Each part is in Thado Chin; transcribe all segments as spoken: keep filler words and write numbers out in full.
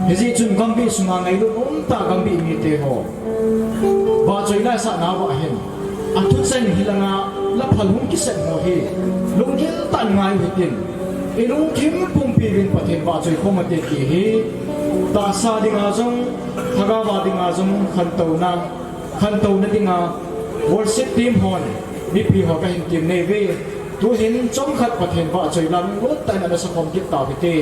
Hijeh chun gambih sunga ngailut umtah gambih mite ho, vahchoi laisah nauva hin, athu cheng hilanga la phal hung kisep ho hi lunggil tah in ngai u hitin, ilungthim pumpi uvin Pathen vahchoi khom ute ti hi tahsa dinga jong, lhagao a dinga jong khantouna, khantouna dinga worship team hon mipi ho kahin temnei uve. Tuhin chomkhat Pathen vahchoi la lunglut tah in ana sakhom kit tau hite.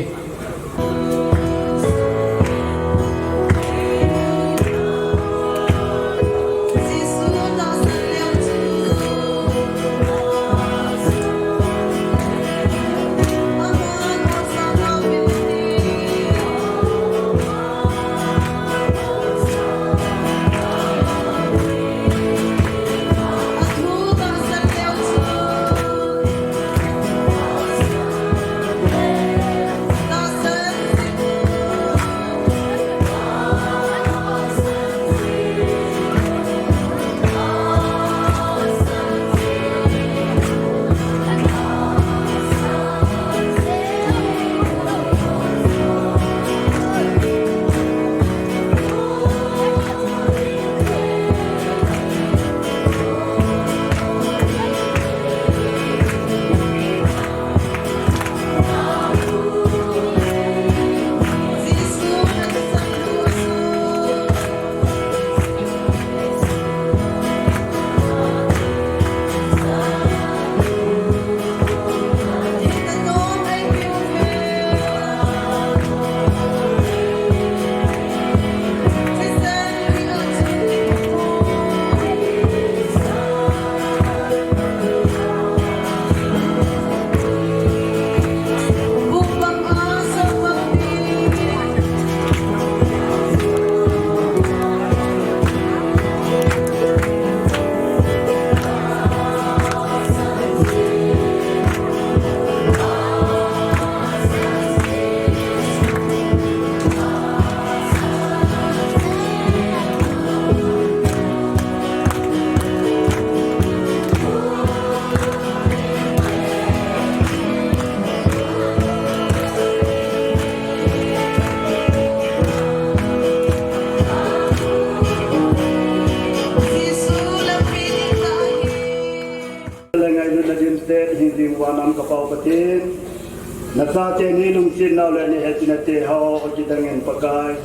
Ngailutna dimset hingjing uva nam ka Pa u Pathen, na chate ni lungsetnau le ni hetchetna te ho, kidang in Pakai.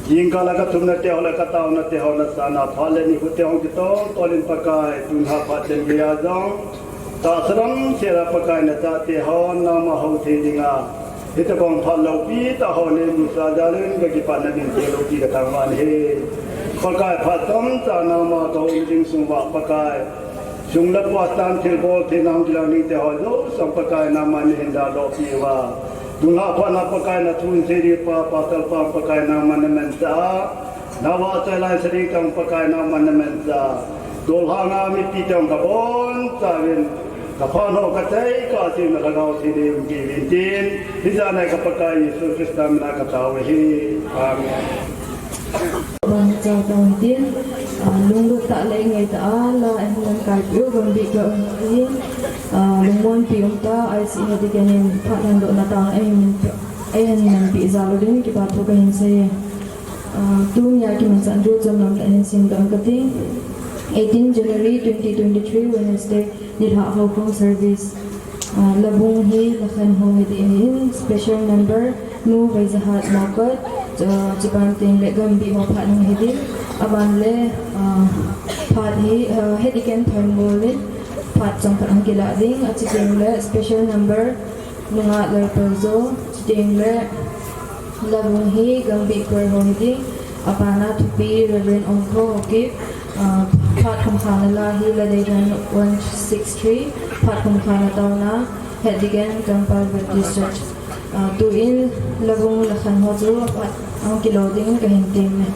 Jingkah a ka thumna te ho le ka taona te ho na sana phat le nikho te ho kitol tol in Pakai, tun ha phat chan geiya jong tahsa lam sela Pakai na chate ho nangma hou thei dinga hitobang phat loupi tah ho neimu sa jal in ka kipana ding thei loupi ka thangvah in ahi. Pakai phat chomcha nangma ka hou ding sung uva Pakai, sum le pai tan thilbol thei nang kilang ding te ho jouse Pakai nangman nahin dalhah pi uva. Tun ha phat na Pakai na thu sei ding pa, Pastor pa Pakai nangman na manchah a, na vahchoi laisah ding tah Pakai nangman na manchah a, tolhang a mipi te ka boncha uvin, ka phat ho ka chai ka chim na lhagao theng ding umpi uvin tin, hijat nai ka Pakai Jesu Christa mina ka tao ahi. Amen. Ban chao tang tin, ah, lunglut tah le ngai tah a la ahin lamkai piu, gambih ka um tin, ah, lungmonpi um tah, I C E Head Deacon in phat handohna tang ahin, ahin manpi jal uvin kipa thu kahin sei. Ah, tunia kimanchah diu chun lamkai hin simdoh kate. Eighteen January twenty twenty-three, Wednesday, nilhah houkhom service. Ah, labung hi Lakhan ho hiding ahin, special number, Nu Vaijahat Mokot, ah, chuban teng le gambih ho phat hung hiding, aban le, ah, phat hi, ah, Head Deacon Thoinmol in phat chomkhat hung kilah ding, achuti teng le special number, Nungah Lalpaljo, chuti teng le, labung hi gambih choir ho hiding, aban a thupi Reverend Ongtho Haokip, ah, phat khumkhana la hi Ladeidan one six three, phat khumkhana taona, Head Deacon Kangpal Baptist Church. Ah, tuin labung Lakhan ho chu phat hung kilo ding kahin tem e.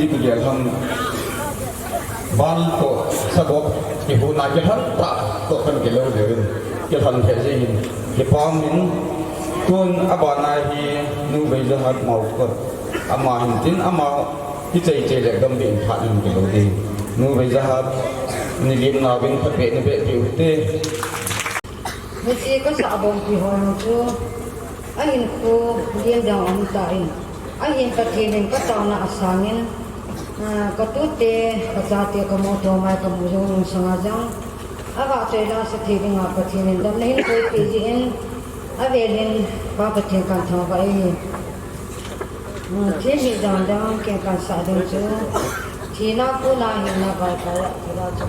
Kilham bal toh sagop kihuna kilham tah toh kan kilo levin kilham thei jingin kipah in tun abana hi Nu Veizahat Maukot ama hin tin ama kichei chei le gam be in phat in kilo di. Nu Veizahat ni lim na vin phat be ni be piu te. Hiche kasah bom pi ho chu ahin khu lim dang um ta in. Ahin Pathen in kataona asangin, ah, katute, kachate, kamoto mai kamu jong nung sanga jong avahchoi la sa thei dinga Pathen in damna hin koipeh jin, avelin Pa Pathen kan thangvah e. Hmm, thil hi dang dang ken kan sah ding chu thina kona hinna vai kaiya thila chu.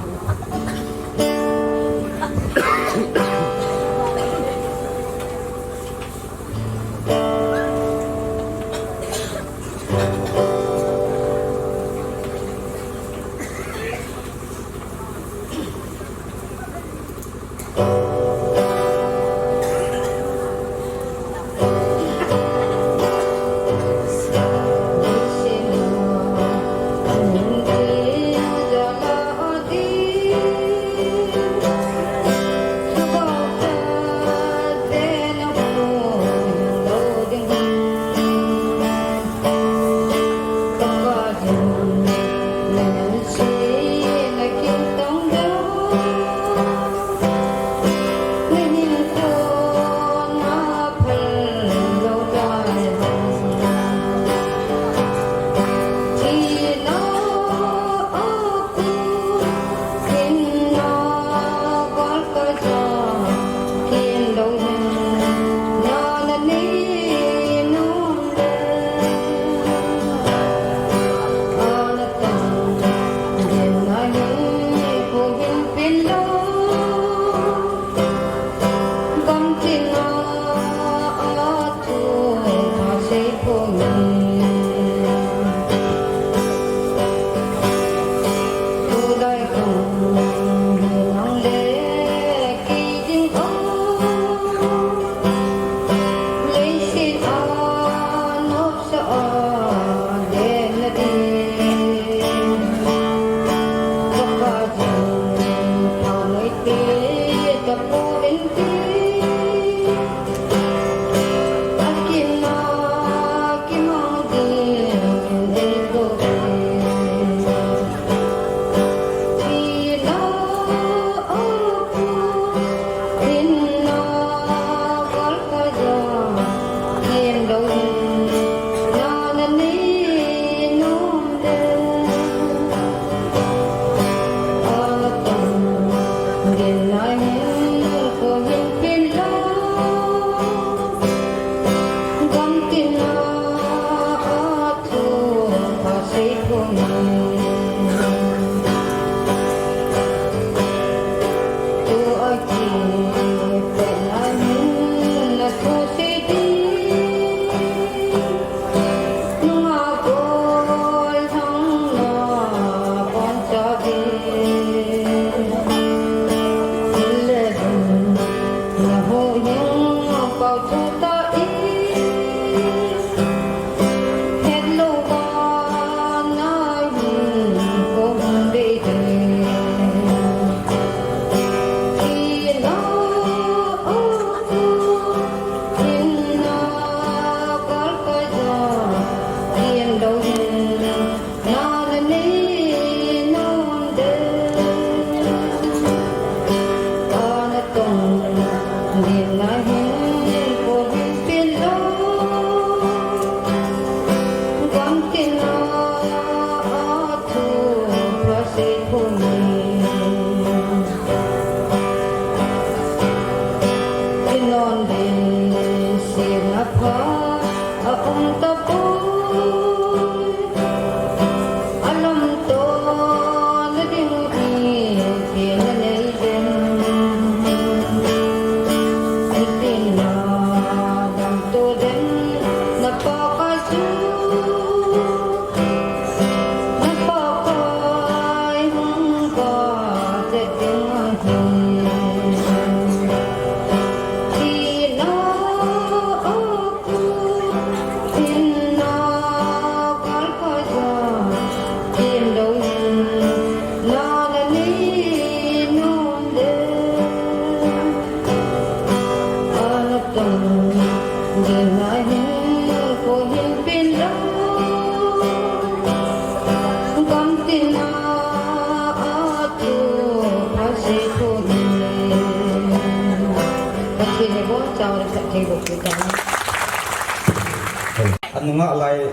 Anunga lai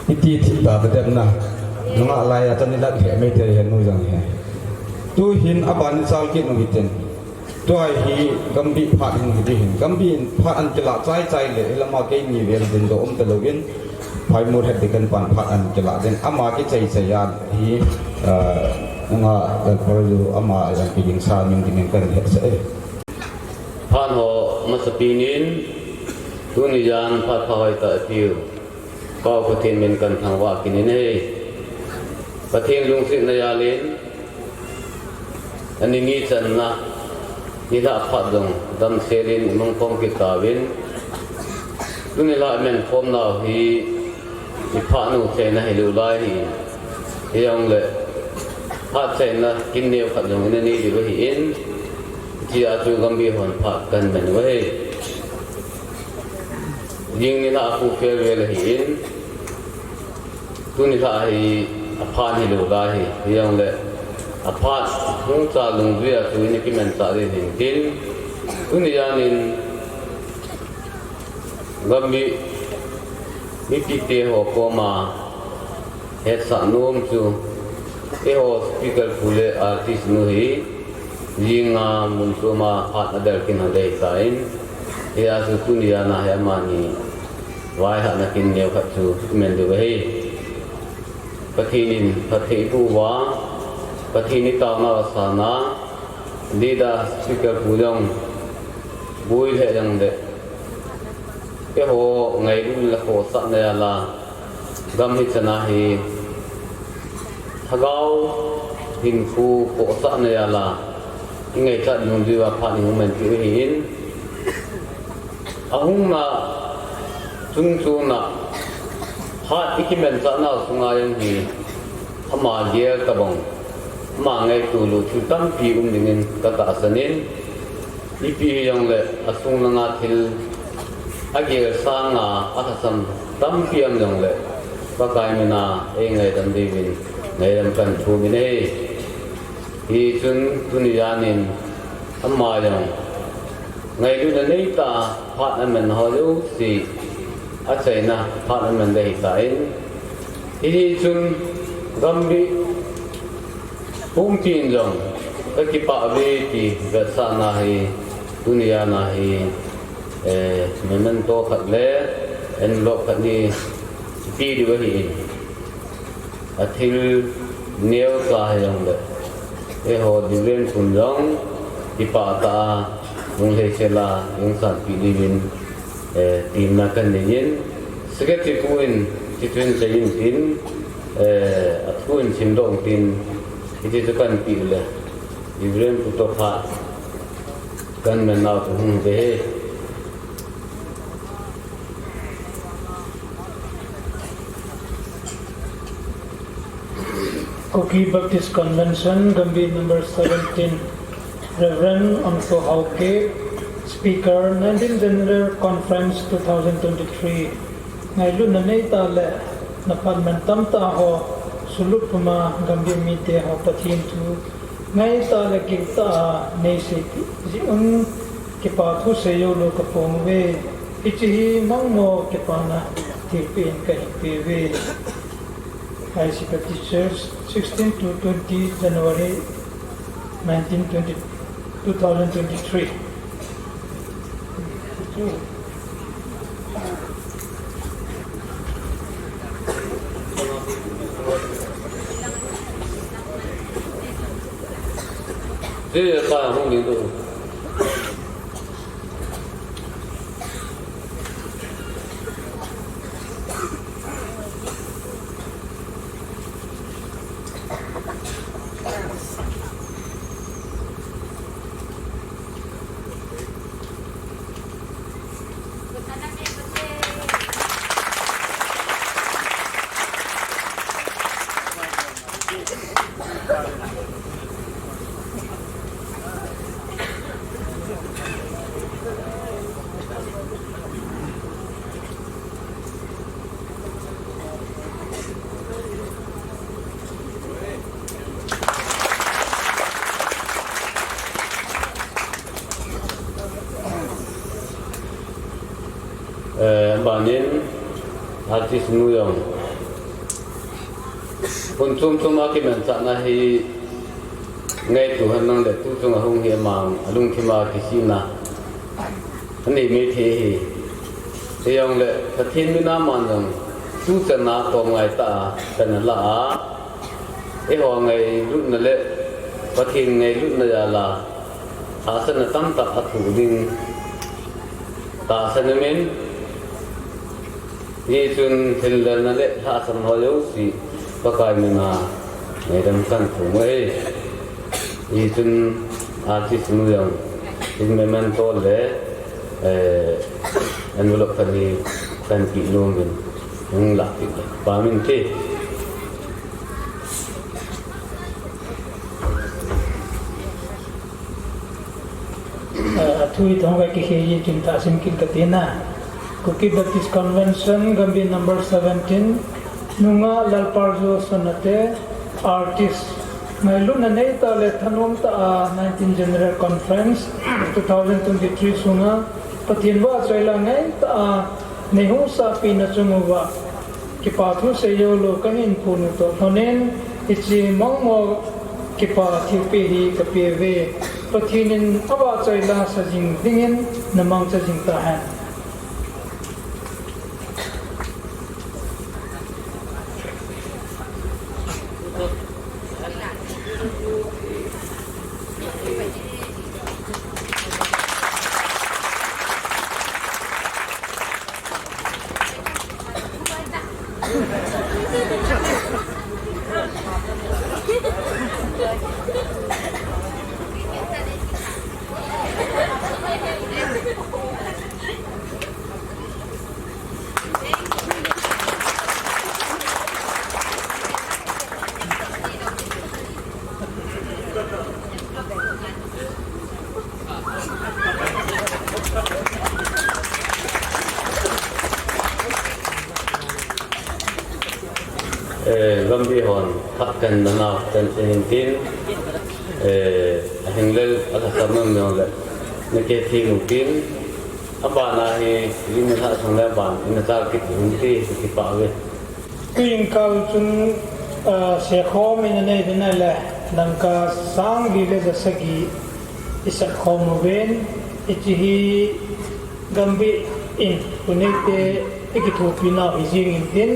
iti thi ta ta dem na. Nunga lai a chani lat he mai te he nu jang he. Tu hin aban ni sal ki nu hitin. Tu ai hi gambi phat hin hi hin. Gambi phat an kila chai chai le ilama kei ni vel din do um ta lovin. Phai mur het dikan pan phat an kila din. Ama ki chai chai ya hi, ah, nga, eh, por ju ama yang ki ding sa ning ki ning kan het sa eh. Phat ho masapen in, tuni jan phat pha hoi ta piu. Pau Pathen min kan thangvah kit in ahi. Pathen lungsetna jal in, ani ni channa, nilhah phat jong damsel in imang khom kit tauvin. Tuni lah imen khom nau hi, iphat nu chaina hilou lai hi. Hijongle, phat chaina kin neo khat jong ina nei diu ahin, hichea chu gambi hon phat kan men u ahi. Jing nilhah a khu farewell ahin, tuni lah hi aphat hilou lai hi. Hijongle, aphat hung cha lungjuia chu ina kimanchah ding hin tin, tuni jan in gambi mipite ho koma hetsah nom chu, eiho speaker pu le artist nu hi, jinga mun choma phat adel kin ho dei tan, hia chu tuni jana hi amani vaihahna kin neo khat chu imen diu ahi. Pathen in phatthei boh uva, Pathen in taona asana, leader speaker pu jong, boi lheh jongle, eiho ngailutna le khohsahna jal a, gam hichan a hi, lhagao hinkho khohsahna jal a, ingaichat dungjuiya phat ihung man diu ahin, ahungna chungchon a, phat ikimanchah nau sunga jong hi, ama gel tabang, ama ngaito lou thil tampi um dingin katahsan in, ipi hijongle asung langa thil agel sanga alhasam tampi um jongle, Pakai mina eingaidam diuvin ngaidam kahin thum in ahi. Hichun tuni jan in ama jong ngailutna neitah a phat aman ho jouse achaina phat aman ding ahitan, hichun gambi pumpin jong kakipah uve ti vetsahna hi, tuni jana hi, eh, memento khat le envelope khat ni ipi diu ahin, athil neocha hijongle, eiho Reverend pun jong kipah tah a, lunglhai sel a, jingsanpeh diuvin, eh, temna kanei in, Secretary pu in, hichun chai in tin, eh, athu in simdoh in tin, hiti chu kahin peh le, Reverend pu toh phat kahin man nau chu hung ve. Kuki Baptist Convention, Gambih number seventeen, Reverend Amso Haokip, Speaker, nineteenth General Conference two thousand twenty-three. Ngailutna neitah le naphat man tamtah ho, sulup puma Gambih mite ho Pathen thu ngaitah le giltah a neiseipeh jeh un, kipa thu seijou lou kaphong uve. Hiche hi mangmo kipana thilpeh in kahin peuve. I C Baptist Church, sixteen to twenty January nineteen twenty, two thousand twenty-three. Eh, banin artist nu jong. Hun chom chom a kimanchahna hi ngaito henlang le tu chunga hung hi amang alungthim a kisihna anei maithei ahi. Hijongle Pathen mina aman jong tuchan a tomngai tah a pan ala a, eiho ngailutna le Pathen ngailutna jal a hahsatna tamtah athoh ding tahsan aumin, hichun thil lelna le lhahsamna ho jouse Pakai mina ngaidam kahin thum uve. Hichun artist nu jong in memento le, eh, envelope khat hi kahin pe nom in, hung lah peh le pha inte. Ah, thu hi thong vai kikhel ji chun tahsan kit kate na. Kuki Baptist Convention, Gambih number seventeen, nungah Lalpaljo Sonate, artist. Ngailutna neitah le thanom tah a nineteen General Conference two thousand twenty-three sunga Pathen vahchoi la ngai tah a neihung sahpeh na chung uva kipa thu seijou lou kahin phon u toh lhonin, hiche mongmong kipa thilpeh hi kapeh uve. Pathen in avahchoi la sa jing dingin na mangcha jing tahen. Eh, Gambih hon phat kahin nau kahin sei in tin, eh, ahinglel alhasam nom nom le, na ke thi mu tin, abana hi, lim na lhasam le aban, ina chal kit hin ti, kipah uve. Tuin kal chun, ah, sekhom ina nei ding ahile, dangka sang li le ja sagi i sat khom uven, hiche hi Gambih in, khonei te, i kithopi nau hi jing in tin,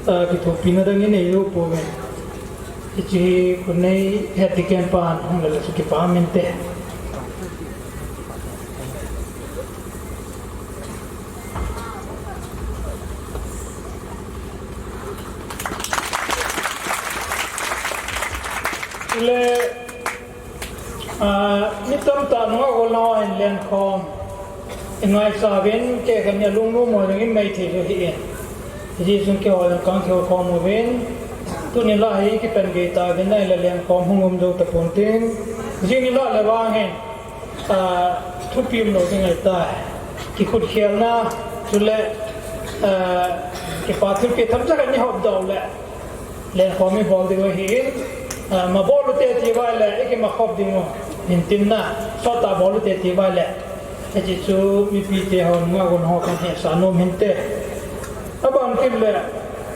ah, kithopi na dang i nei lou pouve. Hiche hi khonei het ti ken pan hung le le chu kipah inte. Le, ah, mi tamtah nungah golhang ho hin lenkhom i ngaicha uvin, kei khat nia lungnom mo jong i mai thei lou hi in. Hijeh chun keiho jong kahin kikhom uvin. Tuni lah hi kipan gei tauvin ahile lenkhom hung um jou tapon tin. Jing ni lah le vang hin. Ah, thupi um lou ding ahitai. Kikhutkhelna, chule, ah, kipa thilpeh themcha khat ni hop doh le, lenkhom i bol diu ahin, ah, ma bol ute ti uva le, i kima khop diu ahin tin na, sot tah bol ute ti uva le, hiche chu mipi te hon nungah golhang ho kahin hetsah nom hinte. Aban kit le,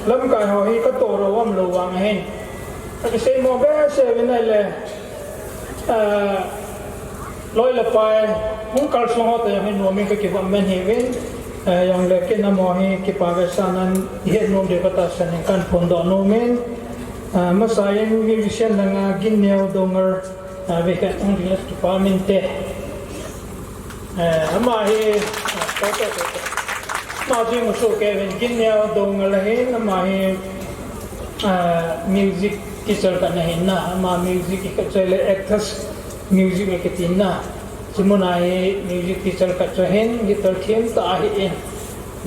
lamkai ho hi ka toh lou um lou vang ahin. Ka kisei mo behseh uvin ahile, Ah, loi le pai, hung kalsong ho toh jong hin nom in ka kivop man hiuvin, ah, jong le kei in amaho hi kipa vetsahnan i het nom diu ka tahsan in kahin phondoh nom in, ah, masa in musician langa Ginneo Doungel, ah, vei khat hung ding le kipa um inte. Eh, ama hi, ah, to, to, to, to. Ama chu imu soh kei uvin, Ginneo Doungel ahin, ama hi, ah, music teacher khat ana hin na, ama music i khat chu le actors music akiti na. Chu muna hi music teacher khat chu ahin, guitar them tah ahin.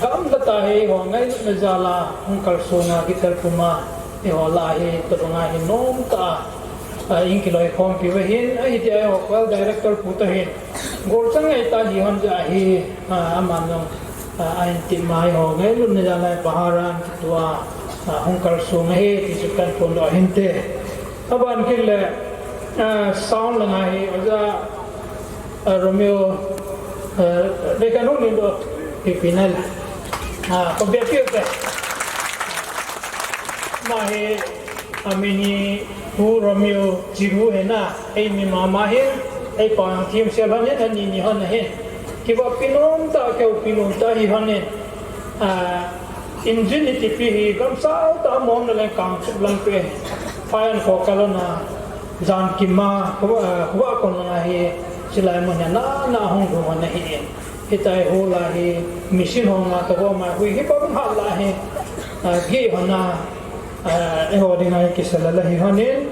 Gamla tah hi eiho ngailutna jal a hung kalsong a guitar pum a, eiho lah a hi tobang a hi nom tah a, ah, in kiloikhompi u ahin, ahi tia eiho choir director pu toh hin. Golchang ngai tah hi hon ja hi, ah, aman jong, ah, ahin ti mai ho ngailutna jal a bahar a ahin kitoh a, ah, hung kalsong ahi ti chu kahin phondoh hinte. Aban kit le, ah, sound langa hi, Oja, ah, Romeo, ah, vei khat hung nin doh, pi pi nai la. Ah, ko bia piu te. Ama hi, amin hi Pu Romeo Chiru hi na, ei mi mama hi, ei pa thim sel hon hi, ani ni hon hi. Kiva pinom ta, keu pinom ta hi hon hi. Ah, injin hi tipi hi, gam sao ta mom na leng kang chup lang pe. Fayan ko kalona, jan kima, huwa, huwa kon na hi, silai mo na, na, na hong huwa na hi. Hitia hi hula hi machine ho nga tobang ma hui hi pabung ha la hi, ah, gi hona, ah, eiho dinga hi kisa la la hi honin,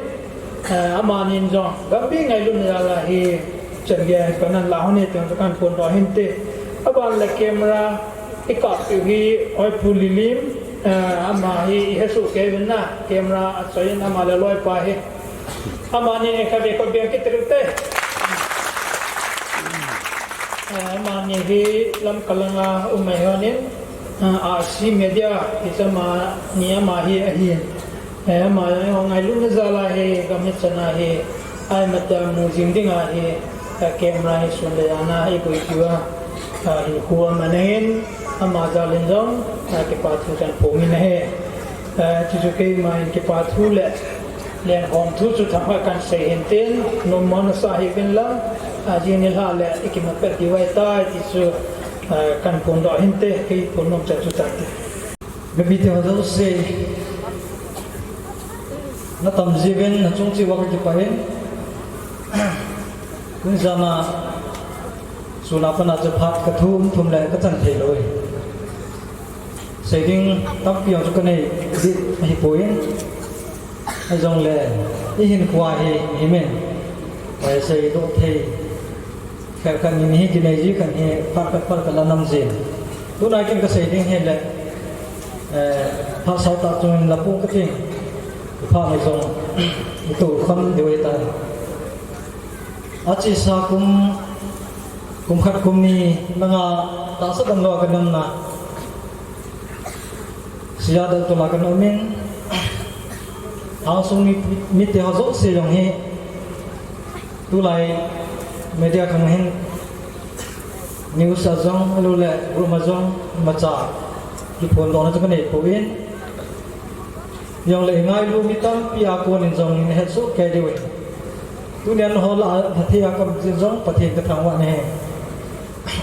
ah, amanin jong gambi ngailutna jal a hi chan gei a hi panla hon e ti jong kaphondoh hinte. Aban le camera i kap piu hi Oi Pu Lilim, ah, ama hi i hesoh kei uvin na camera a choi in ama le loipa hi. Amani ni khatvei kho beng kiti ute. Eh, amani hi Lamka langa um mai honin, ah, R C Media, hiche amani ama hi ahin. Eh, ama hi ngailutna jal a hi, gam hichan a hi, ai mata mu jing ding a hi, eh, camera hi sun le jana hi koi kiva, ah, hi khu ama nahin, ama jal in jong, ah, kipa thu kaphong in ahi. Eh, chuchu keima in kipa thu le, Lengkhom thu chu thangvah kahin sei hintin, nommo nasa hih uvin lang, ajing nilhah le i kimat pet diu ahitai ti chu, eh, kahin phondoh hinte, kei phonnom chan chu tante. Mipite ho jouse, na tam jiuvin, na chung cheh uva ka kipah in, tuni jan a, sun a pat a chu phat ka thum thum le ka chan thei lou e. Sei ding tampi jong chu ka nei ding ahi poi. Ahijongle, i hinkho a hi, mihem in, eh, seidoh thei khat khat ni ni hi kinei ji khat hi, phat khat phat khat la nam jin. Tuna kin ka sei ding hi le, eh, phat sao tah chun la pu ka ting. Phat ni jong, i to kham diu ahitai. Achesa kum, kum khat kum ni, langa tahsa damlou a ka namna. Siadat tola ka nom in, angsung mi, mite ho jouse jong hi, tulai media khang hin, news a jong, ahilouleh, room a jong, imacha, kiphondohna chu ka nei poi. Jongle i ngailu mi tampi a konin jong in hetsoh kei diu in. Tunia nangho lah a phatthei a ka um jeh jong Pathen ka thangvah in ahi.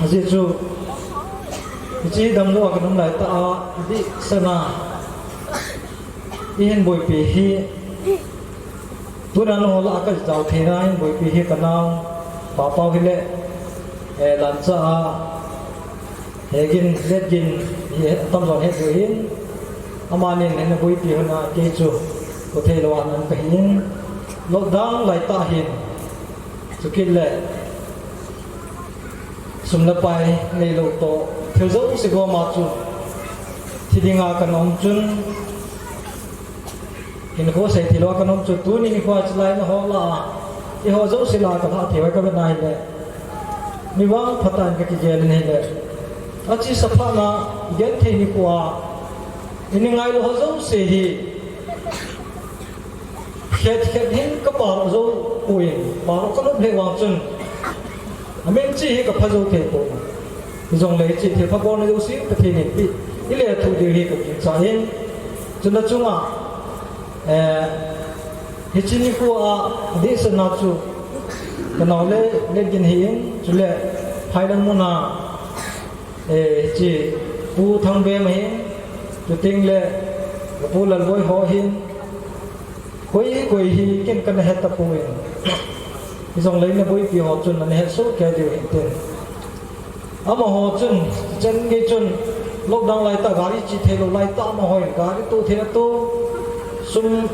Ajeh chu, hiche damlou a ka nung lai tah a, adehset a, i hin boipi hi. Tunia nangho lah a ka jao theina hin boipi hi ka nao, Papau hi le, eh, Lancha a, Hegin, Letgin, hi atamjon het diu hin, amanin hin aboipi hon a kei chu, ko thei lou a nam ka hin, lockdown lai tah hin, chukit le, sum le pai neilou toh, thil jouse gom a chu, thi dinga ka nom chun, Hinkho sei thei lou a ka nom chu tuni nikho a chulai nangho lah a, eiho jouse lah a ka lhah thei uva ka vet na hile. Mi vangphat a in ka kigel in ahile. Achesa phat na i genthei nikho a, i ngailu ho jouse hi. Khet khet hin ka pao jou poi, pao ka lop lheh vang chun. Amin chi hi ka pha jou thei poi. Hijongle hiche thil pha bolna jouse Pathen in eipeh, i lethuh diu hi ka gingcha in. Chuna chunga, eh, hiche nikho a, adehset na chu, ka nao le, Letgin hi in, chule, phailang muna, eh, hiche, Pu Thangbem ahin, chuteng le, ka Pu Lalboi ho ahin, Koi, koi hi ken kana het tapoi. Hijongle na boipi ho chun na het soh kei diu hinte. Amaho chun, chen gei chun, lockdown lai tah gari che thei lou lai tah amaho in, gari toh thei na toh, sum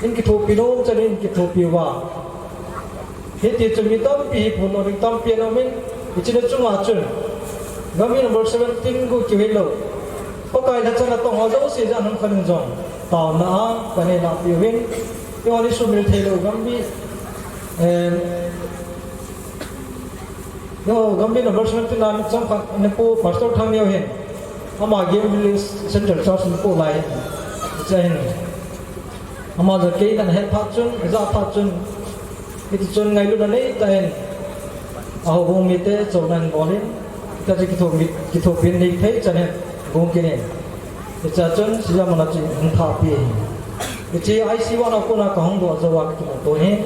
in kithopi nom chan in kithopi uva. Hiti chun mi tampi hi phun ding tampi ana um in, hiche chunga chun, gam hi number seventeen gu kiu hilou. Pakai lhacha natong ho jouse jong hung khan in jong, taona a, ka nei lah piu vin, eiho ni sumil thei lou gam hi, eh, eiho gam hi number seventeen a mi chang khat, na pu Pastor Thangneo hin, ama Game Village Central Church na pu lai hin, hiche hin. Ama jong kei kana het phat chun, ja phat chun, hiti chun ngailutna nei tah in, a houbung mite chonna hin bol in, hitachu kithopi, kithopi nei thei chan in, Kong kinin. Hiche chun, sija mana chu hung thahpi. Hiche I C U a kona kahung doh jou a kakimu to hi.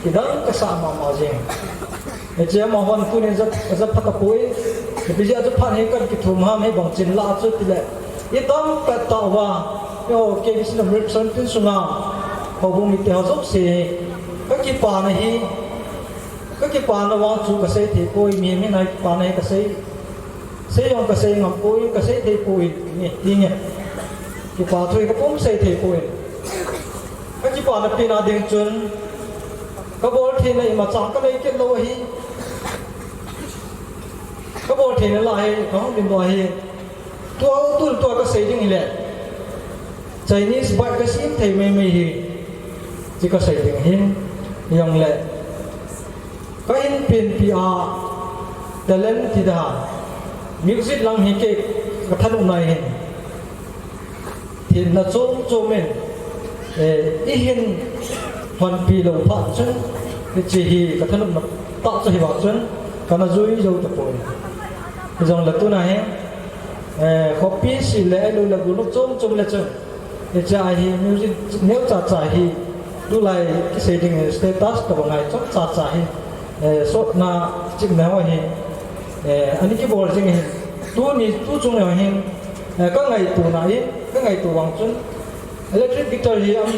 Kidang kasah mama jing. Hiche amahon tunin ja, ja phat apoi. Hiche ja phat hi kan kithum ham hi bang chin la chu tile. I tam pat ta uva. Yo, K B C number seventeen sunga. Houbung mite ho jouse. Kakipana hi. Kakipana vang chu kasei thei poi, mi, mi nai kipana hi kasei. Sei jong kasei ngam poi, kasei thei poi, ni, ti nge. Kipa thu hi kapum sei thei poi. Kakipana pen a ding chun, kabol theina imacha kanei kit lou ahi. Kabol theina la hi, kahung dim lou ahi. Tua, tua, tua kasei ding hile. Chinese bike kasem thei mai mai hi. Ti kasei ding hi. Jongle. Kahin penpi a talent ti da. Music lang hi kei kathanopna ahin. Themna chom chom in, eh, ihin honpi lou phat chun, hiche hi kathanopna tah chu hi vang chun, kana jui jou tapoi. Hijongle tuna hi, eh, khopi seh le, ahilou le, golnop chom chom le chun, Hiche a hi music neo cha cha hi, tulai kisei ding status tobang ngai chom cha cha hi, eh, sotna chimna ho hi, eh, ani kibol jing hi, tuni tu chung neo hi, eh, kangaito na hi, kangaito vang chun, electric guitar hi aum,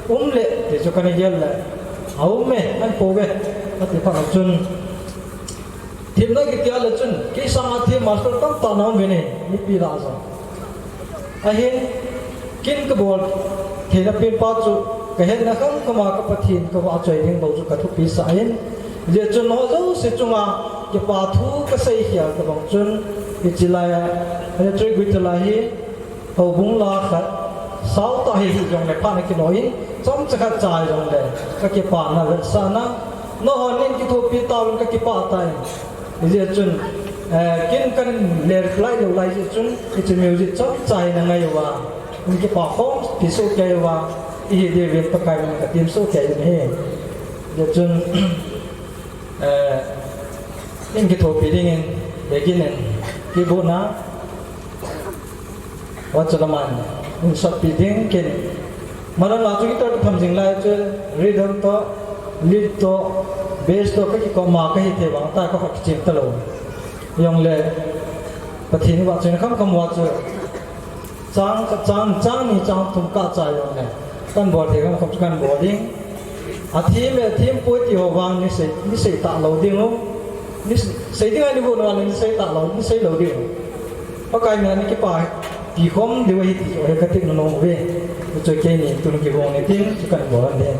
um le, ti chu kana gel le, aum e, an po ve, ati phat chun, Themna kiti a le chun, kei sanga them master tamtah na um ve ne, mipi lah a jong. Ahin, ken kabol theina pen pa chu, kahetna kham kham a ka Pathen kavahchoi ding bou chu kathupi sah in. Hijeh chun ho jouse chunga, kipa thu kasei khel tabang chun, hiche lai a, electric guitar lai hi, Houbung la khat, sao tah hi hijongle phat na kino in, chomcha khat chai jongle, kakipana vetsahna, nahon neikithopi tauvin kakipah tai. Hijeh chun, eh, ken kahin le reply lou lai jeh chun, hiche music chomcha hi nangai uva, neikipah khompi soh kei uva, ihi diuvin Pakai min katem soh kei in ahi. Hijeh chun, eh, neikithopi dingin, begin in, keyboard na, Vachalaman, in sotpi ding ken. Malam la chu guitar katham jing lai chu rhythm toh, lead toh, bass toh kakikoma kahi thei vang ta kakhut kichim talou. Jongle, Pathen vahchoina kham kham uva chu. Chang, chang, chang ni chang thum kachai jongle. Kan bol thei kham kham chu kan bol ding. Athem e, athem poi ti ho vang neisei, neisei talou ding u. Neisei ding a neigon uva le neisei talou, neisei lou ding u. Pakai min a neikipah pi khom diu ahi ti chu hi katin nom uve. Chu keini tun kibang ni tin, chu kan bol ding.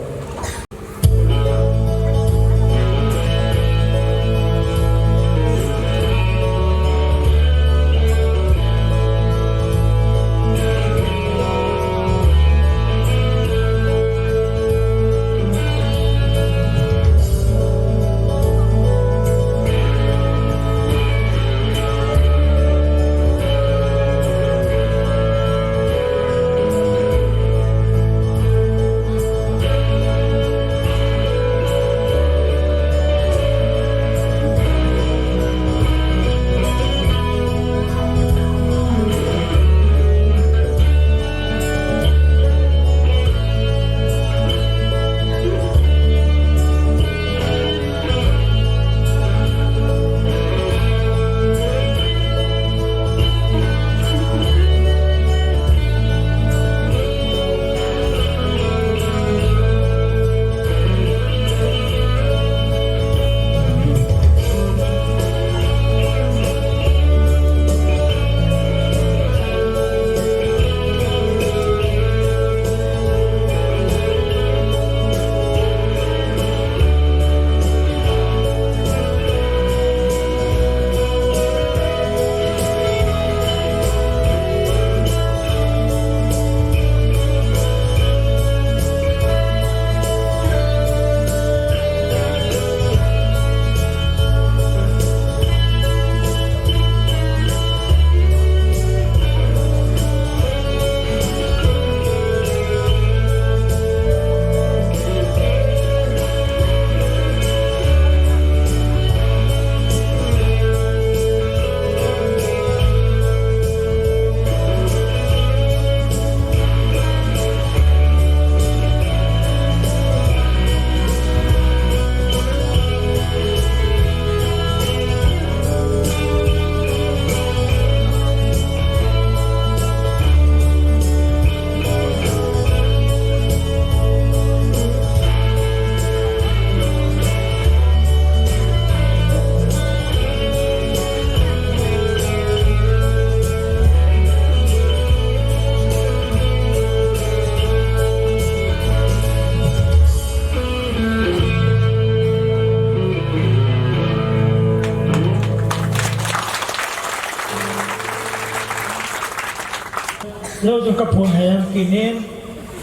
Lo jong ka phone hai am kinin,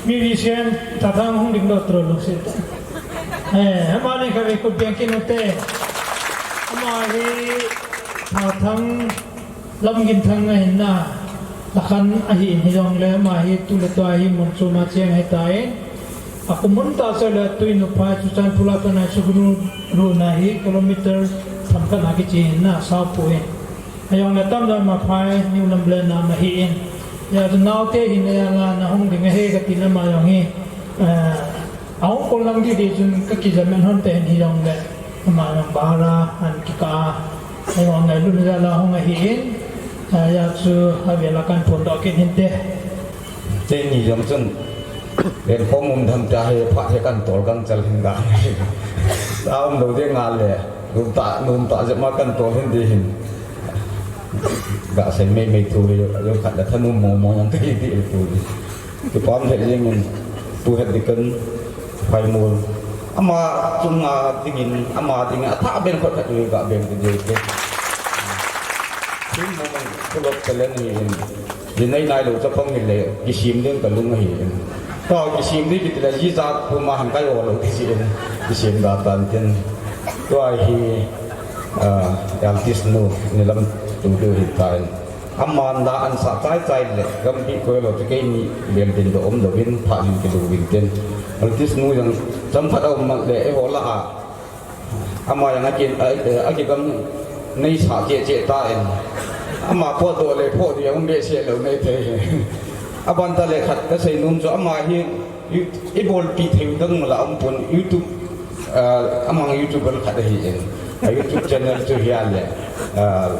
musician, Thathang hung ding lo tro lo se. Eh, ama ni ka ve ko biang kin te. Ama hi Thathang Lamginthang a hin na, Lakhan ahi, hijongle ama hi tu le tua hi mun chu ma chiang he tai. A kumun ta se le tui nu phai chu chan pula ta na chu guru ru na hi kilometer thum khat na kichi hin na, sao pu hin. Ajongle tam dan ma phai, New Lamlen na ma hi in. Ya, tu nau te hin ya la na hung ding he ka ti na ma jong hi. Eh, a hung kol lang di di chun ka ki ja men hon te hin hijongle. Ama jong bara an ki ka. Ajongle lu ya la hung a hi in. Eh, ya chu a ve la kan phone do kin hin te. Te ni jong chun. Len pom um dham ta he pha he kan tol kan chal hin da. Sa um lo de nga le. Num ta, num ta je ma kan tol hin di hin. Ga sei mei mei thu hi, yo khat da thanum mo mo yang kai di thu hi. Kipah thei jeng in, pu het di kan, phai mol. Ama chunga dingin, ama dingin, atha ben khot khat ga ben di di. Thim mo man, full of talent hi in. Ji nei nai lo chapang hi le, kisim ding ka lung ahi in. Tao kisim ding kiti le, ji jat pu ma han kai o lo ti si in. Kisim da tan tin. Tua hi, ah, artist nu, ni lam tu tu hi ta in. Aman da an sa chai chai le, gam pi koi lo te kei ni, bel din do om lo vin, pha hin ki lo vin tin. Artist nu jang, cham phat om man le, e ho la a. Ama jang a kin, a, a ki gam nei sa che che ta in. Ama po do le po di, um be se lo nei te. A ban ta le khat ka sei num chu ama hi, i, i bol pi thei dang la um pon YouTube, ah, amang YouTuber khat hi in. A YouTube channel chu hi a le, ah,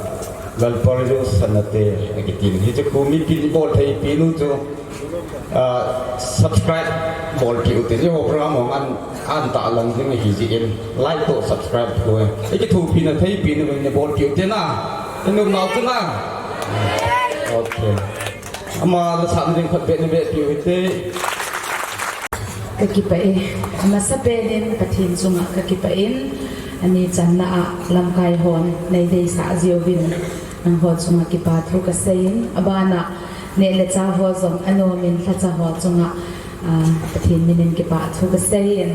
Lalpar Jo Sanate, a ki tin. Hi chu khu mi pi ni bol thei pi nu chu. Ah, subscribe bol piu te, ni ho program hong an, an ta lang ding hi ji in, like to subscribe ko. E ki thu pi na thei pi na ni bol piu te na. Ni nau tu na. Okay. Ama la sam ding khat be ni be piu te. Ka kipah e, amasa pen in Pathen chunga ka kipah in, ani channa a lamkai hon nei deisah jiuvin, nangho chunga kipa thu ka sei in, abana neh le chah ho jong anom in lhacha ho chunga, ah, Pathen min in kipa thu ka sei in,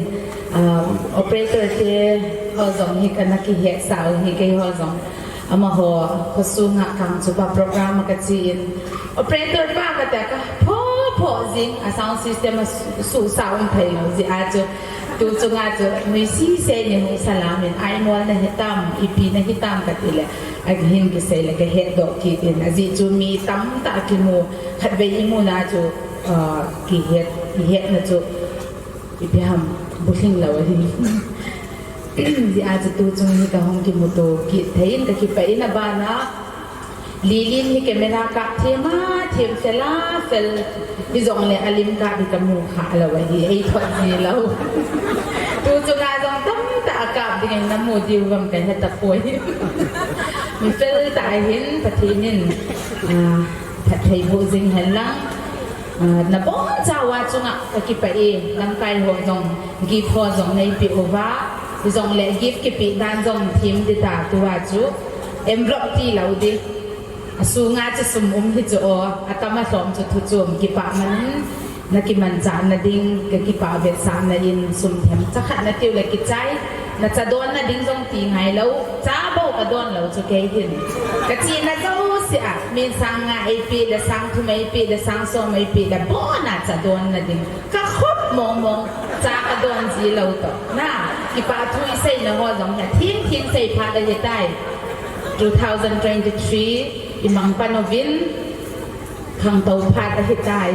ah, operator te ho jong hi kana kihetsah u hi keiho jong. Amaho, khosunga Kangchupa program a ka che in, operator pa ka tia ka pho pho jing a sound system a su, su sound thei lo jeh a chu. Tu chunga chu, nuisat se ni hung salam in, ai mol na hitam, ipi na hitam ka ti le, a hin kisei le ka hetdoh kit in, ajeh chu mi tamtah kimu, khatvei imu na chu, ah, kihet, kihetna chu, ipi ham, bulhing lo ahi. Jeh a chu tu chung hi ka hung kimuto kit thei in ka kipah in abana. Lilin hi camera kap them a, them fel a, fel. Hijongle alim kap hi ka mu kha lo ahi, ei thot ji lo. Tu chunga jong tamtah a kap ding in na mu diu vang ka he tapoi. Mi fel tah hin Pathen in, ah, phatthei boh jing hen lang. Ah, nabonchauva chunga ka kipah e, lamkai ho jong, gift ho jong nei pe uva, hijongle gift kipe dan jong them ding ta tua chu, envelope ti lo ding. Asunga chu sum um hi chu o, atam alhom chu thu chom, kipah man in, na kimanchah na ding, ka kipah vetsahna in, sum themcha khat na tiu le kichai, na cha don na ding jong ti ngai lo, cha bou ka don lo chu kei hin. Ka chihna jouse a, min sang nga ei pe le, sang thum ei pe le, sang som ei pe le, bon a cha don na ding. Ka khop mong mong, cha ka don ji lo toh. Na, kipah thu i seina ho jong hi, thim thim sei phat ahi tai. Two thousand twenty-three, i mang pan uvin, khangtou phat ahi tai.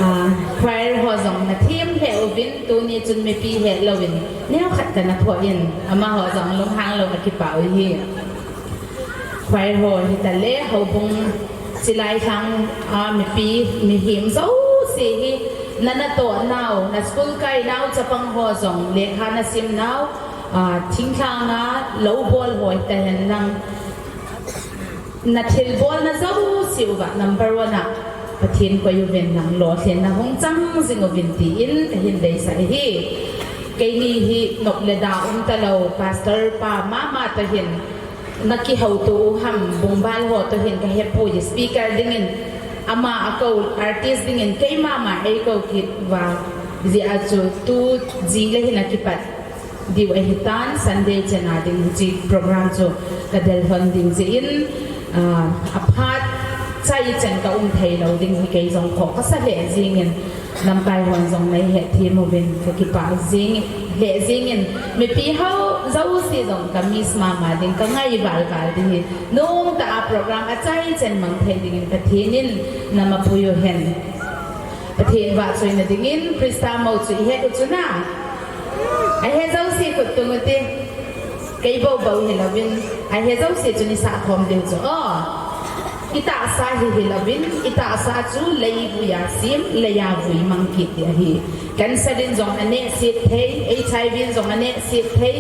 Ah, choir ho jong na them he uvin, tuni chun mipi he louvin, neo khat kana phoh in, amaho jong lunghang lou a kipah u hi. Choir ho hi ta le, houbung chilai lhang a mipi, mihem jouse hi, na natoh nau, na school kai nau, chapang ho jong, lekha na sim nau, ah, thinglhang a lou bol ho hi ta hen lang. Na thilbolna jouse uva number one a Pathen koi uvin lang lolhinna hung chang jing uvin tin kahin deisah ahi. Keini hi nop le da um talou, pastor pa mama toh hin Nakihouto u ham, bungbal ho toh hin kahepoi, speaker dingin ama akou, artist dingin keima ma eikou kit uva, jeh a chu tu jing le hin akipat diu ahitan, Sunday chan a ding hiche program chu kadel lhon ding jeh in, ah, aphat chai chan kaum theilou ding hi kei jong khoh kasa lheh jingin, lamkai hon jong neihethem uvin kakipah jing, lheh jingin, mipi ho jouse jong ka miss mama ding, kangai val val ding hi. Nungtah a program achai chan mang thei dingin Pathen in namapui uhen. Pathen vahchoina dingin Christa mou chu ihet u chu na. Ahe jouse khut tung ute. Kei bou bou hilouvin, ahe jouse chun isah khom diu chu. O, itahsa hi hilouvin, itahsa chu leivui a sem, lei a vui mang kiti ahi. Cancer in jong anehset thei, HIV in jong anehset thei,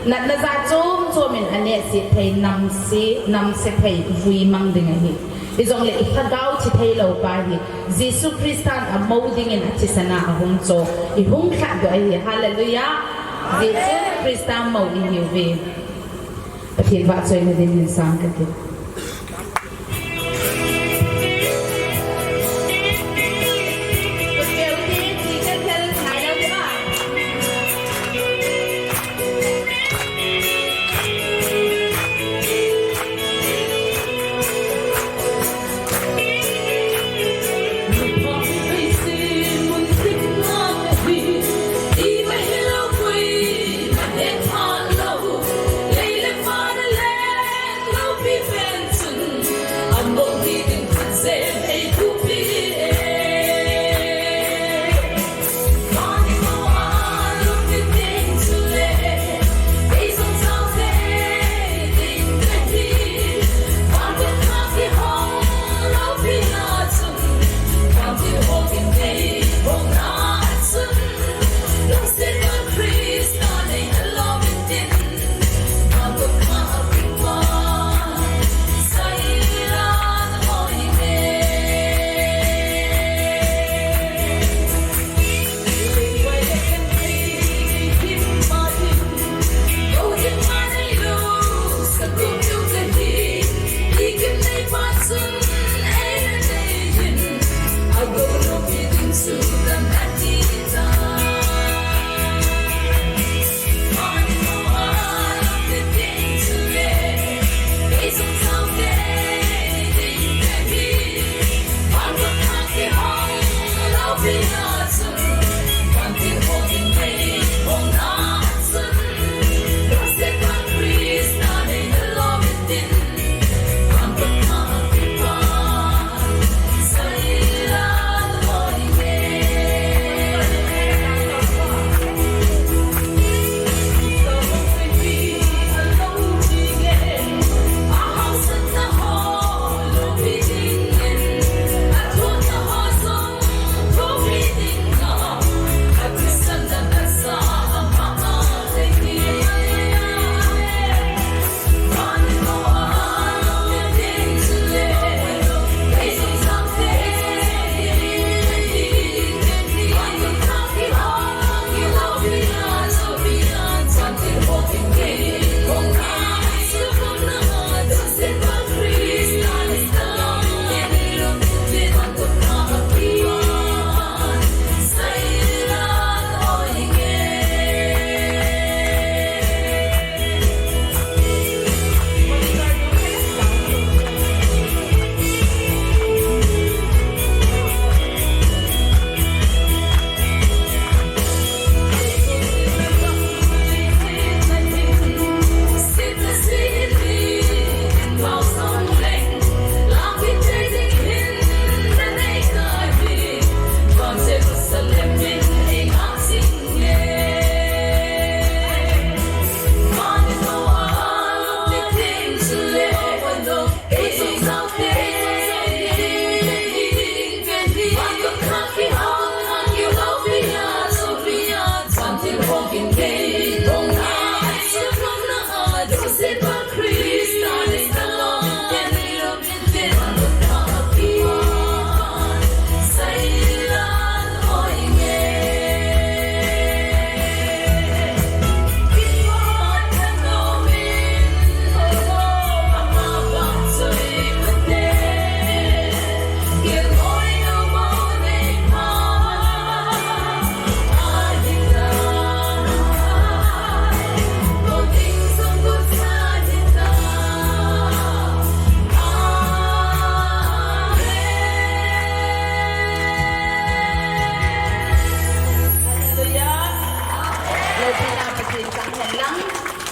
natna jat chom chom in anehset thei, namse, namse thei, vui mang ding ahi. Hijongle ilhagao thi theilou pa hi Jesu Christan amou dingin athisan a ahung cho, ihung lhahdoh ahi. Hallelujah. Jesu Christa mou ihiuve. Pathen vahchoina dingin sang kati.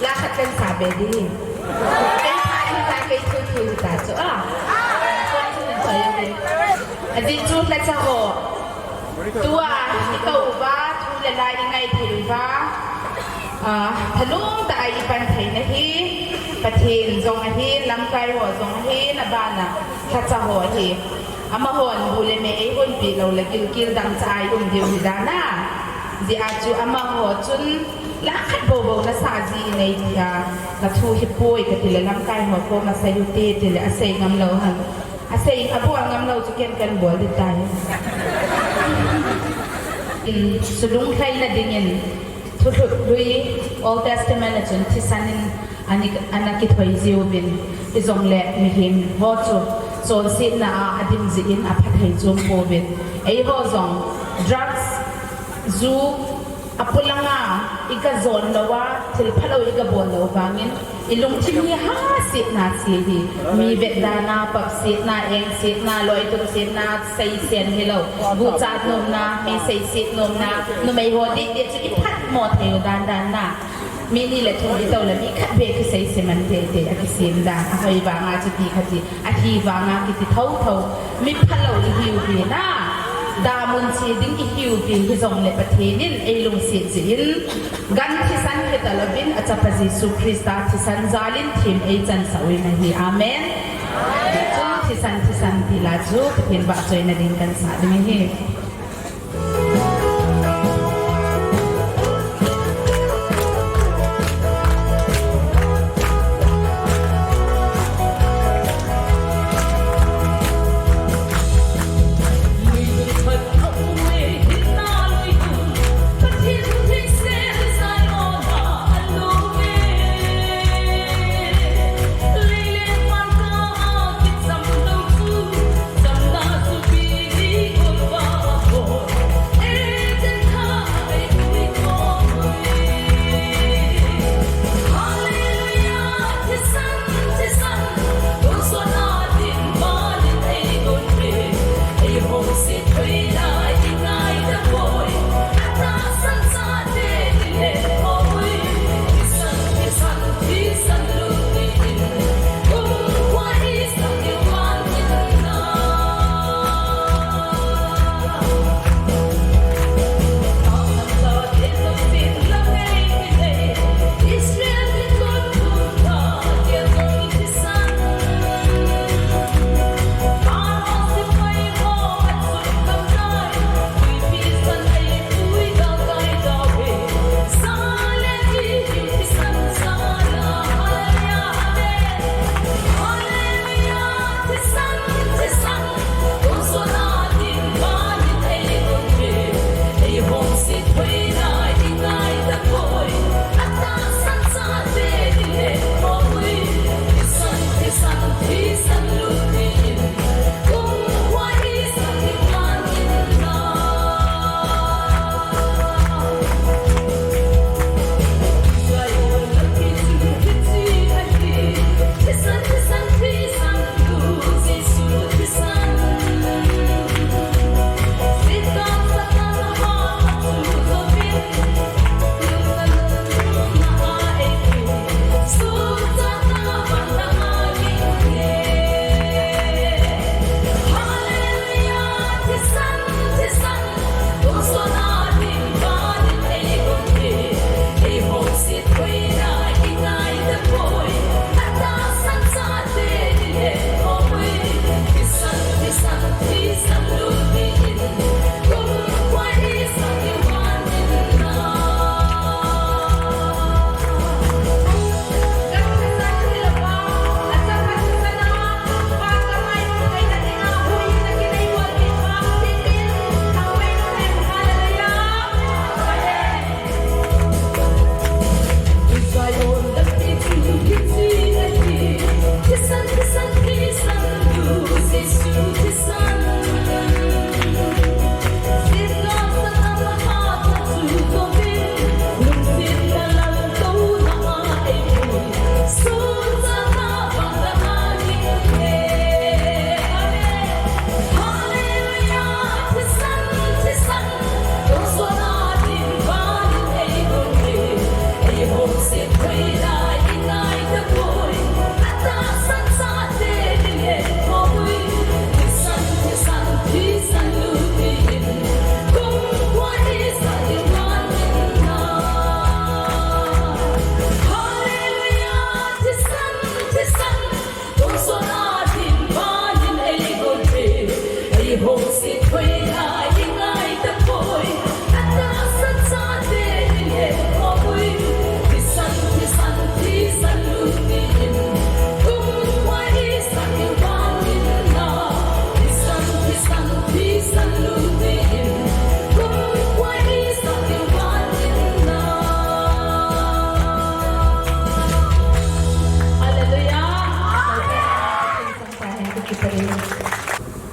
La khat kan sa be di. Kei sa di ta, kei thu thu di ta chu a. Ajeh chu lhacha ho. Tua hi ka uva, thu le la i ngai thei uva. Ah, thanung ta a i pan thei na hi. Pathen jong ahi, lamkai ho jong ahi, na bana lhacha ho ahi. Amahon bu le me ei hunpi lou le gilkel dangchah a i um diu hi dan a. Jeh a chu amaho chun la khat bou bou na sa ji nei tia, ka thu hi poi ka ti le lamkai ho koma sei u te ti le asei ngam lou hang. Asei abol ngam lou chu ken kan bol di tai. In sulung thaina dingin Thulhut lui Old Testament a chun thisan in ani, ana kithoi jiuvin, hijongle mihem ho chu chonsetna a adim jeh in apha thei chom pouvin. Eiho jong drugs, ju, apulanga i ga jon louva, thil phalou i ga bol lou vangin, i lungthim hi hasetna se hi, mi vetdana, papsetna, engsetna, loitumsetna, seisen hilou, guhchat nomna, mi seiset nomna, numei ho dih dih chu i phatmo thei u dan dan na. Mi ni le thum i tou le mi khat beh kisei se man tei tei a kisem dan, ahoi vanga chu ti khat hi, athi vanga kiti thotho, mi phalou i hiu ve na. Damun che ding i hiu ve hijongle Pathen in ei lungset jeh in, gan thisan hi talouvin achapa Jesu Christa thisan jal in thim ei chansah uvin ahi. Amen. Chun thisan thisan ti la chu Pathen vahchoina ding kan sa ding ahi.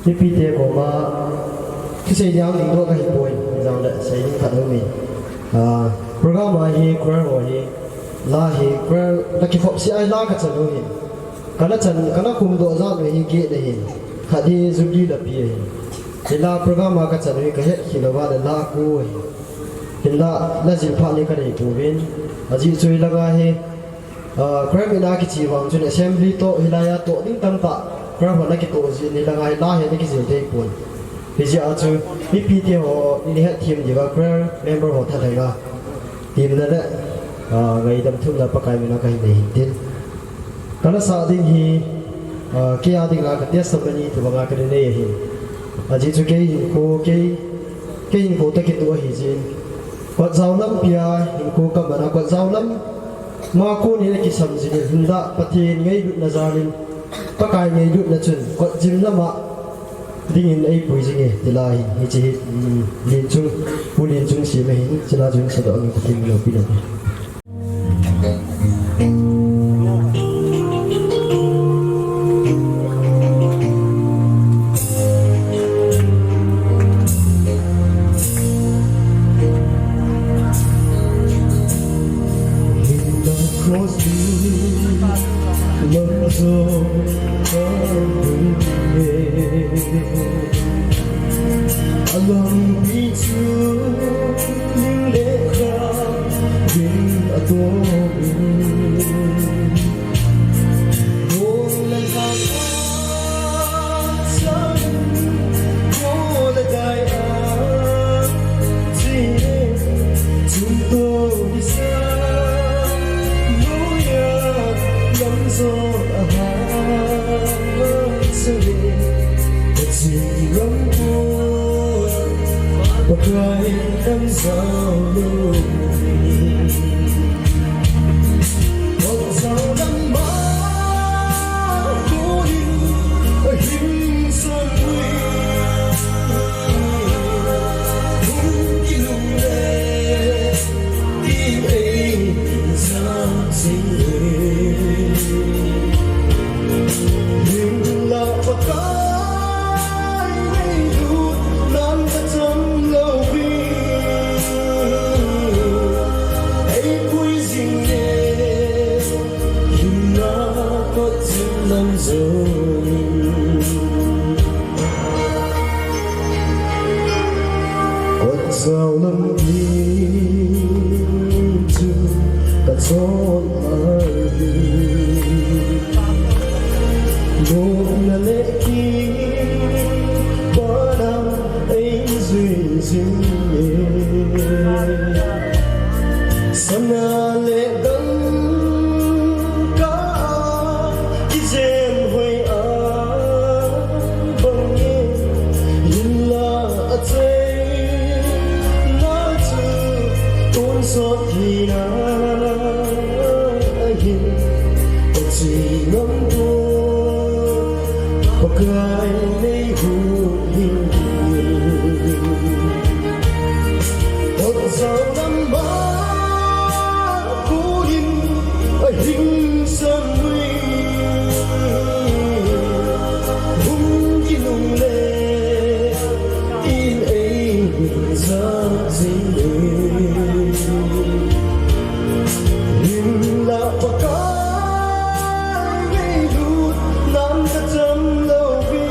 Mipite koma thusei ding dingdoh kahipoi, hijongle sei ding khat aume. Ah, program a hi choir ho hi, la hi choir la kikhopsah a la kachan u hi. Kana chan, kana khumdoh jat u hi geh ahi. Khat hi Jubilee lapi ahi. Hilah program a kachan u hi kahet khel louva le la ko ahi. Hinlah la jil phat ni kanei pouvin. Ajeh chu hilanga hi, ah, choir min a kiche vang chun assembly toh, hilai a toh ding tamtah choir hon akitoh jeh in hilanga hi la hi ana kijil thei pon. Hijeh a chu mipite ho, nei hetthem diuva choir member ho thalhenga temna le, ah, ngaidam thumna Pakai mina kahin nei hintin. Kana sah ding hi, ah, kei a dinga ka testimony tobanga kana nei ahi. Ajeh chu kei hinkho, kei, kei hinkho toh kitoh ahi jeh in. Kot jao lampia hinkho kaman a, kot jao lam ma konin akisam jingin, hinlah Pathen ngailutna jalin, Pakai ngailutna chun kot jim lama dingin eipui jinge, tilai hin, hiche hi, um, Lenchung, Pu Lenchungsem ahin, chule chun sadoh nge Pathen loupina. Kot jao lam ding chu kachon ahi. Lupna le kipana eijui jing e. Sana le dangka kijen hoi a bang e, hinlah achaina chu tonsot hina ahin, achaina chu Pakai nei hu hin. Kot jao lam ma konin ahin san ui. Hung kinung le in ei jat jing e. Hinlah Pakai ngailutnan kacham lou vi.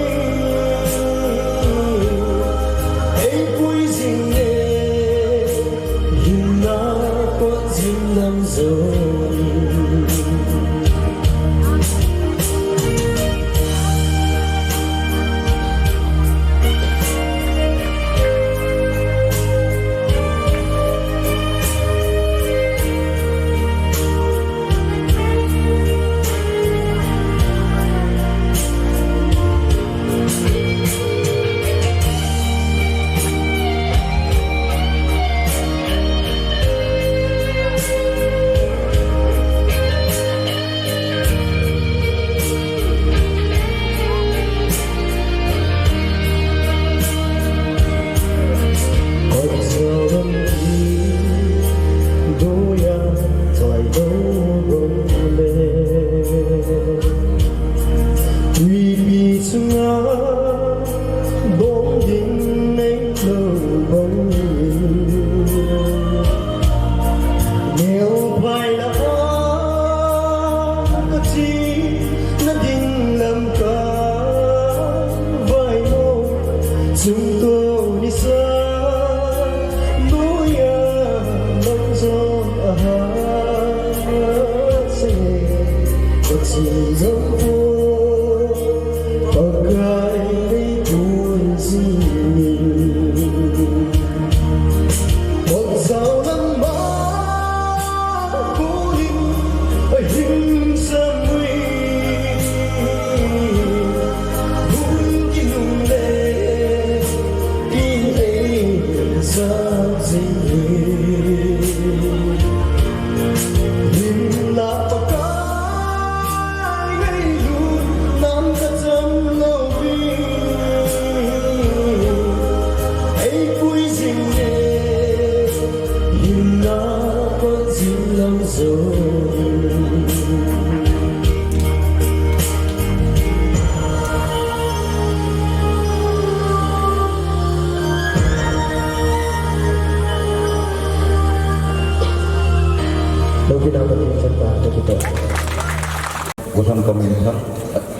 Gotham Community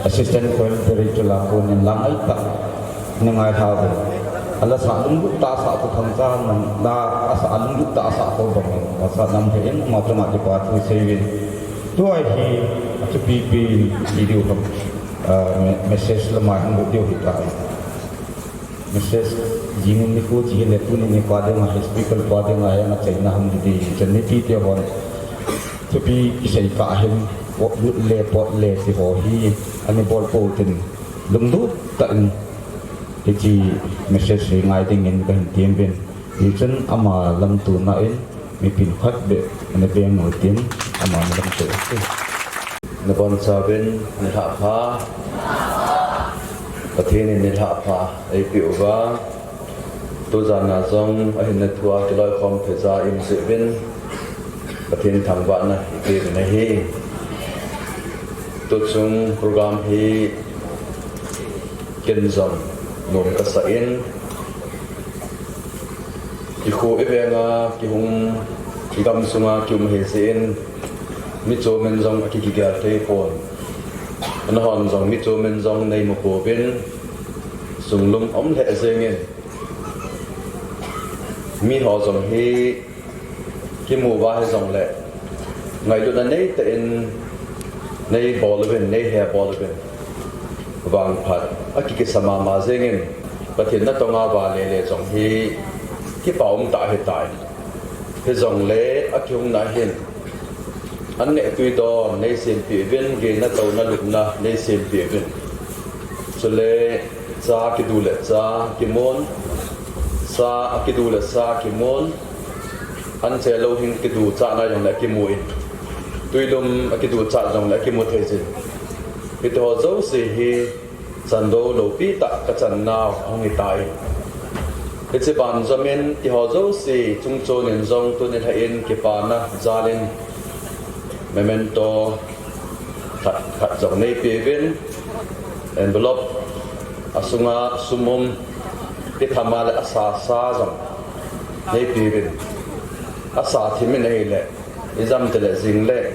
Assistant Choir Director la konin lang ai ta ni ngai tha ve. Ala sa lunglut ta sa ko thang cha nan la asa lunglut ta sa ko bang asa nam he in ma tama ti pa thu sei ve. Tu ai hi a chu pi pi video ham, ah, me-, message la ma hung video hi ta. Message jing ni ko chi le tu ni pa de ma speaker pa de ma ya na chai na ham di chan ni pi te hon. Thupi kisei kah hin, pot lut le, pot le ti ho hi, ani bol po tin, lunglut tah in, hiche message hi ngai dingin kahin tem uvin. Hichun ama lamtona in, mi pin khat beh, ana beng u tin, ama na lamto u tin. Nabonchauvin, nilhah pha. Pathen in nilhah pha eipeh uva. Tujan a jong ahinna thua kiloikhom thei ja ium jeh uvin Pathen thangvahna ipeh uvin ahi. Tuchung program hi ken jong nom kasah in, ikho iveng a kihung, igam sunga kium ahi jeh in, mi chom in jong aki kigel thei pon. Nahon jong mi chom in jong neimu pouvin, sunglum um lheh jeng in. Miho jong hi kimu uva hijongle, ngailutna neitah in neibol uvin, neihe bol uvin. Vangphat, aki kisa mama jeng in, Pathen natong a vale le jong hi kipa um tah ahitai. Hijongle, akihungna hin, an neh tui don neisempeh uvin, geina touna lupna neisempeh uvin. Chule, cha kidu le cha kimun, sa akidu le sa kimun, an che lou hin kidu chahna jongle akimu in, tuilum akidu chah jongle akimu thei jin. Hitiho jouse hi, Chandou loupi tah kachan nau ahung hitai. Hiche banjom in, tiho jouse chungchon in jong tuni lhah in kipana jal in memento khat khat jong neipe uvin, envelope asunga sum um, kithama le asa sa jong neipe uvin. Asa thim in ahile, ijam tile jing le,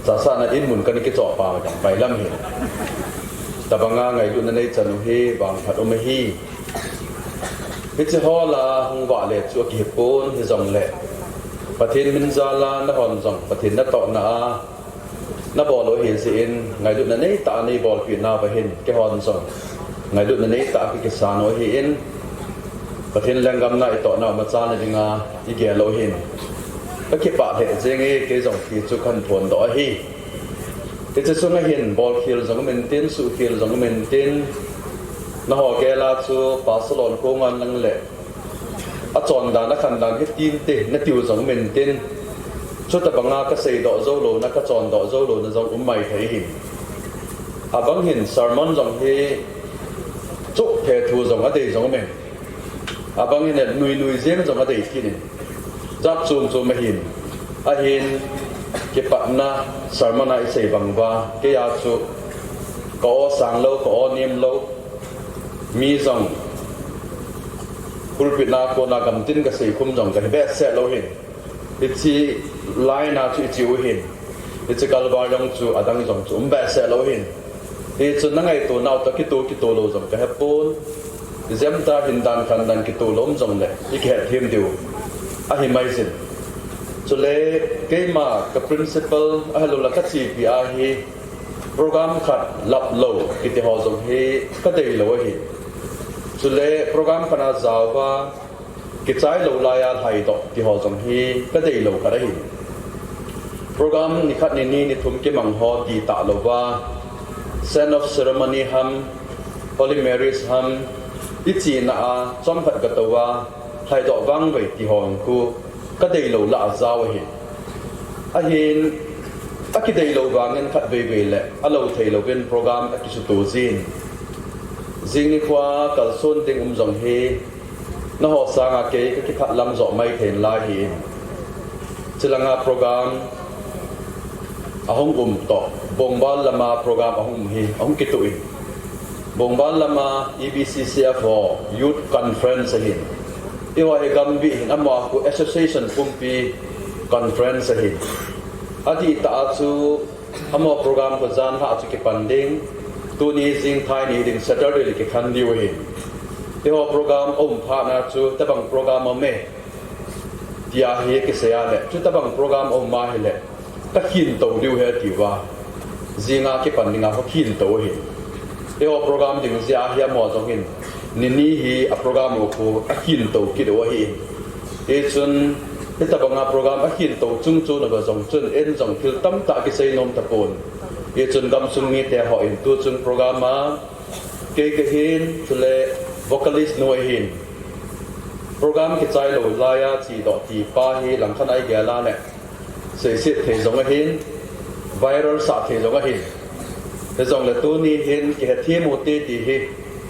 chasahna in mun kana kichoh pa jong bailam hi. Tabanga ngailutna neichan u hi vangphat um ahi. Hiche ho la hung vah le chu akihi pon hijongle, Pathen min jal a nahon jong Pathen natohna a nabol u ahi jeh in, ngailutna neitah a neibolpeh nauva hin, keihon jong ngailutna neitah a kakisan u ahin, Pathen lenggam na itohna umchan a dinga igel u ahin, kakipah lheh jeng e, kei jong ti chu kahin phondoh ahi. Hiche sunga hin bolkhel jong um intin, suhkhel jong um intin, naho gel a chu Pastor Lhonkong in lang le, achon dan, akhan dan, hitin te, natiu jong um intin, chutabanga kaseidoh jou louna, kachondoh jou louna jong um mai thei ahin. Abang hin sermon jong hi, chuphe thu jong adei jong um in. Abang hin nui nui jeng jong adei kit in. Jat chom chom ahin. Ahin, kipatna sermon a isei bang uva, kei a chu ka aw sang lou, ka aw nem lou. Mi jong pulpit na kona gamtin kasei khum jong kahi behseh lou hin. Hiche line a chu iche u hin. Hiche kalvar jong chu adang jong chu um behseh lou hin. Hichun nangaito nau toh kito kito lou jong kahe pon. Ijemtia hin dan khan dan kito lou um jongle ikihet them diu ahi mai jin. Chule keima ka principal ahilou le kachepi ahi. Program khat laplou kiti ho jong hi kadeilou ahi. Chule program khat a jaova kichailou laiya lhaidoh ti ho jong hi kadeilou khat ahi. Program nikhat nini nithum kimang ho titah louva, send off ceremony ham, Holy Marriage ham, ichena a chomkhat katouva lhaidoh vangvei ti ho khu kadeilou lah a jao ahi. Ahin, akideilou vangin khatveiveile alou theilouvin program akisuto jin. Jing nikhoa kalson ding um jong hi, nangho sanga kei kakiphat lam joh maithei nalai ahin. Chulanga program ahung um toh, Bongbal lama program ahung um hi ahung kituh in. Bongbal lama E B C C F ho Youth Conference ahin. Eiho hi gambih hin, amaho khu association pumpi conference ahin. Adihtah a chu amaho program khu janlhah chu kipan ding. Tuni jingthai ni ding Saturday le kikhen diu ahin. Eiho program aum phatna chu tobang program aume tia hi kisei a le, chutobang program aum ahile kakhintou diu ahi atiuva, jinga kipan dinga kakhintou ahi. Eiho program ding jeh a hi amaho jong hin nini hi a program u khu akhintou kit u ahi. Hichun hitobanga program akhintou chungchon uva jong chun eijong thil tamtah kisei nom tapon. Hichun gamsung mite hon tuchung program a kei kahin, chule vocalist nu ahin, program kichailou laiya chedoh ti pa hi langkhat a igel a le seiset thei jong ahin, viral sah thei jong ahin. Hijongle tuni hin kihethem ute ti hi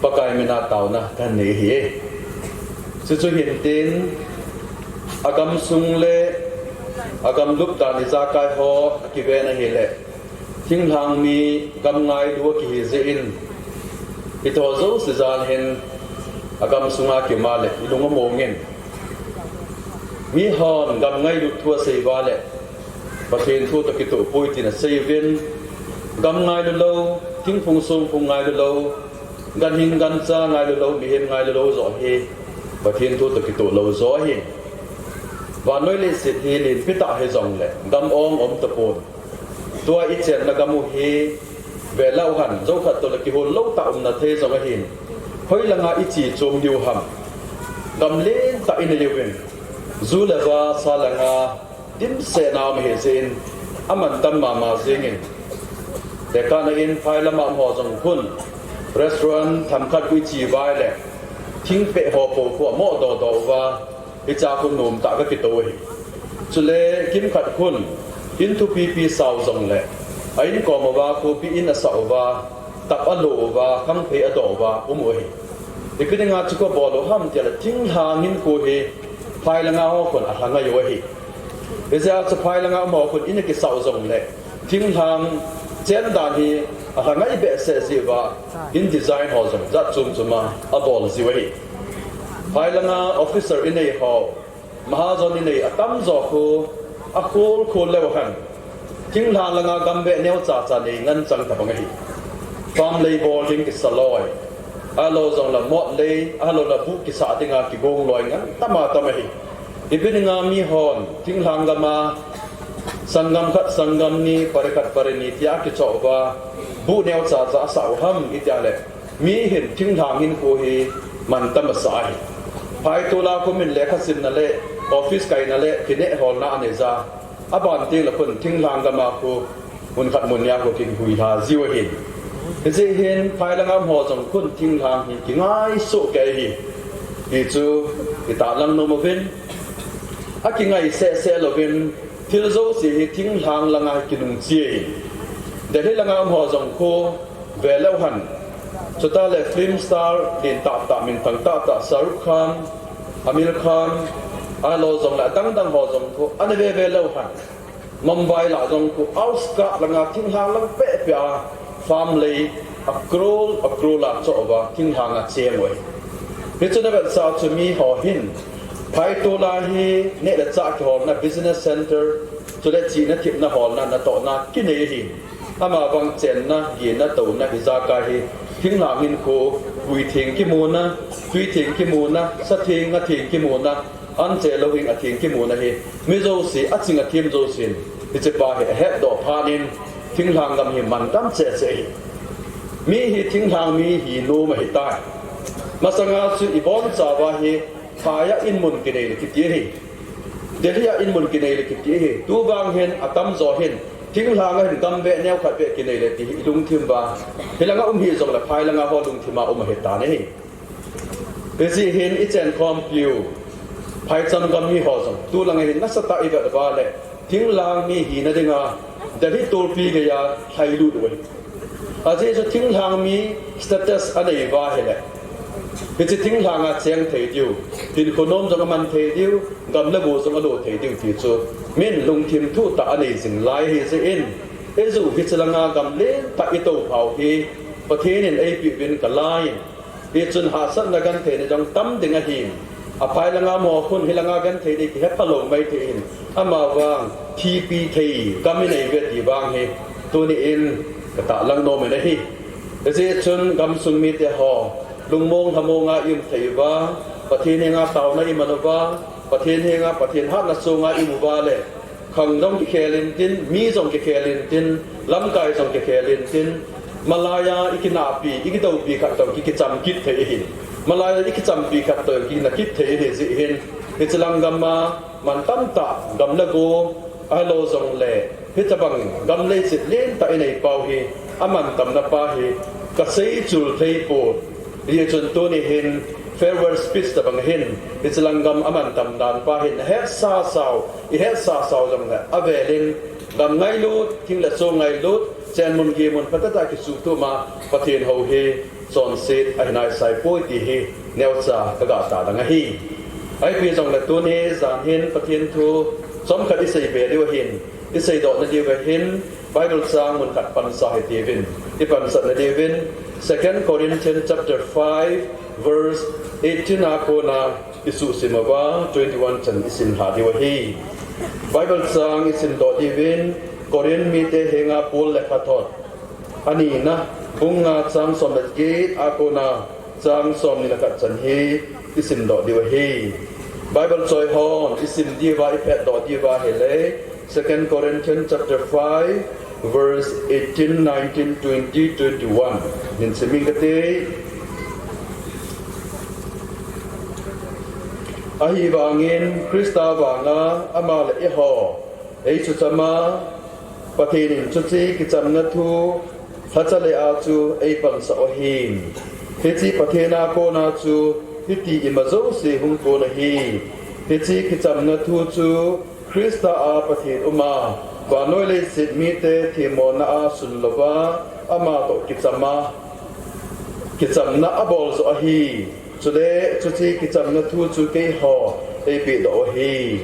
Pakai mina taona kahin nei ahi. Chuchu hintin, agamsung le agamlup dan ijakai ho akiven ahile, thinglhang mi gam ngailu akihi jeh in, hiche ho jouse jal hin agamsunga kium a le ilung among in. Mihon gam ngailut thu asei uva le Pathen thu toh kitoh poi tin asei uvin, gam ngailu lou, thingphung songphung ngailu lou, ganhing gancha ngailu lou, mihem ngailu lou joh hi Pathen thu toh kitoh lou joh ahi. Vannoi leiset hi lenpi tah hijongle gam ong um tapon. Tua ichenna gam u hi velou hen, jou khat toh le kihol lou tah umna thei jong ahin. Hoilanga iche chom diu ham? Gam lentah inei uvin, ju le va sa le nga dimset na um ahi jeh in, amantam mama jengin. Tekahna in phai lama umho jong khun restaurant themkhat khu iche uva ahile, thingpeh ho po khu amoh dohdoh uva, hichea khu nomtah kakitou ahi. Chule kimkhat khun in thupipi sao jongle, a inkom uva khu bi in asah uva, tap alo uva, khangphei adoh uva um u ahi. Ipi dinga chu kabol u ham tile, thinglhang hinkho hi phai langa ho khun alha ngai u ahi. Hijeh a chu phai langa umho khun in akisah u jongle, thinglhang chen dan hi alha ngai behseh jeh uva, in design ho jong jat chom choma abol jiu ahi. Phai langa officer inei ho, mahajon inei atamjo khu akhol khol leu hen, thinglhang langa gambeh neocha cha nei ngen chang tabang ahi. Farm lei bol ding kisa loi, ahilou jongle mot lei, ahiloule buh kisah dinga kigong loi ngen tama tam ahi. Ipi dinga mihon thinglhang gama sanggam khat, sanggam ni, pari khat, pari ni tia akichoh uva, buh neocha cha asah u ham itia le, mi hin thinglhang hinkho hi mantam asah ahi. Phaitol a khu min lekha simna le office kaina le kineh holna anei ja, aban tengle khun thinglhang gama khu mun khat mun nia khu kihuilha jiu ahin. Hijeh hin phai langa umho jong khun thinglhang hi kingai soh kei ahi, ti chu itahlang nom uvin. Akingai sehseh louvin, thil jouse hi thinglhang langa hi kinung che ahi. Delhi langa umho jong khu veleu hen, chutah le film star lentah tah, minthang tah tah, Shah Rukh Khan, Aamir Khan, ahilou jongle adangdang ho jong khu ana veve leu hen, Mumbai lah jong khu outskirt langa thinglhang lang pehpeh a farm lei a crore a crore a choh uva thinglhang acheng u ahi. Hichu navetsah chu miho hin phaitol a hi neh le chah kiholna, business center, chule chihna thepna holna natohna kinei ahin. Amavang chenna, gehna, touna ijakai hi thinglhang hinkho, puitheng kimuna, tuitheng kimuna, satheng, ngatheng kimuna, anche louhing atheng kimuna hi mi jouse, aching athem jousen hichepa hi ahetdoh phat in, Thinglhang gam hi mantam cheh cheh hi. Mi hi thinglhang mi hi nom ahitai. Masanga chu ibon chauva hi, phai a in mun kinei le kiti hi. Delhi a in mun kinei le kiti hi. Tu vang hin atam jo hin, thinglhang a hin gam ve neo khat ve kinei le ti hi ilungthim uva. Hilanga um hi jong le phai langa ho lungthim a um ahitan ahi. Hiche hin ichen khompiu, phaicham gam mi ho jong, tulanga hin nasatah a ivet uva le, thinglhang mi hina dinga, Delhi tulpi geiya lhailut uve. Ajeh chu thinglhang mi status anei uva ahile, hiche thinglhang a cheng thei diu, hinkho nom jong aman thei diu, gam le go jong alo thei diu ti chu, min lungthim thuh tah anei jing lai ahi jeh in, ijeh hiche langa gam lentah itoh phau hi, Pathen in eipeh uvin kalai in, hichun hahsatna gentheina jong tam ding ahin. Aphai langa mo khun hilanga genthei ding kihe phalou maithei in. Amavang thipi thei gam inei uve ti vang hi tuni in katahlang nom in ahi. Hijeh chun gamsung mite ho, lungmong lhamong a i um thei uva, Pathen henga taona iman uva, Pathen henga Pathen hatna sunga i um uva le, khang jong kikhel intin, mi jong kikhel intin, lamkai jong kikhel intin, malaiya ikinahpi, ikidoupi khat toh kikicham kit thei ahi. Malaiya ikichampi khat toh kina kit thei ahi jeh hin, hiche lang gam a mantam tah gam le go, ahilou jongle, hitobang gam leiset lentah inei pau hi, amantamna pa hi, kasei chul thei poi. Hichun tuni hin farewell speech tobang hin, hiche lang gam amantam dan pa hin, nahetsa sao, ihetsa sao jongle, avel in, gam ngailut, thing le chong ngailut, chen mun gei mun phatah tah kisuhthum a, Pathen hou hi, chonset ahi naisai poi ti hi, neocha kaga tahlang ahi. Ahipi jongle tuni jan hin Pathen thu chomkhat isei be diu ahin, isei doh na diu ahin, Bible chang mun khat pansa hitiuvin, ipansat na diuvin, Second Corinthians chapter five, verse eighteen a kona isuhsim uva, twenty-one chan isim lha diu ahi. Bible chang isim doh diuvin, Corinth mite henga Paul lekhathot, anina, bung nga chang som le get a kona, chang somni le khat chan hi isim doh diu ahi. Bible choi hon isim diuva, iphet doh diuva ahile, Second Corinthians chapter five, verse eighteen, nineteen, twenty, twenty-one. Hin sim inge kati. Ahivangin Christa vanga ama le eiho eichuchama, Pathen in chuche kichamna thu lhacha le a chu eipansah u ahin. Hiche Pathen a kona chu hiti ima jouse hung kon ahi. Hiche kichamna thu chu Christa a Pathen uma, vannoi leiset mite themmona a sunlouva, ama toh kichama, kichamna abol joh ahi. Chule chuche kichamna thu chu keiho eipeh doh u ahi.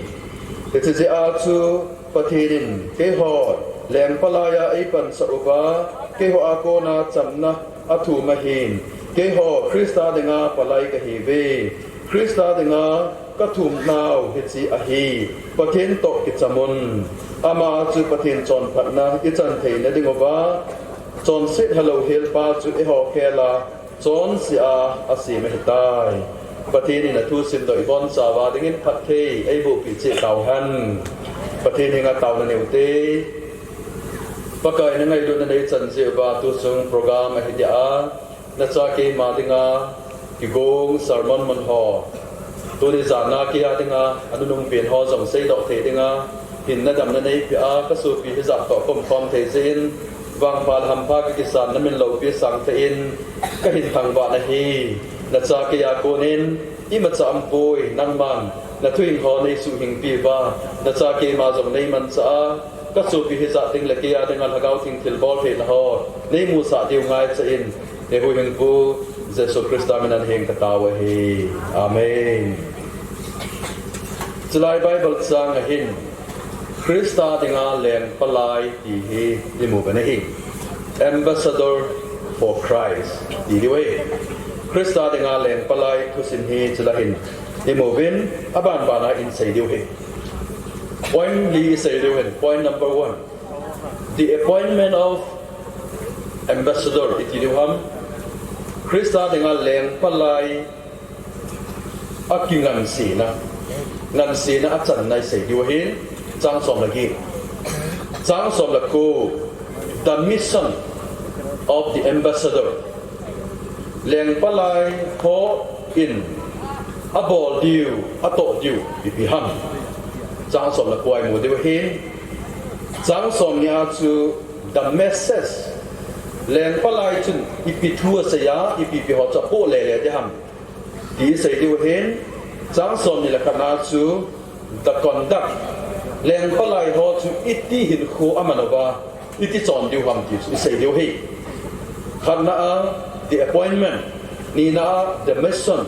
Hiche jeh a chu Pathen in keiho lengpa laiya eipansah uva, keiho a kona chamna athum ahin. Keiho Christa dinga palai kahiuve. Christa dinga kathum nau hiche ahi. Pathen toh kicham un. Ama chu Pathen chonphatna ichan theina dinguva, chonset helou helpa chu eiho khela chonse a asem ahitai. Pathen in athu simdoh ibonchauva dingin phatthei eibohpeh cheh tauhen. Pathen henga taona neute. Pakai, nangailutna neichan jeh uva tuchung program ahi dia, nacha keima dinga kigong sermon mun ho, tuni jana keia dinga anunung pen ho jong seidoh thei dinga hinna damna neipeh a, kasopi hijat toh kaumkhom thei jeh in, vangpha le hampha kakisan namin loupi sangtah in kahin thangvah nahi. Nacha keia konin imacha aumpoi, nangman nathuhing ho neisuhhingpi uva, nacha keima jong neimanchah a, kasopi hijat ding le keia dinga Lhagao Theng thilbol theina ho neimusah diu ngaicha in, eihuhhingpu Jesu Christa mina nahen katao ahi. Amen. Chulai Bible chang ahin, Christa dinga lengpalai ti hi imu uve nahi. Ambassador for Christ ti diu ahi. Christa dinga lengpalai thusim hi chulai hin imuvin, abanbana isei diu ahi. Point li isei diu ahin, point number one, the appointment of ambassador iti diu ham. Christa dinga lengpalai akingansena, ngansena achanna isei diu ahin, chang som le get, chang som le ko, The mission of the ambassador. Lengpalai hon abol diu, atoh diu ipi ham. Chang som le ko a imu diu ahin. Chang somni a chu the message. Lengpalai chun ipi thu asei a, ipi ipi ho chu apoh lele ding ham, ti isei diu ahin. Chang somni le khat na chu the conduct. Lengpalai ho chu iti hinkho aman uva, iti chon diu ham ti chu isei diu ahi. Khatna a the appointment, nina a the mission,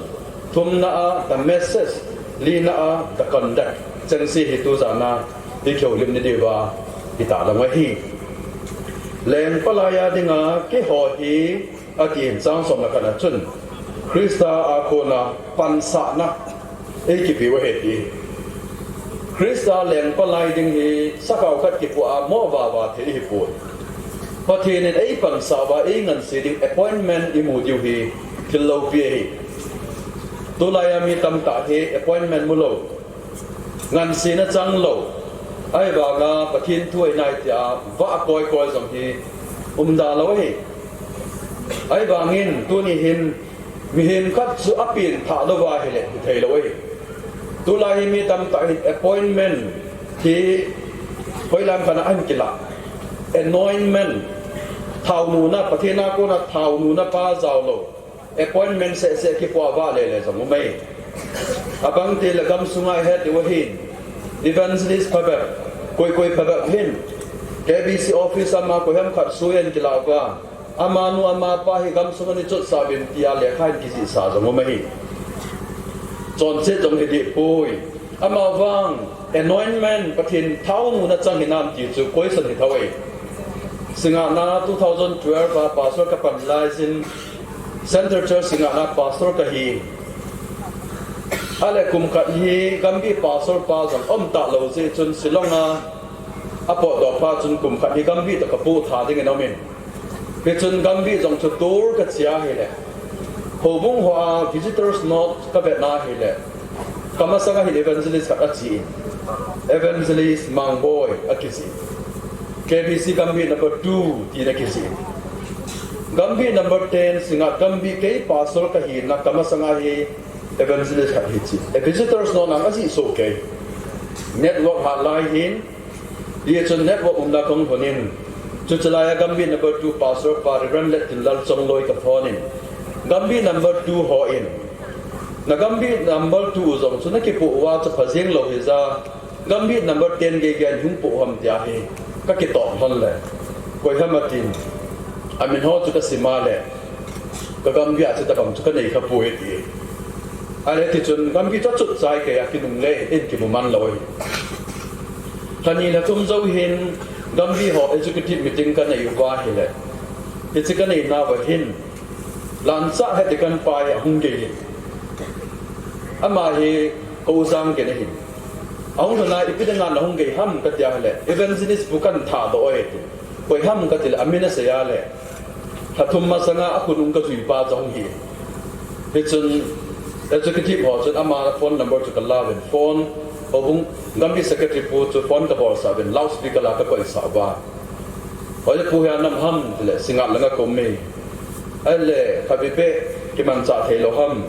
thumna a the message, lina a the conduct. Chengse hi tujan a ikihoulim ni diuva iti lang u ahi. Lengpalai a dinga keiho hi, atin, chang som le khat na chun Christa a kona pansahna eikipe u ahi ti. Christa lengpalai ding hi sakhao khat kipoh a mo vava thei hipon. Pathen in eipansah uva einganse ding appointment imu diu hi thil loupi ahi. Tulai a mi tamtah hi appointment mulou, ngansena changlou, ahivanga Pathen thu ahi nai tia vah koikoi jong hi umda lou ahi. Ahivangin tuni hin mihem khat chu apenthah louva ahile hithei lou ahi. Tulai hi mi tamtah hin appointment hi hoilang khat a ahin kilah. Anointment, thaonuna, Pathen a kona thaonuna pa jaolou, appointment sehseh kipoh a vahlele jong um ahi. Abang teng le gamsunga ihet diu ahin, evangelist phabep, koikoi phabep hin, K B C office a ama koiham khat sui ahin kilah uva, amanu amapa hi gamsunga nei chotsah uvin tia lekha ahin kijihsah jong um ahi. Chonset jong hidehpoi. Amavang anointment, Pathen thaonuna chang hinam ti chu question hithou ahi. Singngatna two thousand twelve a pastor kapan laiyin, Central Church Singngatna pastor kahi. Ahile kum khat hi Gambih pastor pa jong umtah lou jeh chun Shillong a apotdoh phat chun kum khat hi Gambih toh kapoh tha dingin aumin. Hichun Gambih jong chu tour kache ahile, houbung hoa visitors note kavetna ahile, kamasanga hin evangelist khat achen, Evangelist Mangboi akijih. K B C Gambih number two tina akijih. Gambih number ten, Singngat Gambih, kei pastor kahina kamasanga hi evangelist khat hiche. A visitors note nang ajih soh kei. Network hat lai hin, hichun network umna kahung lhonin, chuche laiya Gambih number two pastor pa Reverend Lettinlal Chongloi kaphone in, Gambih number two hon, na Gambih number two jong chu nakipoh uva chu phajeng lou hija, Gambih number ten geigei in hung poh ham tia hi kakitoh lhon le, koiham atin, amin ho chu kasima le, ka Gambih a chu tabang chu kanei khapoi ati. Ahile tichun Gambih chu achut chai kei a, kinungle in kimu man lou ahi. Lhani lhathum jou hin Gambih ho executive meeting kanei uva ahile, hiche kaneinauva hin Lanchah Hetikanpa hi ahung gei in, ama hi ka u Janggen ahin, ahung lhun a ipi dinga nahung gei ham katia ahile, evangelist pu kahin thahdoh e ati. Koiham katile amin asei a le, lhathum masanga akhonung kajuipa chu ahung hi. Hichun executive ho chun ama phone number chu kalauvin, phone, houbung Gambih secretary pu chu phone kabolsah uvin, loudspeaker a kakoisah uva, Hoipu hi anam ham tile, Singngat langa kaume. Ahile khatvei beh kimanchah theilou ham,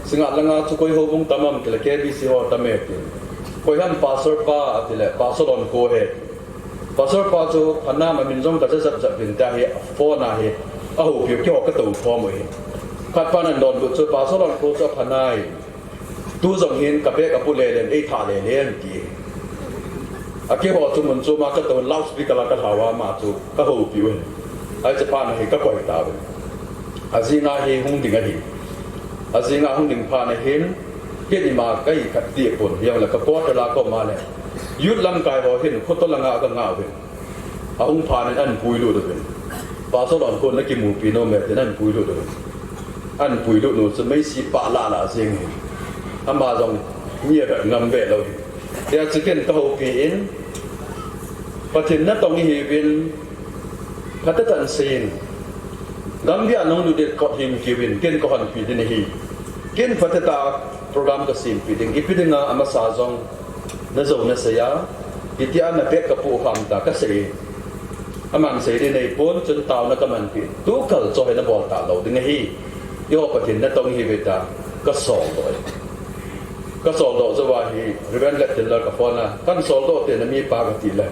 Singngat langa chu koi houbung tam ham tile, K B C ho tam e ati. Koiham pastor pa atile, Pastor Lonkho ahi. Pastor pa chu phanam, amin jong kaja japjap uvin tia hi phone a hi ahoupiu, keiho katou khom u ahi. Khatpan ahin donbut chu, Pastor Lonkho chu aphanai, tu jong hin ka bag apu lelen, eitha lelen ti. Akeiho chu mun choma katou, loudspeaker a kalhauva ama chu kahoupiu ahi. Hiche phat na hi kakoi tauvin, ajinga hi hung ding ahi. Ajinga hung ding phat na hin, kei ima kahi khat tipon, hijongle ka quarter a kaum a le, youth lamkai ho hin khotol langa aga ngah uvin, ahung phat in ahin puilut uvin, Pastor Lonkho nakimupi nom e tin ahin puilut uvin, ahin puilut u chu meisi pah lah lah jeng hin, ama jong mi avet ngam ve lou hin, hijeh chun ken kahoupi in, Pathen natong ihiuvin, phatechan seiyin, Gambih a nahung lut ding kot him kiuvin, ken kahonpi ding nahi. Ken phatecha program kasempeh ding, ipi dinga amasa jong najou nasei a, hitia na bag kapoh ham tia kasei e. Aman sei ding nei pon, chun taona kaman pi. Tu kal cho hi nabol talou ding ahi. Eiho Pathen natong hi ve ta, kasol doh. Kasol doh jou va hi, Reverend Let Taylor ka phone a, kan sol doh te na mi pa kati le.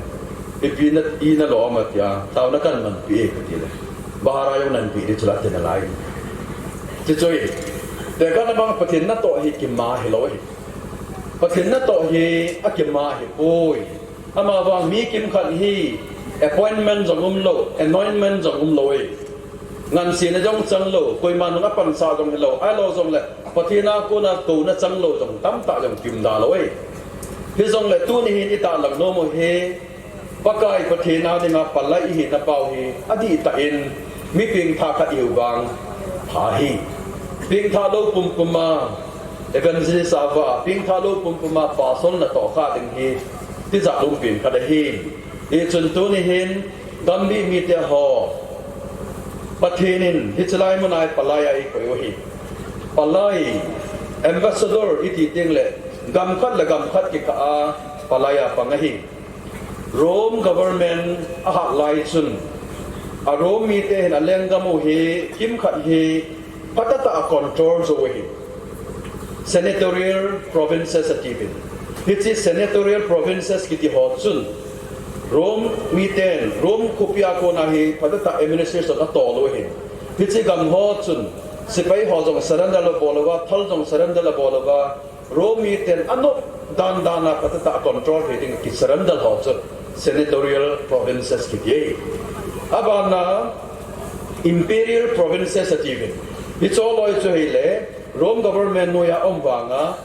Ipi na, i nalo am atia, taona kaman pi e kati le. Bahara jong nan pi ding chu la te nalai. Ti chu i. Tekah na bang Pathen natoh hi kima hilou hi. Pathen natoh hi akima hipoi. Amavang mi kimkhat hi appointment jong umlou, anointment jong umlou e. Ngansena jong changlou, koiman jong apansah jong hilou, ahilou jongle Pathen a kona kouna changlou jong tamtah jong kium dalou e. Hijongle tuni hin itahlang nom u hi, Pakai Pathen a dinga palai ihi nau hi, adihtah in mi pengtha khat ihiu vang pha hi. Pengtha lou pumpum a evangelist ava, pengtha lou pumpum a pastor natoh kha ding hi, tijat lungpen khat ahi. Hichun tuni hin, Gambih mite ho, Pathen in hiche lai mun a hi palai a eikoi u ahi. Palai, ambassador iti teng le, gam khat le gam khat kikah a palai a pang ahi. Rome government ahat lai chun, a Rome mite hin alenggam u hi, kimkhat hi, phatah tah a control jou u ahi. Senatorial provinces atiuvin. Hiche senatorial provinces kiti ho chun Rome miten, Rome khopi a kona hi phatah tah administration atol u ahi. Hiche gam ho chun sepai ho jong surrender abol uva, thal jong surrender abol uva, Rome miten anop dan dan a phatah tah a control thei ding ki surrender ho chu senatorial provinces kiti e. Abana imperial provinces atiuvin. Hiche loi chu hile Rome government noiya um vanga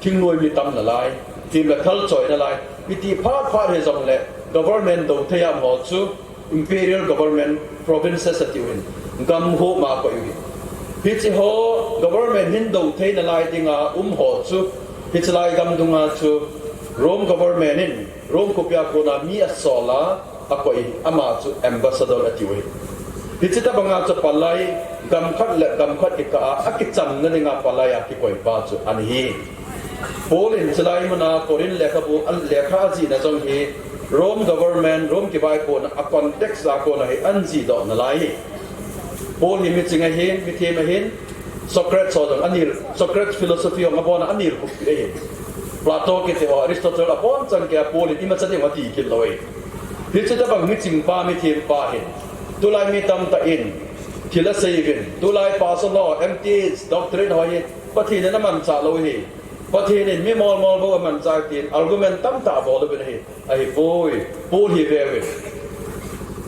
thingnoi mi tam nalai, thim le thal choi nalai, iti phat phat hijongle government dou thei a um ho chu imperial government provinces atiuvin, gam ho ma koi u hi. Hiche ho government hin dou thei nalai dinga um ho chu, hiche lai gam dunga chu Rome government in Rome khopi a kona mi asol a, akoi, ama chu ambassador atiu hi. Hiche tabanga chu palai, gam khat le gam khat kikah a, akichamna dinga palai a kikoi pa chu ana hi. Paul in chulai muna Corinth lekhabu, an lekha ajihna jong hi, Rome government, Rome kivaipohna a context a kona hi ana jihdoh nalai hi. Paul hi miching ahin, mithem ahin, Socrates ho jong anel, Socrates philosophy jong abona anel khup ahin. Plato kiti ho, Aristotle abonchan kei a Paul in imacha ding ati kit lou ahi. Hiche tabang miching pa, mithem pa hin, tulai mi tamtah in thil asei uvin, tulai pastor ho, M T H, doctorate ho hi Pathen in amanchah lou ahi. Pathen in mi molmol bou amanchah tin argument tamtah abol uvin ahi. Ahipoi, Paul hi veuvin,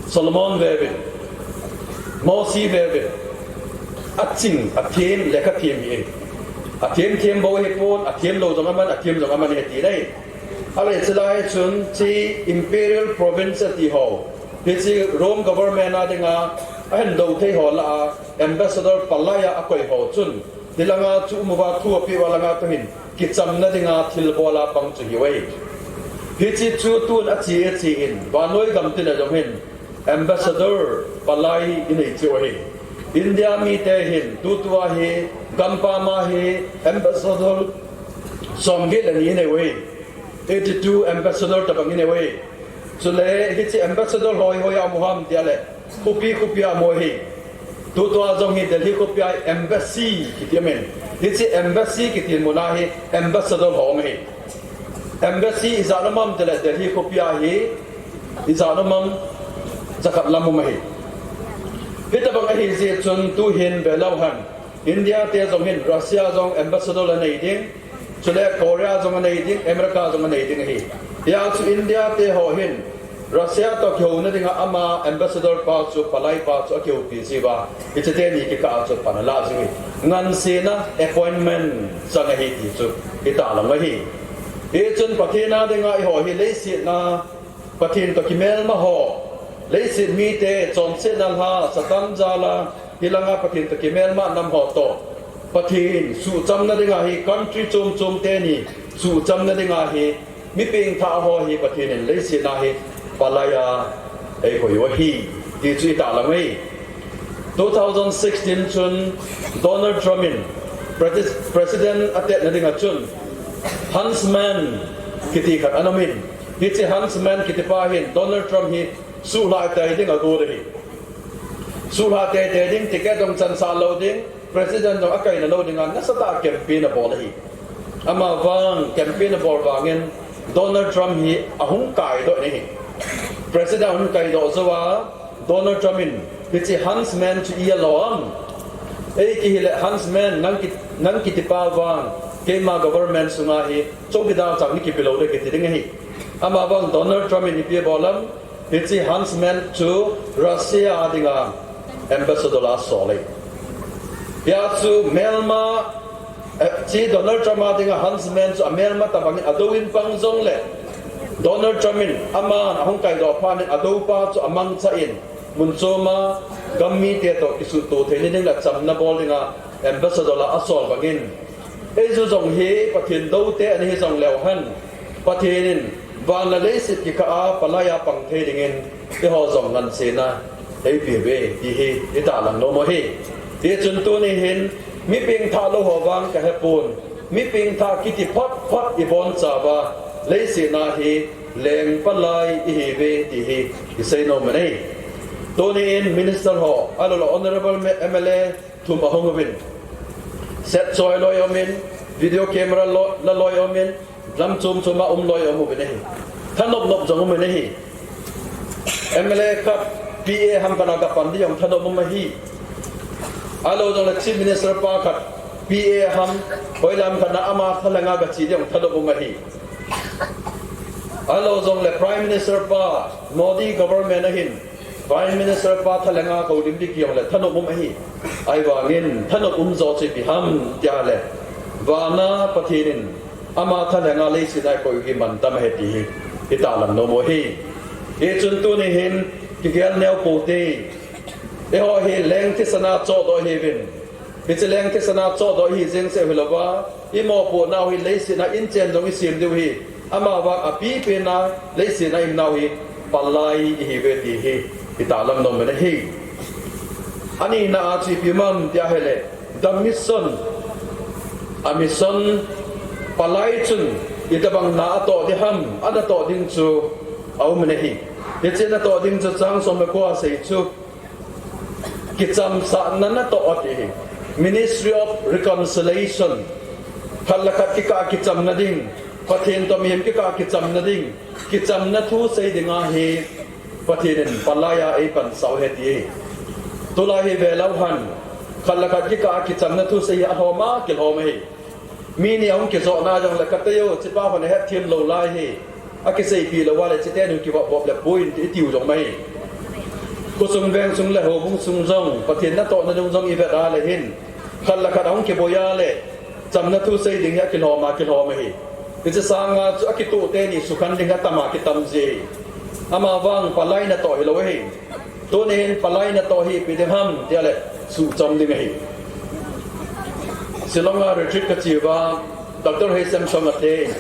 Solomon veuvin, Mosi veuvin, aching, athem, lekha them hi e. Athem them bou hipon, athem lou jong aman, athem jong aman ahi ti ahi. Ahile chulai chun hiche imperial province ati ho, hiche Rome government a dinga ahin dou thei ho lah a ambassador palai a akoi ho chun, hilanga chu um uva thu apeh uva langa toh hin kichamna dinga thilbol a pang chu ahiuve. Hiche chu tun ache ache in, vannoi gam tin a jong hin ambassador palai inei cheh u ahi. India mite hin tutua hi gampam a hi ambassador somget le ni inei u ahi. Eighty-two ambassador tabang inei u ahi. Chule hiche ambassador hoi hoi a um u ham tia le, khopi khopi a um u ahi. Tutua jong hi Delhi khopi a embassy kiti amin. Hiche embassy kiti muna hi ambassador ho um ahi. Embassy ijat um am tile Delhi khopi a hi ijat um am, jakhat lam um ahi. Hitabang ahi jeh chun tuhin velou hen, India te jong hin Russia jong ambassador anei ding, chule Korea jong anei ding, America jong anei ding ahi. Hia chu India te ho hin Russia toh kihouna dinga ama ambassador pa chu, palai pa chu akihoupi jiuva, hiche teni kikah a chu pan ala jiu ahi. Ngansena appointment chang ahi ti chu itahlang u ahi. Hichun Pathen a dinga eiho hi leiset a Pathen toh kimelma ho, leiset mite, chonsetna lha, Satan jal a, hilanga Pathen toh kimelma nam ho toh Pathen suhchamna dinga hi, country chom chom teni suhchamna dinga hi, mi pengthah ho hi Pathen in leiset a hi palai a eikoi u ahi ti chu itahlang u ahi. Two thousand sixteen chun Donald Trump in British President atetna dinga chun Huntsman kiti khat ana um in, hiche Huntsman kiti pa hin Donald Trump hi Suhlha tei ding agot ahi. Suhlha tei tei ding, ticket jong chansah lou ding, President jong akaina lou dinga nasatah a campaign abol ahi. Amavang campaign abol vangin Donald Trump hi ahung kaidoh in ahi. President ahung kaidoh jouva Donald Trump in hiche huntsman chu ijat lou ham? Eiki hile huntsman nang ki, nang kitipa vang keima government sunga hi chowkidar chang hi kipe lou ding kiti ding ahi. Amavang Donald Trump in ipi abol ham? Hiche huntsman chu Russia a dinga ambassador a asol e. Hia chu melma, eh, hiche Donald Trump a dinga huntsman chu amelma tabangin adou in pang jongle, Donald Trump in aman ahung kaidoh phat in adoupa chu amangcha in, mun chom a gam mite toh kisuhto theina ding le chamna bol dinga ambassador a asol bangin, eiju jong hi Pathen doute ana hi jongleu hen, Pathen in van le leiset kikah a palai a pang thei dingin eiho jong ngansena eipeuve ti hi itahlang nom u ahi. Hichun tuni hin mi pengthah lou ho vang kahepon, mi pengthah kiti phot phot ibonchauva, leiset a hi leng palai ihiuve ti hi isei nom u ahi. Tuni in minister ho, ahilouleh honorable M L A thum ahung uvin, set choi loi umin, video camera lo, la loi umin, lam chom chom a um loi um uvin ahi. Thanop nop jong um in ahi. M L A khat P A ham kana kapan ding jong thanop um ahi. Ahilou jongle Chief Minister pa khat P A ham, hoilam khat na ama thalhenga kache ding jong thanop um ahi. Ahilou jongle Prime Minister pa, Modi government ahin, Prime Minister pa thalhenga koulim ding kijongle thanop um ahi. Ahivangin thanop um jo chu ipi ham tia le, vana Pathen in ama thalhenga leiset a eikoi u hi mantam ahi ti hi itahlang nom u ahi. Hichun tuni hin kigel neo poute, eiho hi leng thisan a chohdoh ihiuvin, hiche leng thisan a chohdoh ihi jeng seh u hilouva, imopohnau hi leiset a inchen jong isem diu ahi. Amavang apipen a leiset a ihinnau hi palai ihiuve ti hi itahlang nom u ahi. Anina a chu ipi ham tia ahile, the mission, a mission, palai chun itobang na atoh ding ham, anatoh ding chu aum in ahi. Hiche natoh ding chu chang som le ko a asei chu, kichamsahna natoh ati hi. Ministry of Reconciliation. Khat le khat kikah a kichamna ding, Pathen toh mihem kikah a kichamna ding, kichamna thu sei dinga hi Pathen in palai a eipansah u ahi ti hi. Tulai hi velou hen, khat le khat kikah a kichamna thu sei hi alhom a kilhom ahi. Mi ni ahung kijohna jongle, katei o, hichepa hon ahetthem lou lai hi, akiseipi lou a le hiche teni kivop vop le poi in ti itiu jong mai. Khosung vengsung le houbung sung jong, Pathen natohna dung jong ivet a le hin, khat le khat ahung kiboi a le, chamna thu sei ding hi akilhom a kilhom ahi. Hiche sanga chu akitoh teni sukhan ding atam a kitam ji. Amavang palai natoh hilou ahi. Tunin palai natoh hi ipi ding ham tia le, suhchom ding ahi. Shillong a retreat kache uva, Doctor Heisem Song ate,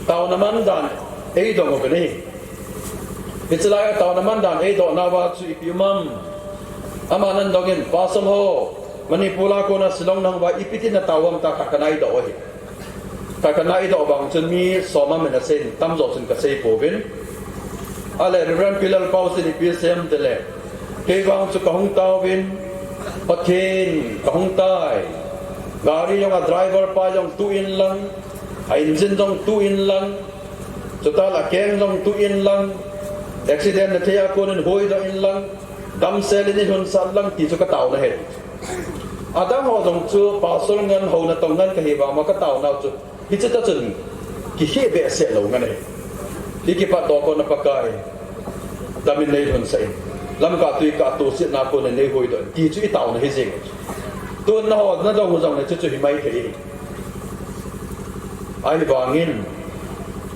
taona man dan eidong uvin ahi. Hiche lai a taona man dan eidohnauva chu ipi um ham? Aman adongin, Pastor ho, Manipur a kona Shillong nahung uva ipi tin natao u ham tia khat kana eidoh u ahi. Khat kana eidoh vang chun mi som a min asei in, tamjo chun kasei pouvin. Ahile Reverend Pi Lalpao chun ipi asei em tile, kei vang chu kahung taovin, Pathen kahung tai. Gari jong a driver pa jong tuh in lang, a engine jong tuh in lang, chutah le a keng jong tuh in lang, accident nathei a konin huhdoh in lang, damsel in eilhunsah lang ti chu kataona ahi. Adang ho jong chu pastor ngen, houna tong ngen kahi vang ma kataonau chu, hiche tah chun kihe behseh lou ngen ahi. Ikipatdoh kona Pakai, damin neilhunsah in, Lamka tui kah a tosetna a konin neihuhdoh in ti chu itaona ahi jeng. Tun nangho nadong u jongle chuchu himai thei ahi. Ahivangin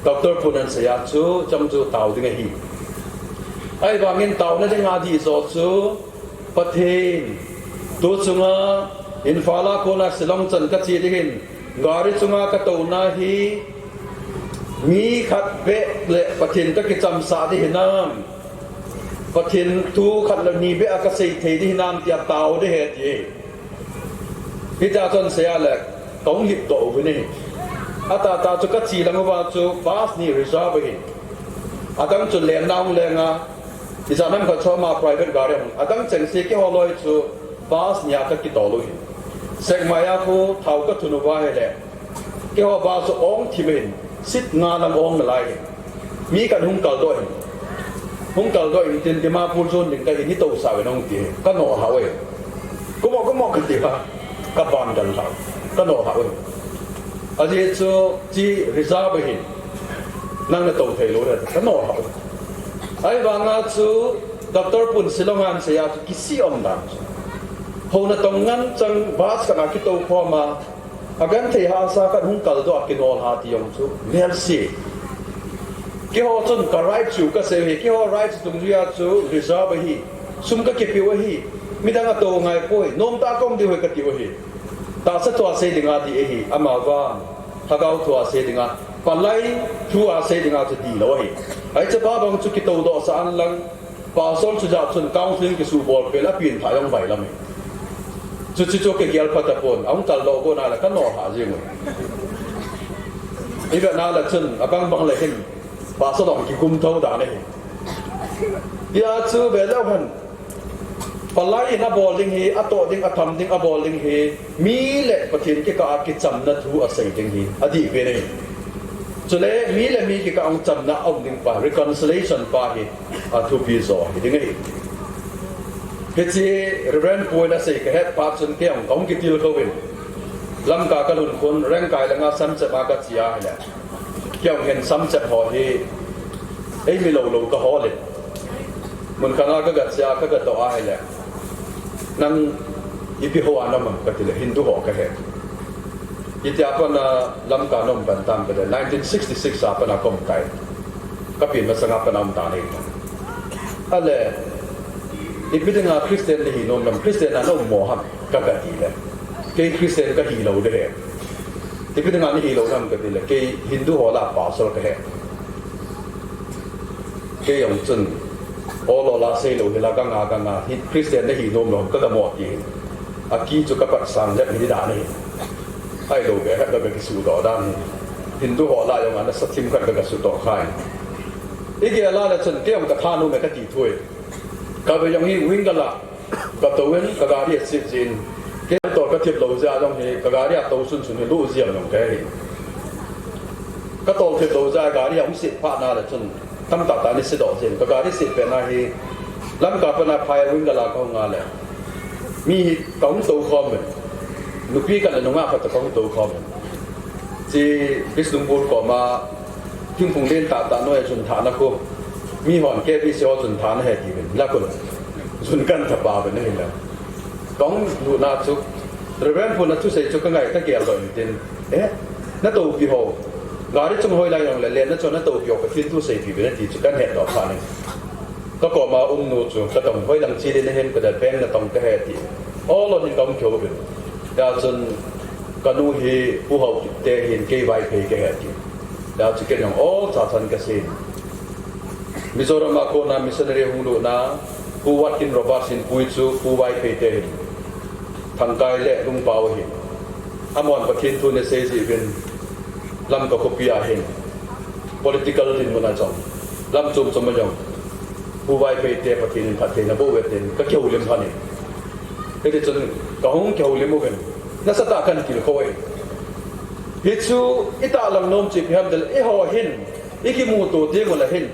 Doctor Pu Nansei a chu chomchu tao ding ahi. Ahivangin taona dinga dihjo chu, Pathen, tu chunga Imphal a kona Shillong chan kache ding hin, gari chunga katouna hi mi khat beh le Pathen kakichamsah ding hinam, Pathen thu khat le ni beh a kasei thei ding hinam tia tao ding ahi ati. Hitia chun asei a le, kahung lhitdoh uvin ahi. Atahtah chu kache lang uva chu bus ni reserve ahi. Adang chu lenna hung leng a, Ijat ham khat chu ama private gari hung. Adang cheng se keiho loi chu bus nia kakitol u hin. Sekmai a khu thao kathun uva ahile, keiho bus chu ong thim in, seat nga lang ong nalai hin. Mi khat hung kaldoh in. Hung kaldoh in tin Dimapur jon ding kahi, nei tousah uvin hung ti. Kanoh lhah uve. Kumo, kumo kati a. Kaban gal lhah. Kanoh lhah uve. Ajeh chu chi reserve ahi. Nang natou thei lou ahi, kanoh lhah uve. Ahivanga chu Doctor Pun Silong in asei a chu kisih um dan chu. Hou natong ngen chang bus khat a kitou khom a, agenthei hahsa khat hung kaldoh a kinoh lhah ti jong chu melse. Keiho chun ka right chu kasei u ahi, keiho right chu dungjuia chu reserve ahi, sum kakipeh u ahi, midang atou ngai poi, nomtah a kaum diu ahi kati u ahi. Tahsa thua sei dinga dih ahi, amavang lhagao thua sei dinga, palai thua sei dinga chu dihlou ahi. Hiche pa bang chu kitoudoh sah in lang, Pastor chu jat chun counseling kisuhbol peh le apen thah jong vailam e. Chuche chu kigel pha tapon, ahung kaldoh got na le kanoh lhah jeng u. Ivet na le chun abang bang le hin Pastor jong kigum thou dan ahi. Hijeh chun ve leu hen. Palai in abol ding hi, atoh ding, atham ding, abol ding hi, mi le Pathen kikah a kichamna thu asei ding hi adih pen ahi. Chule mi le mi kikah a hung chamna aum ding pa, reconciliation pa hi athupi jo hi ding ahi. Hiche Reverend Pu in asei kahet phat chun kei jong kahung kitilkhou in, Lamka kalhun khun, Rengkai langa Samchep a kache ahile, kei jong hin Samchep ho hi eimi lou lou kahol in, mun khat a kagache a kagadoh ahile, nang ipi ho a naum em katile, Hindu ho kahi. Itia pat a Lamka naum pan tam kati le, nineteen sixty-six a pat a kaum tai. Kapen masang a pat a um tan ahi. Ahile, ipi dinga Christian nahi nom nam, Christian a naum mo ham kagati le, kei Christian kahilou ding ahi. Ipi dinga nahilou nam katile, kei Hindu ho lah a pastor kahi. Kei jong chun, ol ol a seilou hila ganga ganga hi Christian nahi nom lou ham kagamo ti. Aki chu kapat sang jep hi dan ahi. Ahilou ve, hepna kakisuhdoh dan hi. Hindu ho lah a jong ana sathim khat kakisuhdoh khai. Igel a le chun kei jong kathanom e kati thou e. Kave jong hi Wingala katou in, kagari aset jin. Kei tol kathip lou jeh a jong hi, kagari a tou sunsun hi lu jeng jong kahi. Katol thip lou jeh a gari ahung set phat na le chun, tamtah tah in sedoh jin. Kagari set pet na hi, Lamka pat a phai Wingala kahung a le, mi hi kahung toukhom in. Nupi khat le nungah khat toh kahung toukhom in. Hiche Bishnupur koma, thingphung len tahtah noi a jun thahna khu, mihon K B C ho jun thahna ahi tiuvin, la khun jun kan thapa uvin ahile. Kahung lutna chu, Reverend Pu in athusei chu kangai kageldoh in tin, eh, natoupi ho, gari chung hoilai jongle lenna chu natoupi ho Pathen thu seipeh uvin ati chu kahin hetdoh phat in, kakoma umnu chu kadong, hoilang che ding nahi em katile, bank natong kahi ati. Ol ol in kahung kihouvin. Hijeh chun kanu hi Pu Haokip te ahin, kei Vaiphei kahi ati. Hijeh chun ken jong olcha chan kasei in, Mizoram a kona missionary hung lutna, Pu Watkin Roberts in pui chu Pu Vaiphei te ahin, Thangkai le Lungpao ahin. Amahon Pathen thu ana sei jeh uvin, Lamka khopi a hin political dinmun a jong, lam chom chom a jong, Pu Vaiphei te Pathen in phattheina boh uve tin kakihoulim lhon in. Hitichun kahung kihoulim uvin, nasatah a kahin tilkhou e. Hichu itahlang nom chu ipi ham itile, eiho hin ikimuto teng ule hin,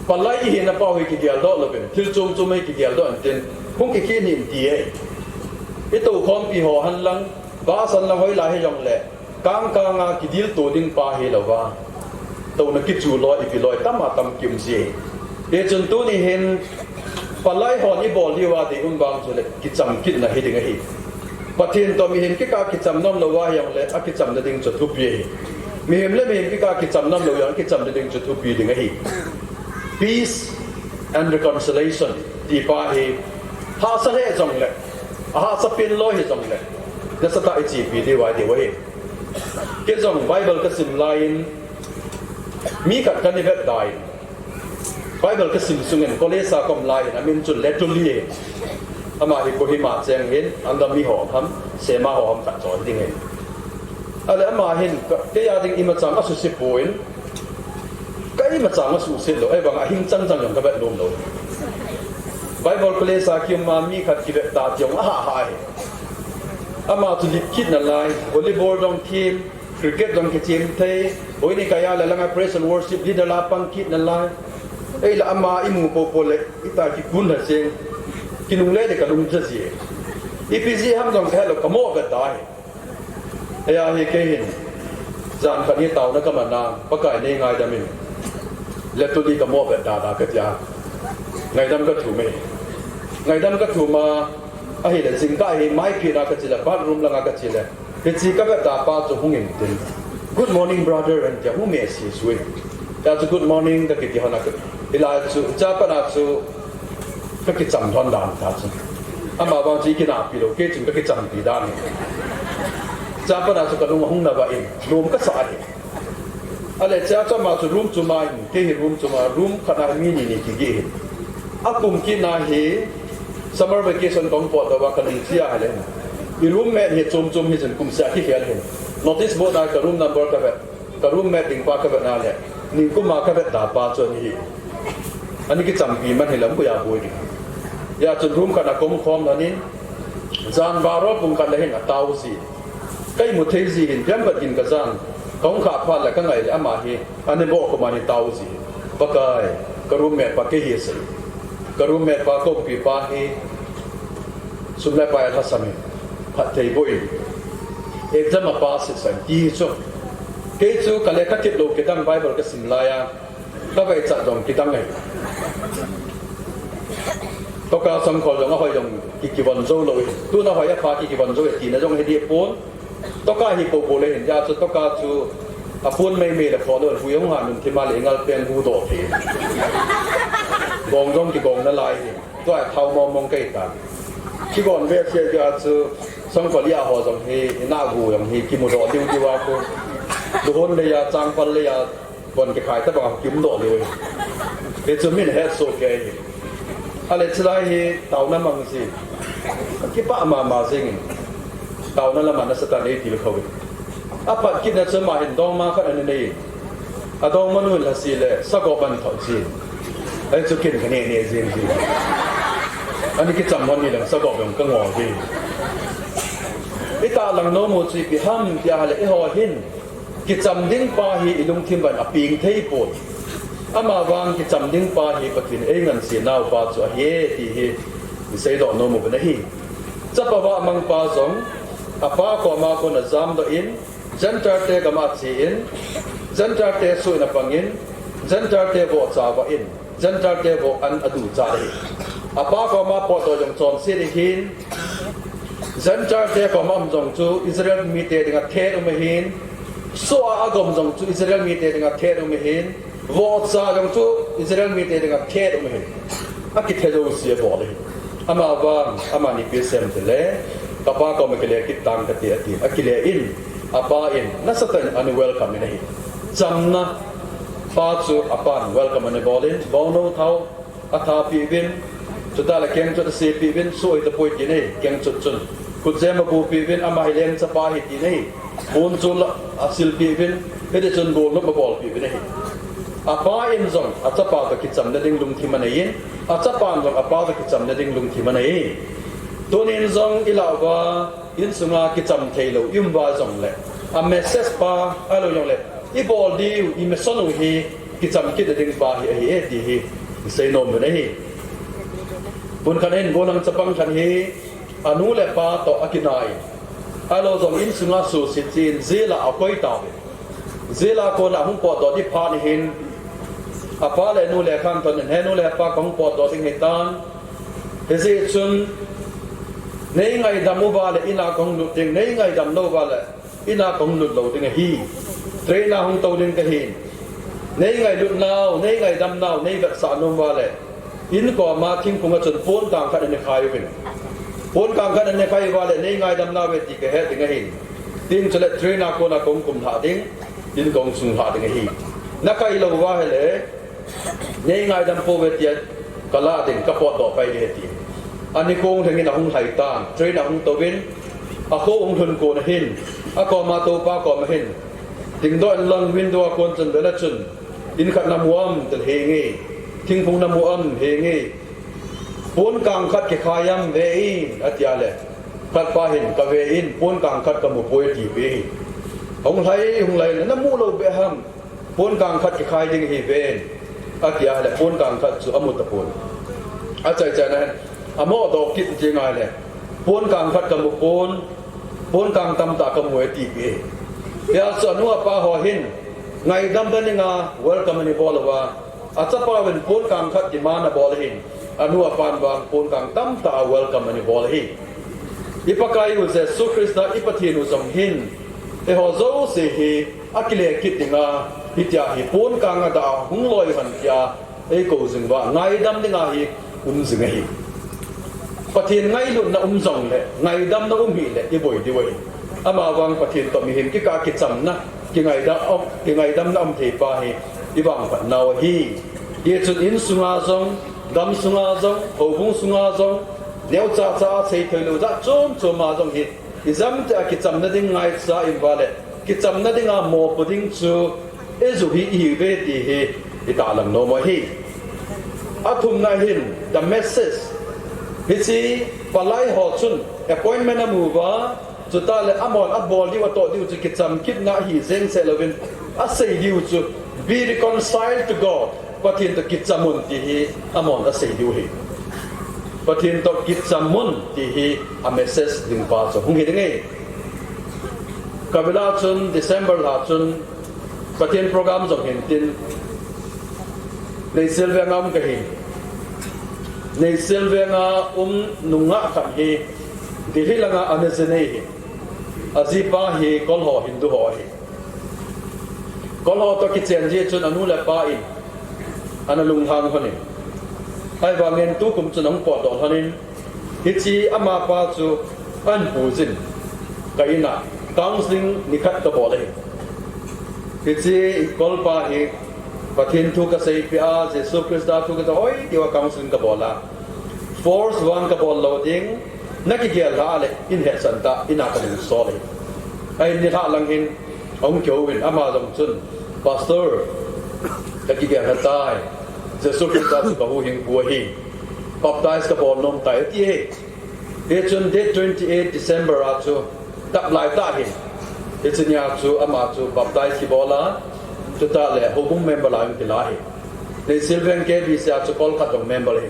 palai ihina pau hi kigeldoh louvin, thil chom chom hi kigeldoh intin, hung kikhen hih in ti e. Itoukhompi ho henlang, bus henlang, hoilai hijongle, kang kang a kidilto ding pa hilouva, touna kichu loi, ipi loi, tam a tam kium ji e. Hichun tuni hin, palai hon ibol diuva deium vang chule, kicham kitna hiding ahi. Pathen toh mihem kikah a kicham nomlouva hijongle, akichamna ding chu thupi ahi. Mihem le mihem kikah a kicham nomlou jongle, akichamna ding chu thupi ding ahi. Peace and reconciliation ti pa hi, hahsa lheh jongle, ahahsa pen loi hijongle, nasatah a ichepi diu ahi diu ahi. Kei jong Bible kasim laiyin, mi khat kahin vetda in, Bible kasim sungin, college a kaum laiyin, amin chu Letuli ahi. Ama hi Kohima cheng ahin, Angami ho ham, Sema ho ham khat chu ding ahi. Ahile ama hin, ka, kei a ding imacha asuse poi, Ka ima chang a suhset lou, ahivang a hing chang chang jong ka vet nom lou. Bible college a kium a mi khat kivet ta ti jong aha ha hi. Ama chu lit kit nalai, volleyball jong them, cricket jong kichem thei, hoi ni kaya la langa praise and worship leader la pang kit nalai. Ei la ama imu popo le, ita kikun ha seng. Kinungle le kalung ja ji. Ipi ji ham jong ka helou kamo vet ta hi. Eia hi kei hin, jan khat hi taona ka mana, Pakai nei ngaidam in. Le tuni ka mo vet da da ka tia. Ngaidam ka thum e. Ngaidam ka thum a, ahile jingkah hi maiphina ka chi le, bathroom langa ka chi le. Hichi ka vet da pa chu hung in tin. Good morning, brother, and tia hung me si sui. Tia chu good morning ka kiti hon a ka. Ila chu, cha pa na chu, ka kicham don dan ta chu. Ama vang chu i kinahpi lou, kei chun ka kichampi dan. Cha pa na chu ka lung hung na va in, lom ka sa hi. Ale cha chu ama chu room chu ma in, kei hi room chu ma, room khat na mi ni ni kigei hin. A kum kit na hi, summer vacation kong pot lou va ka lung chia le. I roommate hi chom chom hi chun kum sia kikhel hin. Notice board na ka room number ka vet. Ka roommate ding pa ka vet na le, ningkum a ka vet da pa chu ani hi. Ani kichampi man hi lam ko ya boi ding. Ya chun room khat na kong khom na nin, jan baro pung khat le hin a tao ji. Ka imu thei ji hin, pian bat gin ka jan. Kong kha pha le ka ngai le ama hi, ani bo ko mani tao ji. Pakai, ka roommate pa kei hi sei. Ka roommate pa kong pi pa hi, sum le pai a lhasam in, phatthei boh in, exam a pass sah in, ti hi chu. Kei chu ka le ka thip lou kidang Bible ka sim lai a, ka vai chat dong kidang ahi. Toka sangkhol dong a hoi dong ki kivon jou lou hi. Tuna hoi a pha ki kivon jou hi tina dong hi di pon. Toka hi popo le hin, ya chu toka chu a pon mei mei le kho lou, hui hung ha nun thima le ngal pen gu do phi. Gong dong kigong nalai hi. Tua thao mong mong kei ta. Kigon ve sia kia chu sangkhol ya ho jong hi, ina gu jong hi, kimu do diu diu a ko. Luhon le ya, changpal le ya, bon kikhai ta bang kimu do diu. Hi chu min het so kei. Ale chilai hi taona mang si. Kipa ma ma jing. Taona lama na Satan ei til khou. A phat kit na chu ama hin dongma khat ani nei. A dongma nu la si le, sagop an thot si. Ai chu kin ka ne ne jing jing. Ani kicham hon ni lang sagop jong ka ngol ding. I ta lang nom u chu ipi ham tia le i ho hin. Kicham ding pa hi i lungthim ban a ping thei pon. Ama vang kicham ding pa hi Pathen ei ngansi nau pa chu ahi e ti hi i seidoh nom u ban ahi. Chapa vamang pa jong, a pa koma kon a jamdoh in, Gentile te gam a che in, Gentile te suh in a pang in, Gentile te vohcha vah in, Gentile te voh an a ducha ahi. A pa koma potdoh jong chonset ahin, Gentile te koma um jong chu Israel mite dinga thet um ahin, suh a a gom jong chu Israel mite dinga thet um ahin, vohcha jong chu Israel mite dinga thet um ahin. A kithe jouse abol ahi. Ama vang, amani ipi asei em tile, ka pa koma kile kit tang kati ati. Akile in, a pa in, nasatah in ana welcome in ahi. Chamna pa chu a pan welcome ana bol in, bongnou thao atha peh uvin, chutah le kengchot ase peh uvin, suh ahitapoi tin ahi, kengchot chun. Khutjem abu peh uvin, ama hi lengchapa ahi tin ahi. Pon chu la, asil peh uvin, hiti chun golnop abol peh uvin ahi. A pa in jong, a chapa toh kichamna ding lungthim anei in, a chapa in jong, a pa toh kichamna ding lungthim anei. Tunin jong i lah uva, insunga kicham thei lou, i um uva jong le, a message pa, ahilou jong le, i bol diu, i mission u hi, kicham kit ding pa hi ahi e ti hi, i sei nom u ahi. Pun khat in, gollhang chapang khat hi, a nu le pa toh a kinai. Ahilou jong insunga suhset chin, jail a akoi tauve. Jail a kona hung potdoh ding phat hin, a pa le nu le khan ton in, he nu le pa ka hung potdoh ding ahitan. Hijeh chun, nei ngaidam uva le in a ka hung lut ding, nei ngaidam lou uva le, in a ka hung lut lou ding ahi. Train a hung tou ding kahin. Nei ngailut nau, nei ngaidam nau, nei vetsah nom uva le, in koma thingphung a chun pon kang khat ana khai uvin. Pon kang khat ana khai uva le, nei ngaidam nauve ti ka het ding ahin. Tin chule train a kona kong kum lhah ding, in kong sung lhah ding ahi. Na kai lou uva ahile, nei ngaidam pouve tia ka lah ding, ka potdoh pai ding ahi ti. Ani kong lhengin ahung lhai tan, train a hung touvin, a kho hung lhun kon ahin, a koma toupa koma hin. Dingdoh in lang window a kon chun vele chun, In khat namu am, tia henge. Thingphung namu am, henge. Pon kang khat kikhai am, ve in, atia le. Khat pa hin, kave in, pon kang khat kamu poi, atipeh e. Hung lai, hung lai, namu lou beh ham. Pon kang khat kikhai ding ahi, ve in, atia le, pon kang khat chu amu tapon. Achai chai na hin, amo doh kit jeng a le. Pon kang khat kamu pon, pon kang tamtah kamu e, atipeh e. Hijeh chun anu apa ho hin, ngaidam dan dinga welcome ana bol uva, achapa uvin pon kang khat demand abol ahin, anu apan vang pon kang tamtah a welcome ana bol ahi. I Pakaiyu Jesu Christa i Pathen u jong hin, eiho jouse hi akile kit dinga, hitia hi pon kang adah a hung loi hen tia, eikou jing uva, ngaidam dinga hi um jing ahi. Pathen ngailutna um jongle, ngaidamna um hile, iboi diu ahi. Amavang Pathen toh mihem kikah a kichamna, kingaidam, kingaidamna um thei pa hi, ivangphat nau ahi. Hichun insunga jong, gamsunga jong, houbung sunga jong, neocha cha a seithei lou jat chom chom a jong hi, ijamtia kichamna ding ngaicha in vale, kichamna dinga mopo ding chu, eiju hi ihiuve ti hi, itahlang nom u ahi. Athumna hin, the message. Hiche palai ho chun appointment amu uva, chutah le amahon abol diu, atoh diu chu kichamkitna ahi jeng seh louvin, asei diu chu, be reconciled to God. Pathen toh kicham un ti hi, amahon asei diu ahi. Pathen toh kicham un ti hi, a message ding pa chu hung hi ding ahi. Kavela chun December lha chun Pathen program jong hin tin, Neihsial veng a um kahi. Neihsial veng a um nungah khat hi Delhi langa ana jin ahi. Ajipa hi Kol ho Hindu ho ahi. Kol ho toh kichen jeh chun anu le apa in ana lunghang lhonin, ahivangin tukum chun ahung potdoh lhonin, hiche amapa chu ahin pui jin, ka in a counselling nikhat kabol ahi. Hiche Kol pa hi Pathen thu kaseipeh a, Jesu Christa thu kaseipeh a, hoi tia counselling kabol a, force vang kabol lou ding, nakigel lhah le in hehsan tah, in a kalungsol ahi. Ahin nilhah lang hin ahung kihouvin, ama jong chun, Pastor, kakigel lha tai, Jesu Christa chu kahuhhingpu ahi, baptize kabol nom tai, ati ahi. Hichun date twenty eight December a chu, taplai tah hin, hiche nia chu ama chu baptize kibol a, chutah le houbung member a jong kila ahi. Neihsial veng K B C a chu Kol khat jong member ahi.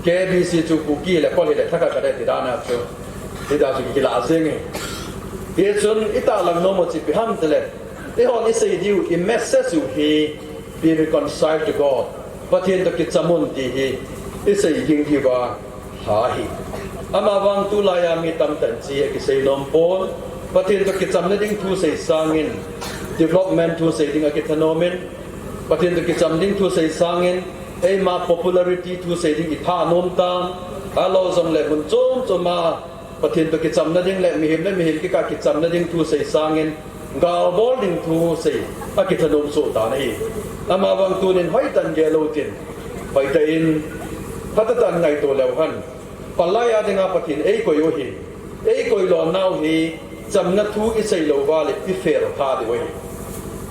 K B C chu Kuki le Kol hile thakhat khat ahi ti dan a chu, hitia chu kila jeng ahi. Hichun itahlang nom u chu ipi ham itile, eihon isei diu, i message u hi, be reconciled to God. Pathen toh kicham un ti hi, isei ging diuva lha ahi. Amavang tulai a mi tamtah in hiche akisei nom pon. Pathen toh kichamna ding thu sei sangin, development thu sei ding akithanom in, Pathen toh kicham ding thu sei sangin, eima popularity thu sei ding ithanom tan, ahilou jongle mun chom chom a Pathen toh kichamna ding le mihem le mihem kikah a kichamna ding thu sei sangin, gal bol ding thu sei akithanom soh tan ahi. Amavang tunin hoitah in gel u hitin, hoitah in, phatah tah in ngaito leu hen, palai a dinga Pathen in eikoi u ahi. Eikoi lhon nau hi, chamna thu isei lou uva le ifail kha diu ahi.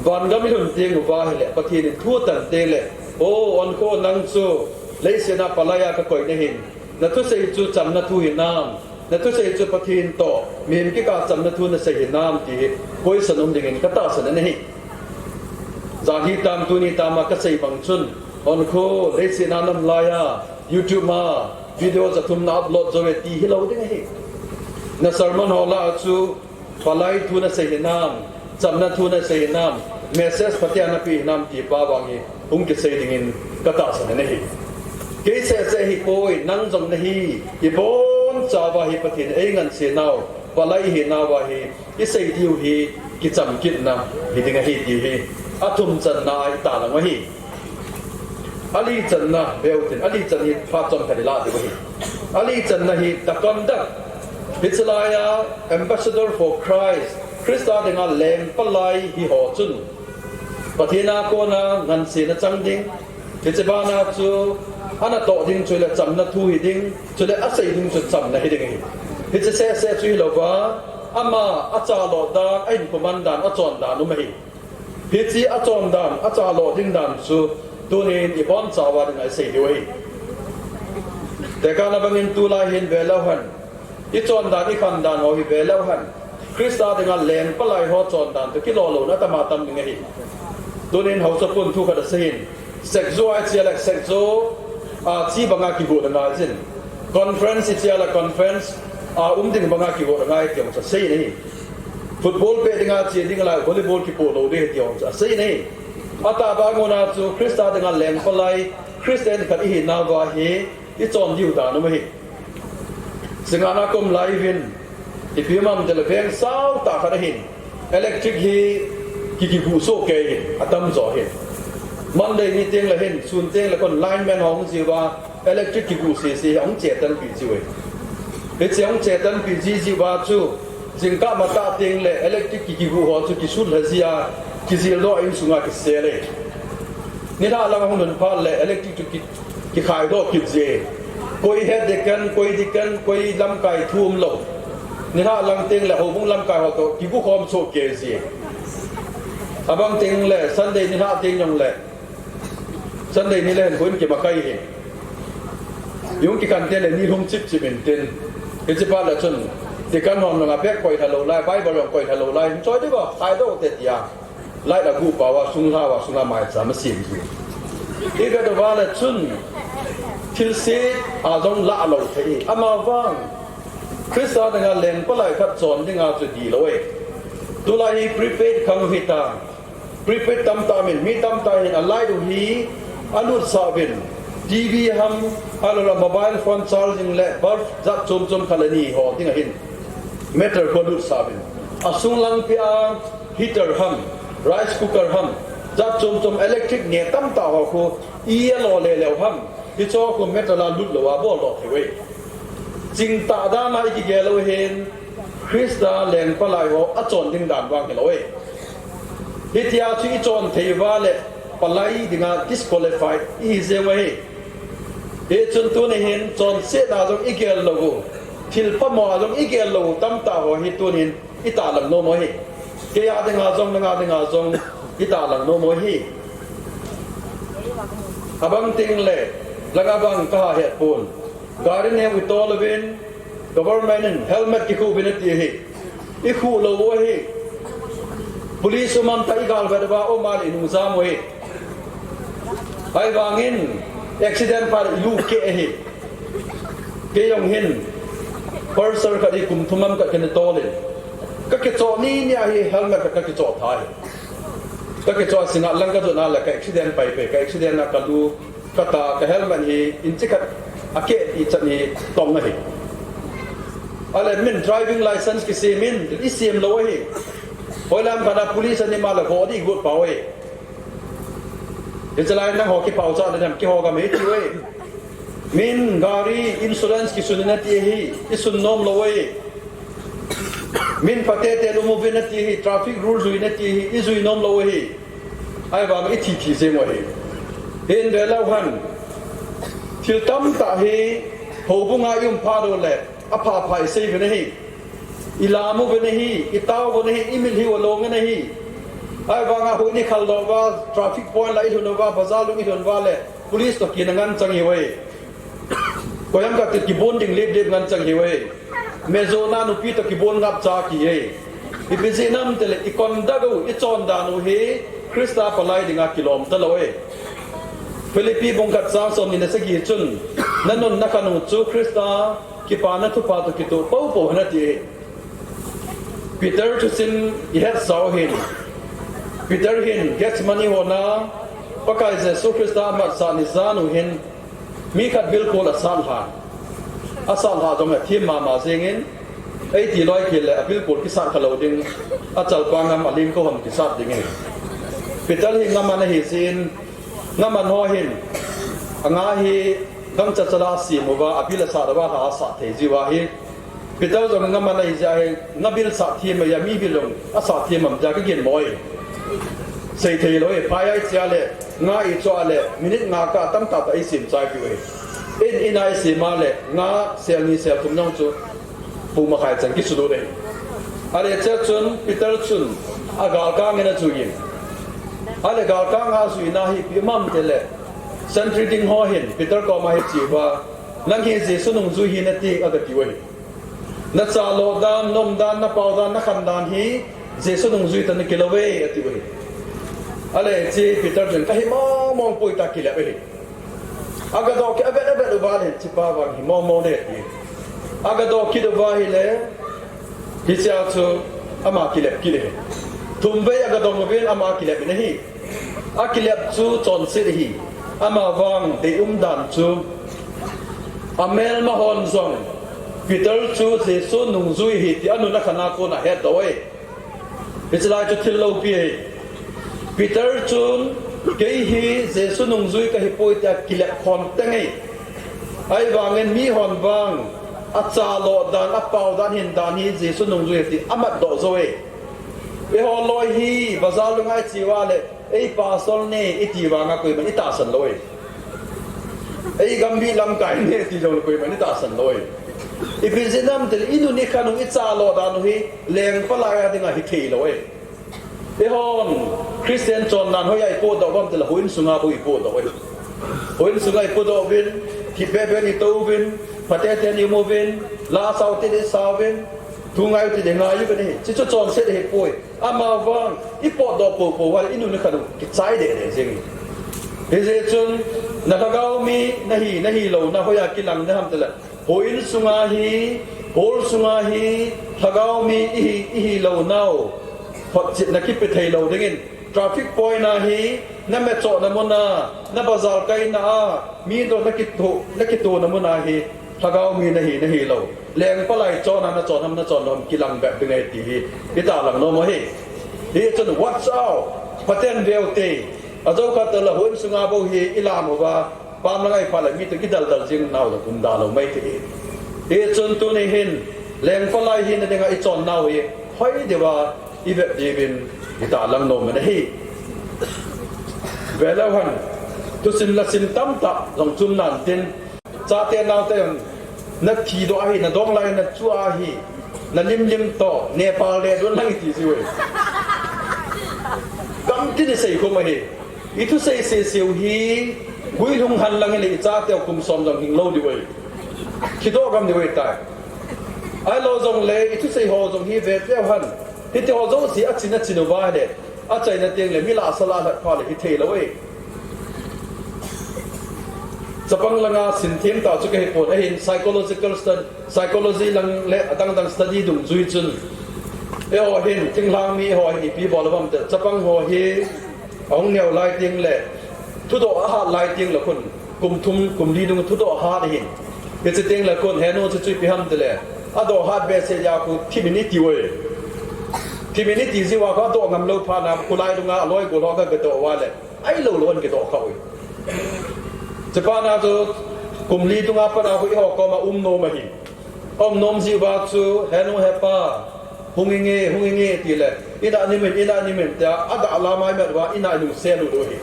Vangam ilhun teng uva ahile, Pathen in thu atan teng le, O, onkho, nang chu leiset a palai a kakoi nahin, nathusei chu chamna thu hinam, nathusei chu Pathen toh mihem kikah a chamna thu nasei hinam ti hi question um dingin katahsan ahi. Jan hi tam, tuni tam a kasei bang chun, onkho, leiset a naum lai a YouTube a video jathum na upload jou e ti hilou ding ahi. Na sermon ho lah a chu palai thu nasei hinam, chamna thu nasei hinam, message phatea napeh hinam ti pa vang hi hung kisei dingin katahsan ahi. Kei seh seh hipoi, nang jong nahi, ibonchauva hi Pathen in eingansei nau, palai ihinauva hi, isei diu hi kichamkitna hiding ahi ti hi athum channa a itahlang u ahi. Ali channa veu hitin, ali chan hi phat chomkhat ilah diu ahi. Ali channa hi the conduct. Hiche lai a Ambassador for Christ, Christa dinga leng palai hiho chun, Pathen a kona ngansena chang ding, hiche bana chu anatoh ding chu le chamna thu hiding, chule asei ding chu chamna hiding ahi. Hiche seh seh chu hilouva, ama achalo dan, ahinkho man dan, achon dan um ahi. Hiche achon dan, achalo ding dan chu tunin ibonchauva dinga isei diu ahi. Tekahna bangin tulai hin velou hen, ichon dan, ikhan dan ho hi velou hen, Christa dinga lengpalai ho chon dan toh kilou louna atama tam ding ahi. Tunin haosa pun thu khat asei in, Sekjo a ichea le Sekjo a che banga kigot angai jin, conference ichea le conference a um ding banga kigot angai ti jong chu asei in ahi. Football pet dinga che ding le volleyball kipoh lou ding ahi ti jong chu asei in ahi. Atahbeh a chu Christa dinga lengpalai, Christian khat ihinauva hi ichon diu dan um ahi. Singngatna kom lai uvin, ipi ham itile veng saotah khat ahin, electric hi ki, kiguh soh kei in, atamjo hin. Monday ni tengle hin, sun tengle kon lineman ho hung jiuva, electric kiguh sese ahung chetanpeh jiu ahi. Hiche ahung chetanpeh ji jiuva chu, jingkah matah tengle electric ki, kiguh ho chu kisul lha jia, kijildoh a insunga kisel e. Nilhah lang ahung lhun phat le electric chu ki, kikhaidoh kit ji. Koi het ding kan, koi ding kan, koi lamkai thu umlou. Nilhah lang tengle houbung lamkai ho toh kiguhkhom soh kei ji. Abang tengle Sunday nilhah teng jongle, Sunday ni le hin koi kimakai hi. Jung kikan tengle ni lhung chip chip intin, hiche phat le chun, deacon hon jong abag koi lha lou lai, Bible jong koi lha lou lai, choi diuva khaidoh te tia, light aguh pauva, sunglhauva, sunga maicham asem ji. Ivet uva le chun, thilse a jong lah lou thei, amavang Christa dinga lengpalai khat chon dinga chu dilou e. Tulai hi prepaid khang hitan, prepaid tamtah min, mi tamtah hin alight u hi alutsah uvin, TV ham, ahiloule mobile phone charging le bulb jat chom chom khat le ni ho dinga hin meter khu alutsah uvin, asung langpeh a heater ham, rice cooker ham, jat chom chom electric neh tamtah ho khu i alo le leu ham, hicheho khu meter a lut louva boldoh thei uve. Chingtah dan a ikigel u hin, Christa lengpalai ho achon ding dan vang hilou e. Hitia chu ichon thei uva le, palai dinga disqualified ihi jeng u ahi. Hichun tuni hin chonsetna jong igel lou u, thil phamo a jong igel lou u tamtah ho hi tunin itahlang nom u ahi. Keia dinga jong, nanga dinga jong itahlang nom u ahi. Abang tengle, langa bang kahet pon, gari neo itol uvin, government in helmet kikhuh uvin ati ahi. Ikhuh lou u ahi. Police um am tah igalvet uva, um a le inung jam u ahi. Ahivangin accident phat ilu keh ahi. Kei jong hin Pulsar khat hi kum thum lam khat kana tol in, kakichoh ni nia hi helmet khat kakichoh tha ahi. Kakichoh a singngat lang kajotna le ka accident pai pai, ka accident a kalu, kata, ka helmet hi inchi khat akeh ichan hi tong ahi. Ahile min driving license kisem in, isem lou ahi. Hoilam khat a police ani ma le vo di got pau ahi. Hichelai nangho kipaocha le nam kiho gam hi ti uve. Min gari insurance kisun in ati ahi, isun nom lou ahi. Min phatecha um uvin ati ahi, traffic rule jui in ati ahi, ijui nom lou ahi. Ahivang ithi thi jeng u ahi. Hin velou hen, thil tamtah hi houbunga ium phat u le, apha pha isei uvin ahi. Ilam uvin ahi, itao uvin ahi, imilhih u along in ahi. Ahivanga hoi ni khaldoh uva, traffic point la ilhun uva, bazar lung ilhun uva le, police toh kina ngan chang ihiuve. Koiham khat toh kibon ding lip lip ngan chang ihiuve. Mejohna nupi toh kibon ngap cha kihiuve. Ipi jeh ham itile iconduct u, ichon dan u hi Christa palai dinga kilom talou e. Philippi bung khat chang somni le sagi chun, nanun nakhan u chu Christa kipana thupha toh kitoh poupou hen ati. Peter thusim ihetsau hin, Peter hin Gethsemane hon a Pakai Jesu Christa amatsah ni jan u hin mi khat bilkol asat lhan. Asat lha jong athem mama jengin, eiti loi kit le abilkol kisat khalou ding, achalpang ngam alim kahom kisat ding ahi. Peter hi ngaman ahi jeh in, ngaman ho hin anga hi gangcha chala asem uva, abil asat uva, lha asat thei jiu ahi. Peter jong ngaman ahi jeh hin, ngabil sat them ahi a, mibil jong asat them am tia kaginmo e. Sei theilou e, phai a ichea le, nga ichoh a le, minute nga kah tamtah tah isem chai piu e. In, in a isem a le, nga sel ni sel thum jong chu pung makhai chan kisulut e. Ahile chea chun Peter chun agalkang in achuiyin, Ale galkanga juina hi ipi ham tile, sentry ding ho hin Peter koma hiche uva, nang hi Jesu nungjui hi nati, aga tiu ahi. Nacha lo dan, naum dan, napao dan, nakhan dan hi Jesu nungjui tah nakilou ve, atiu ahi. Ale hiche Peter chun kahi mong mong poi tia kilep ahi. Aga doh kit, avet avet uva le, hichepa vang hi mong mong e ati. Aga doh kit uva ahile, hichea chu ama kilep kit e. Thum vei aga dong uvin ama kilep in ahi. Akilep chu chonset ahi. Ama vang deium dan chu, amelma hon jong Peter chu Jesu nungjui ahi ti anun akhan a kona ahetdoh e. Hiche lai chu thil loupi ahi. Peter chun, kei hi Jesu nungjui kahi poi tia kilep khom teng e. Ahivangin mihon vang, acha lo dan, apao dan, ahin dan hi Jesu nungjui ahi ti amatdoh jou e. Eiho loi hi bazar lunga iche uva le, ei pastor ne iti vanga koiman itahsan lou e. Ei gambih lamkai ne iti jongle koiman itahsan lou e. Ipi jeh ham tile, inun ikhan u, icha lo dan u hi lengpa lai a dinga hithei lou e. Eihon Christian chondan hoiya ipohdoh uvem tile, houin sunga bou ipohdoh e. Houin sunga ipohdoh uvin, thipbeh beh in itou uvin, phatechan ium uvin, la sao tin isao uvin, thu ngai u tin ingai uvin ahi. Hiche chu chonset ahipoi. Amavang, ipotdoh poupou uva le inun ikhan u kichai deh deh jeng e. Hijeh chun, nalhagao mi nahi, nahilouna hoiya kilang naham tile, houin sunga hi, hall sunga hi, lhagao mi ihi, ihilounau photchetna kipe theilou dingin, traffic point a hi, namechohna muna, nabazar kaina a, mi toh nakito, nakitona muna hi, lhagao mi nahi, nahilou, lengpa lai chonna nachon ham, nachon lou ham kilang bep ding ahi ti hi itahlang nom u ahi. Hichun watch out, phaten veute, ajou khat tah le houin sunga bou hi ilam uva, pam langa iphat le mi toh kidaldal jeng nau jong umda lou mai thei e. Hichun tuni hin, lengpa lai hina dinga ichonnau hi hoi diuva ivet diuvin itahlang nom u ahi. Veleu hen, thusim lasim tamtah jong chum nan tin, chate naote jong, nathi doh ahi, nadong lai nachu ahi, nalimlim toh Nepal le don lang iti jiu e. Gamtin isei khum ahi. Ithusei seseu hi guilhung henlang hile ichateu kum som jong hinglou diu ahi. Kidoh gam diu ahitai. Ahilou jongle ithusei ho jong hi veteu hen. Hitiho jouse achin achin uva le, achaina tengle mi lahsa lah lhat pha le hitheilou e. Chapang langa sinthem tah chu kahipon ahin, psychological stud-, psychology lang le adang dang study dungjui chun, eiho hin, thinglhang mi ho hin ipi bol uvam tile, chapang ho hi ahung neo lai tengle, thudoh ahat lai tengle khun, kum thum kum li dung thudoh ahat ahin. Hiche tengle khun, henu chu chu ipi ham tile, adoh hat behseh jeh a khu thimin itiu e. Thimin iti jiuva khu adoh ngamlou phatna, khulai dunga aloi gol ho agadoh uva le, ahilou lou in kidoh khah uve. Chuphatna chu kum li dunga patna khu eiho koma um nom ahi. Aum nom jiuva chu, henu hepa, hung inge, hung inge tile, ina nimin, ina nimin tia, aga lamai met uva, ina inung selut u ahi.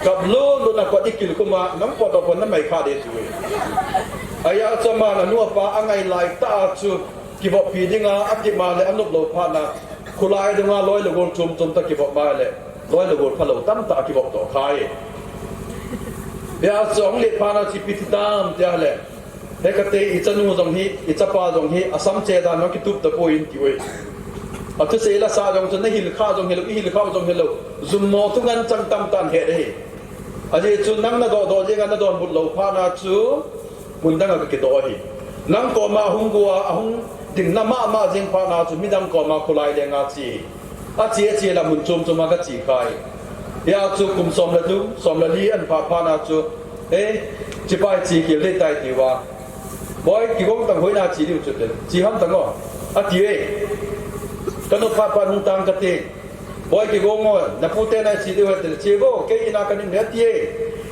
Kap lutlut na kot ikil khum a, nang potdoh pon namai kha ding tiu ahi. Ahia chu aman anu apa angai laitah a chu, kivoppi dinga atip ma le anop lou phatna, khulai dunga loi le gol chom chom toh kivop ma le, loi le gol phalou tamtah akivop toh khai. Hia chu ahung let phatna chu ipi ti tam tia le, he kate, ichanu jong hi, ichapa jong hi, asam che dan jong kitup tapoi in tiu ahi. Athusei lasa jong chu nahil kha jong hilou, ihil kha jong hilou, jummo thu ngen chang tamtah ahe ahi. Ajeh chu nang nadoh doh jenga nadonbut lou phatna chu, mun danga kakidoh ahi. Nang koma ahung go a, ahung dingna mama jeng phatna chu midang koma khulai lenga che, ache, ache la mun chom choma kache khai. Hia chu kum som le thum, som le li ahin phat phatna chu, eh, chepa hi che khel ding tai tiuva, Boi, kigong tang, hoina che diu chu te, che ham tang o, ati e. Kanop phat phat hung tang kate. Boi, kigong o, napu te na che diu ahi tile, che vo, kei ina kanim e ati e.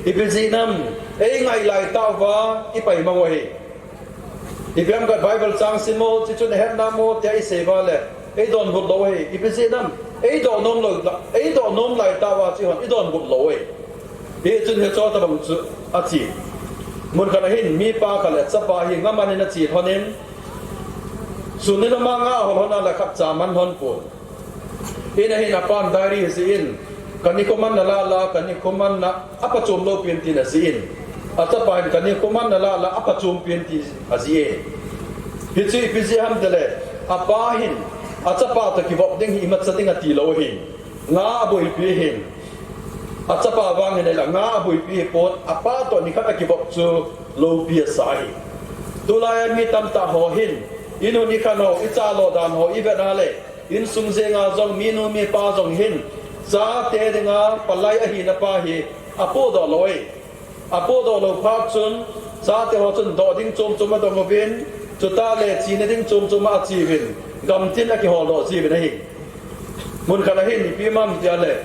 Ipi jeh ham, eingai laitah uva ipai mang u ahi. Ipi ham ka Bible chang sim o, chuchu nahet nam o tia isei uva le, eidonbut lou ahi. Ipi jeh ham, eidoh nom lou, eidoh nom laitah uva chu hon idonbut lou ahi. Hichun hiche tobang chu ache. Mun khat ahin mipa khat le chapa hi ngam anin ache lhonin, sun niloma nga ahol lhon a le khatcha aman lhon pon. In ahin apan diary asei in, Kanikho manna lah lah, kanikho manna apha chom lou pen tin ajih in. Achapa hin kanikho manna lah lah apha chom pen tin ajih e. Hichu ipi jeh ham tile, apa hin achapa toh kivop ding hi imacha ding ati lou ahi. Nga aboipi ahin. Achapa vang hin ahile nga aboipi ahipon, apa toh nikhat akivop chu loupi asa ahi. Tulai a mi tamtah ho hin, inu nikhat ho, icha lo dan ho ivet a le, insung jenga jong, minu mipa jong hin, chate dinga palai ahina pa hi apodoh lou e. Apodoh lou phat chun, chate ho chun doh ding chom chom adong uvin, chutah le chena ding chom chom ache uvin, gamtin akiholdoh ji uvin ahi. Mun khat ahin ipi ham tia le,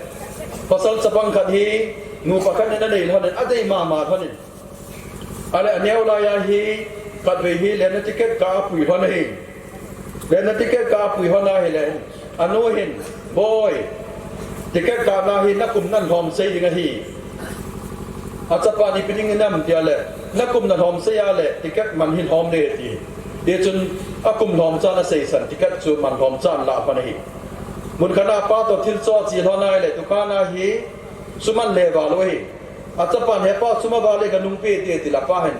pasal chapang khat hi nupa khat in anei lhonin, adei mama lhonin. Ahile aneo lai a hi, khatvei hi lenna ticket kah apui lhon ahi. Lenna ticket kah apui lhon ahile, anu hin, Boi, ticket kahna hi nakum nalhom sei ding ahi. Achapan ipi ding hinam tia le, nakum nalhom sei a le ticket man hi lhom ding ati. Hichun akum lhomchan aseisan, ticket chu man lhomchan alah lhon ahi. Mun khat a apa toh thil cho ache lhon ahile, dukan a hi sum ahin le val u ahi. Achapan, Hepa, sum aval e, kanungpeh te, atile apa hin,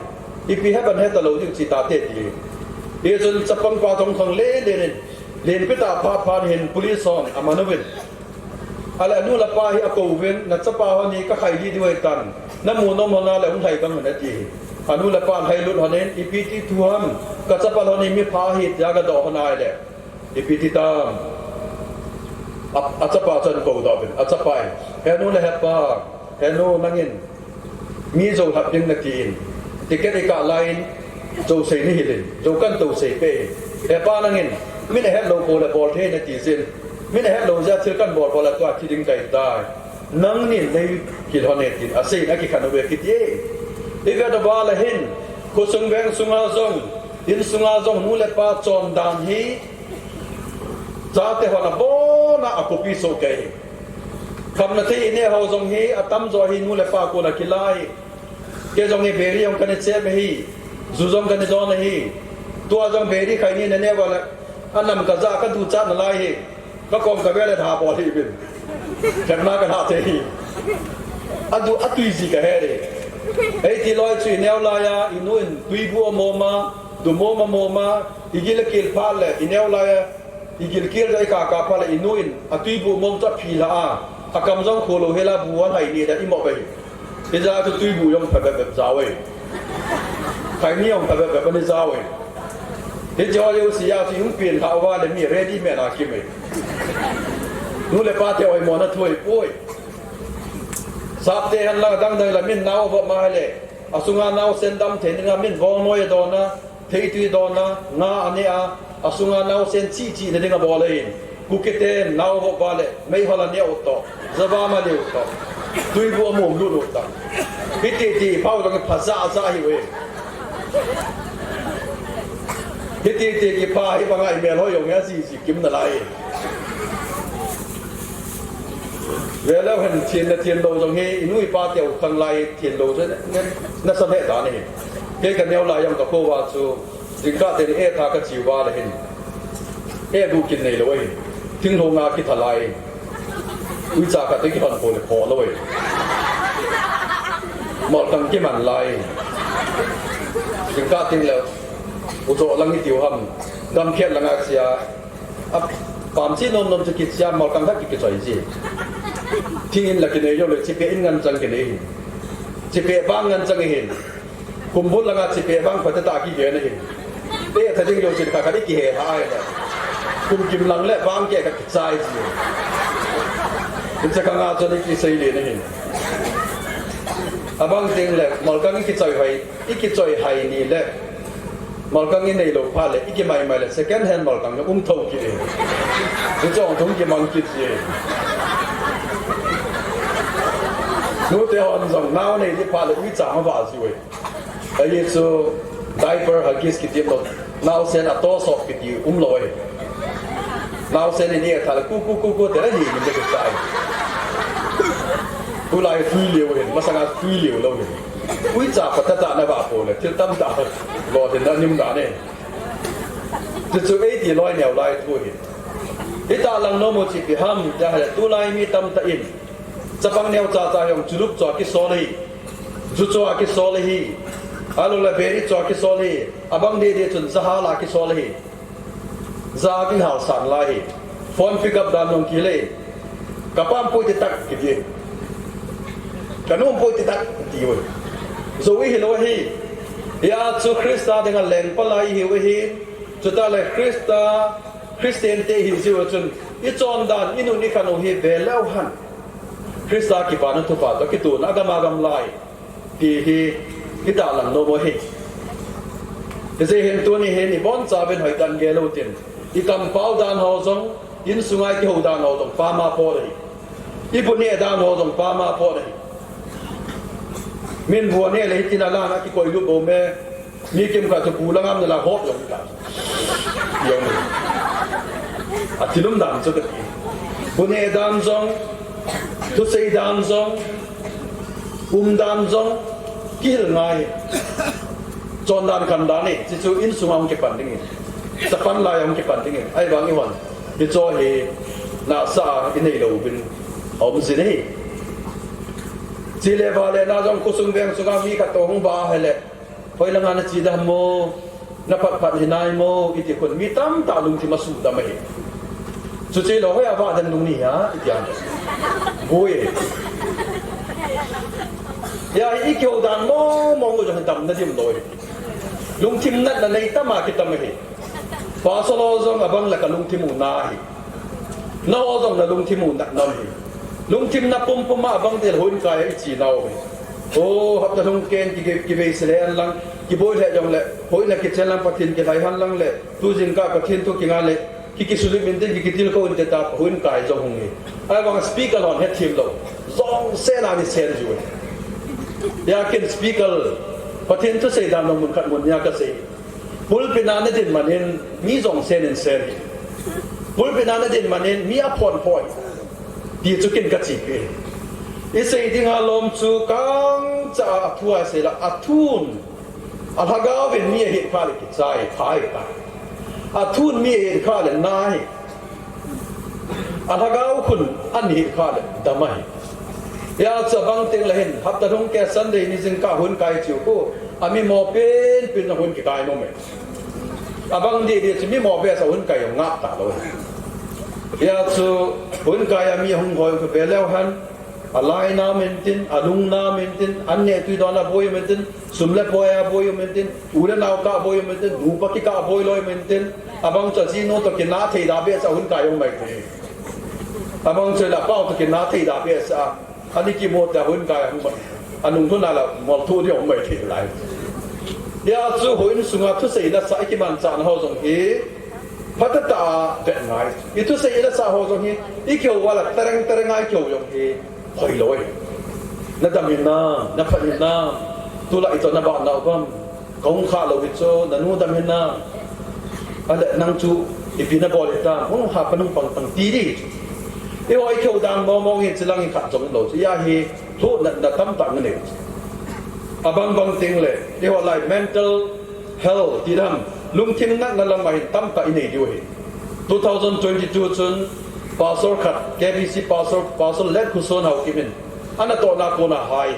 ipi heban heta lou diu chi tate ati. Hichun chapang pa thong thong lelen in, lenpi tah phat phat hin police hon aman uvin. Ahile anu le apa hi akouvin, nachapa hon hi kakhai lih diu ahitan, namu nom lhon a le hung lhai gang un ati. Anu le apa lhailut lhonin, ipi ti thu ham, kachapa lhon hi mipha ahi tia gadoh lhon ahile, ipi ti tam? A, achapa chun akodoh uvin, achapa in, Henu le hepa, henu nangin mi jou lhap ding natin, ticket ikah laiyin, jou sei nahilin, jou kantou sei peh in. Hepa nangin, min ahetlou bol le bol thei nati jin, min ahetlou jeh a thil kanbol bol a tua thi ding kahitai. Nangnin neikilhon e tin aseiyin akikhen uve kiti e. Ivet uva le hin, khosung veng sunga jong, insunga jong nu le pa chondan hi, chate hon abona a copy soh kei. Khamna thei ineh ho jong hi atamjo hi nu le pa kona kilai. Kei jong hi beri jong kana chem ahi. Ju jong kana don ahi. Tua jong beri khaini naneh uva le, anam kajah kaduchat nalai hi. Kakom kavel le dhabol hih uvin. Khetna kana thei hi. Adu atui ji kahe e. Eiti loi chu ineo laiya, inu in tuibu amom a, dumom amom a, igil akil phat le, ineo laiya, igil kil jong ikaka phat le, inu in atuibu mom chu aphilha a, akam jong kholou hel a bu alhai ni da imop ahi. Hijeh a chu tuibu jong phabep bep jao e. Khaini jong phabep bep ana jao e. Hiche ho jouse a chu ihung penlhah uva le mi ready made a kim e. Nu le pate oimona thu ahipoi. Sapte henlang adang dang la min nao vop ma hile, asunga naosen dam thei dinga min bongnoi adon a, theitui adon a, nga aneh a, asunga naosen chihchihna ding abol ahin. Kukiten nao vop uva le meihol aneh u toh, javam aneh u toh, tuibu amom lut u toh, hiti ti phao dang phaja ja ahiuve. Hiti ti kipha hibanga imel hoi jong hi ajiji kim nalai. Veleu hen, thenna thenlou jong hi inu ipa teu khanglai thenlou chu nasa lheh dan ahi. Kei kaneo lai jong kakou uva chu, jingkah teni etha kache uva le hin, ebu kin neilou ahi. Thinglhong a kitha lai. Uicha khat toh kihon kho le kho lou e. Moltang kiman lai. Jingkah teng le, ujo lang itiu ham, gamkhet langa chia, apam chi nom nom chu kichia, moltang khat ki kichoi ji. Thing in la kinei jou le, chipeh in nganchang kinei hin. Chipeh vang nganchang hin. Kumbul langa chipeh vang phatetah kigen ahin. Etha ding jousen khat khat ikihe lha ahile, kum kim lang le vang keh khat kichai ji. Hiche khanga chun ikisei len ahin. Abang teng le, molkang ikichoi hoi, ikichoi hai ni le, molkang inei lou phat le, ikimaimai le, second hand molkang jong um thou kit e. Hiche jong thum kimang kit ji. Nute hon jong nao nei di phat le, uicha ma vah jiu e. Ahi chu diaper, Huggies kiti umlou, naosen atoh sop kiti umlou e. Naosen in etha le ku ku ku ku ti le ni ni kichai. Tulai tui liu hin, masanga tui liu lou hin. Uicha phatetah navah pou le, thil tamtah lo hin nanim dan e. Chuchu eiti loi neo lai thu hin. Hitah lang nom u chu ipi ham tia hile, tulai mi tamtah in Chapang neo chacha jong chulup chu akisol ahi. Ju chu akisol ahi. Ahilou le beri chu akisol ahi. Abang didi chun jahal akisol ahi. Ja kihal san lai ahi. Phone pick up dan jong kile. Ka pam pui ti tak kiti. Ka num pui ti tak kiti oi. Jou ihi lou ahi. Hia chu Christa dinga lengpa lai ihiu ahi. Chuteng le Christa, Christian te ihi jiu chun, i chondan, i nun i khan u hi ve leu hen. Christa kipana thupha toh kituna agam agam lai. Ti hi, i tahlang nom u ahi. Hijeh hin tuni hin i bonchauvin hoitah in gel u hitin. I kampao dan ho jong, insunga i kihou dan ho jong, pama pot ahi. I bu neh dan ho jong, pama pot ahi. Min bu aneh le hitin alan a kikoi lut bou me. Mi kimkhat chu bu lang am nala hop jong ta. Jong. Athilum dan chu kati. Bu neh dan jong, thusei dan jong, um dan jong, kihil ngai. Chondan khandan hi, chuchu insunga hung kipan ding ahi. Chapang lai hung kipan ding ahi. Ahivang ihon. Hicho hi, nasa a, i neilou uvin. Aum jin ahi. Chule vale na jong khosung veng sunga mi khat toh hung vah ahile. Hoilanga nache dem mo, naphat phat hinai mo, iti khun mi tamtah lungthim asuhdam ahi. Chuche lou hoiya vah dem nung nahi a, iti a. Boi. Hia hi i kihou dan mong mong u jong damna dim lou ahi. Lungthim natna nei tam a kitam ahi. Pastor ho jong abang le ka lungthim u na ahi. Nangho jong na lungthim u na nam ahi. Lungthim na pumpum a abang dil houin kai a i che nau ahi. O, hapta lhung ken ki, ki, kivei se le hen lang, kiboi le jong le, houin a kichen lang Pathen kilhai hen lang le, tu jingkah Pathen thu kingai le, ki, kisulim inte, ki, kitilkhou inte tia houin kai jong hung ahi. Ahivang speaker hon hethem lou. Jong sen a ni sen jiu ahi. Hia ken speaker, Pathen thu seidan jong mun khat mun ni a kasei. Pulpit a nadin man in, mi jong sen in sen hi. Pulpit a nadin man in, mi aphon phon. Ti chu ken kachepi. I sei dinga lom chu kangcha a thu a sei la, athun. Alhagao vin mi ahet kha le kichai, phai ta. Athun mi ahet kha le na ahi. Alhagao khun ahet kha le dam ahi. Hia chu abang teng le hin, hapta lhung ken Sunday ni jingkah houin kai chiu khu, ami mo pen pen na houin kikai nom e. Abang didi chu mi mo behseh a houin kai jong ngap talou. Hia chu houin kai a mi hung hoi khu ve leu hen, alainau um intin, alungnau um intin, an neh tui don a boi um intin, sum le pai a boi um intin, u le nao kah boi um intin, nupa kikah boi loi um intin, abang chu ajinu toh kinah thei da behseh a houin kai jong mai thei. Abang chu le apa u toh kinah thei da behseh a. Ani kimu tia houin kai hung mai. Anung thun a la mol thu di hung mai thei lai. Hia chu houin sunga thusei lasa i kimanchahna ho jong hi. Phatah a vet ngai. I thusei lasa ho jong hi. I kihou uva la tereng tereng a i kihou jong hi. Hoilou ahi. Na dam hinam, na phat hinam. Tulai toh na vah nau bam. Kahung khah lou hi chu, nanu dam hinam. Ahile nang chu, ipi nabol hitam, hung ha panung pang pang ti di chu. Eiho i kihou dan mong mong hi, chulang hi khat jong lou chu. Hia hi, lhuh natna tamtah nanei chu. Abang bang teng le, eiho lai mental health ti dam, lungthim natna lam a hin tamtah inei diu ahi. Two thousand twenty-two chun, pastor khat, K B C pastor, Pastor Let Khuson Haokip in, anatohna a kona hai.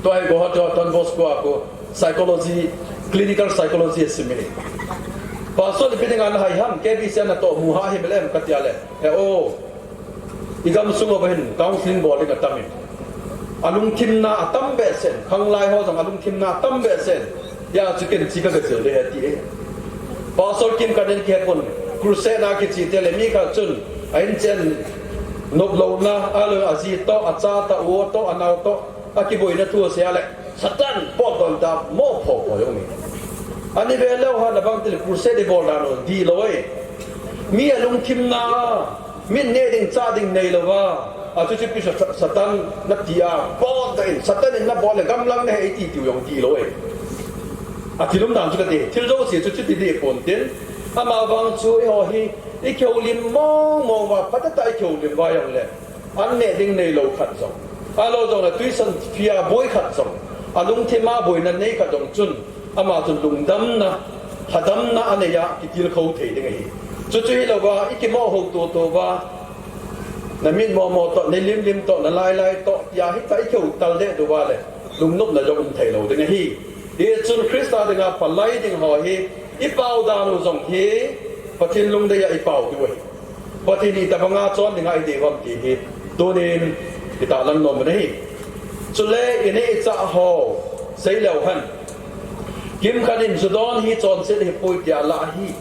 Tua hi Guwahati a Don Bosco a khu, psychology, clinical psychology asim e. Pastor ipi dinga nahai ham, K B C a natoh mu ha him lem katia le. He o, i gamsung uva hin counseling bol ding atam e. Alungthimna atam behseh, khanglai ho jong alungthimna atam behseh. Hia chu ken chi ka gajil de he ti e. Pastor Kim Kaden kihepon, crusade a kiche te le mi khat chun, a inchen nop louna, ahilou le aji toh, acha toh, u toh, anao toh, akiboina thu asei a le. Satan, potdoh ta, mo pho pho jong mi. Ani ve leu hen abang til crusade ibol dan u, dihlou e. Mi alungthimna, min neh ding, chah ding neilouva. Achuti pi sa, sa, Satan nati a, potdoh in, Satan in nabol le gamlang nahe iti tiu jong dihlou e. Athilum dan chu kati, thil jouse chu chuti di pon tin. Ama vang chu eiho hi, i kihoulim mong mong uva, phatah tah i kihoulim uva jong le. An neh ding neilou khat jong. Ahilou jong le tuition fee a boi khat jong. Alungthim a boina nei khat jong chun. Ama chun lungdamna, lhadamna anei a kitilkhou thei ding ahi. Chuchu hilouva, i kimoh hou toto uva. Na mit momo toh, na lim lim toh, na lai lai toh, tia hi ta i keu tal de du va le, lungnop na jong um thei lo ding ahi. Hichun Christa dinga palai ding ho hi, i pau dan u jong hi, Pathen lungdei a i pau diu ahi. Pathen in itabanga chon dinga i dei ham ti hi, tunin i tahlang nom u ahi. Chule i neh i chah ho, sei leu hen. Kimkhat in Judon hi chonset hi poi tia la hi.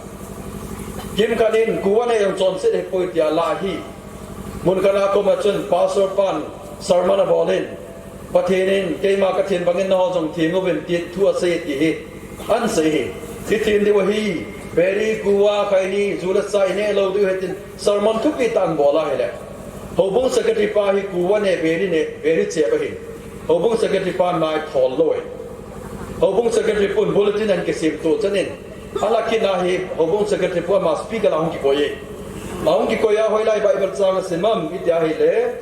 Kimkhat in kuva ne jong chonset hi poi tia la hi. Mun khat a koma chun Pastor pan sermon a bol in, Pathen in, keima ka then bangin nangho jong theng uvin ti thu asei ti hi. An sei hi. Hi then diu ahi. Beri kuva khaini, ju le sa i neh lou diu ahi tin sermon thupi tah an bol a hile. Houbung secretary pa hi kuva ne, beri ne, beri chep ahi. Houbung secretary pa nai thol lou e. Houbung secretary pun bulletin an kisem to chanin. Ala kina hi, houbung secretary pu ama speaker la hung kikoi e. Ahung kikoi a hoilai Bible chang asim am, iti ahile.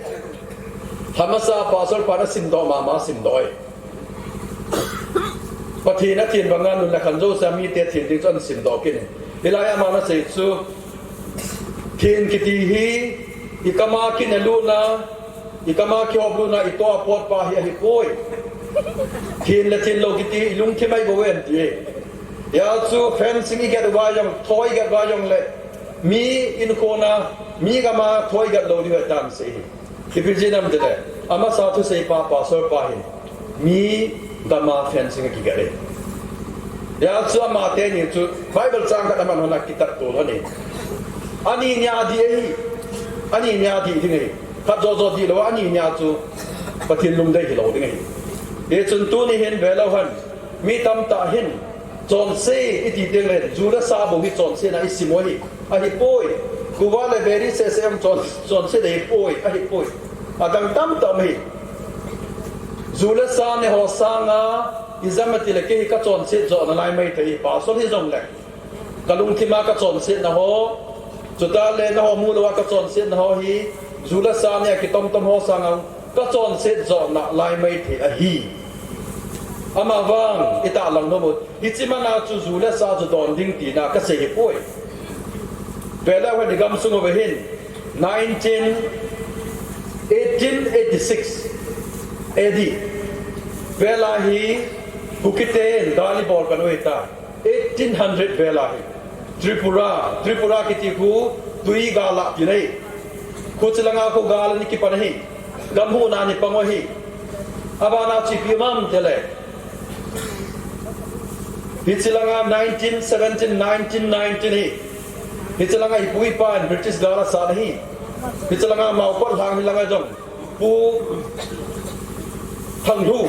Hamasa pastor pan asim doh mama asim doh e. Pathen a then banga nun le khan jouse a mite then ding chu an sim doh kit in. Hilai a aman asei chu, then kiti hi, i kama kineluna, i kama kihop luna, i toh a pot pa hi ahi poi. Then le then lou kiti, i lungthim ahi bou em ti e. Hia chu fencing i get uva jong, thoi i get uva jong le, mi inkhona, mi gama thoi i get lou diu ahi tin asei hi. Ipi jeh ham tile, amasa thusei pa, pastor pa hin, mi gama fencing a kiga e. Hia chu ama teni chu, Bible chang khat aman hon a kitat to lhon e. Ani nia dih ahi, ani nia dih ding ahi. Khat jo jo dih lou, ani nia chu, Pathen lungdei hilou ding ahi. Hichun tuni hin ve leu hen, mi tamtah hin, chonse iti teng le, ju le sa bou hi chonse na i sim u ahi. Ahi poi. Kuva le beri sese jong chon, chonse ahi poi, ahi poi. Adang tamtah um ahi. Ju le sa ne ho sanga, ijemma tile kei hi ka chonset jo nalai maithei, pastor hijong le. Ka lungthim a ka chonset na ho, chuta le nangho mu lou a ka chonset na ho hi, ju le sa ne a kitom tom ho sanga, ka chonset jo nalai maithei ahi. Ama vang, i tahlang nom u, hiche mana chu ju le sa chu don ding tina ka sei hi poi. Ve leu hen i gamsung uva hin, nineteen, eighteen eighty-six A D. Vela hi, Kuki ten, gal i bol kanu hita. Eighteen hundred vela hi. Tripura, Tripura kiti khu, tui gal a tina hi. Khu chilanga khu gal ni kipan hi. Gam huhna ni pang u ahi. Abana chu ipi ham tile. Hiche langa nineteen seventeen, nineteen nineteen hi. Hiche langa i pu i pa in British gal asat ahi. Hiche langa Maokot lang hi langa jong. Pu Thanghu.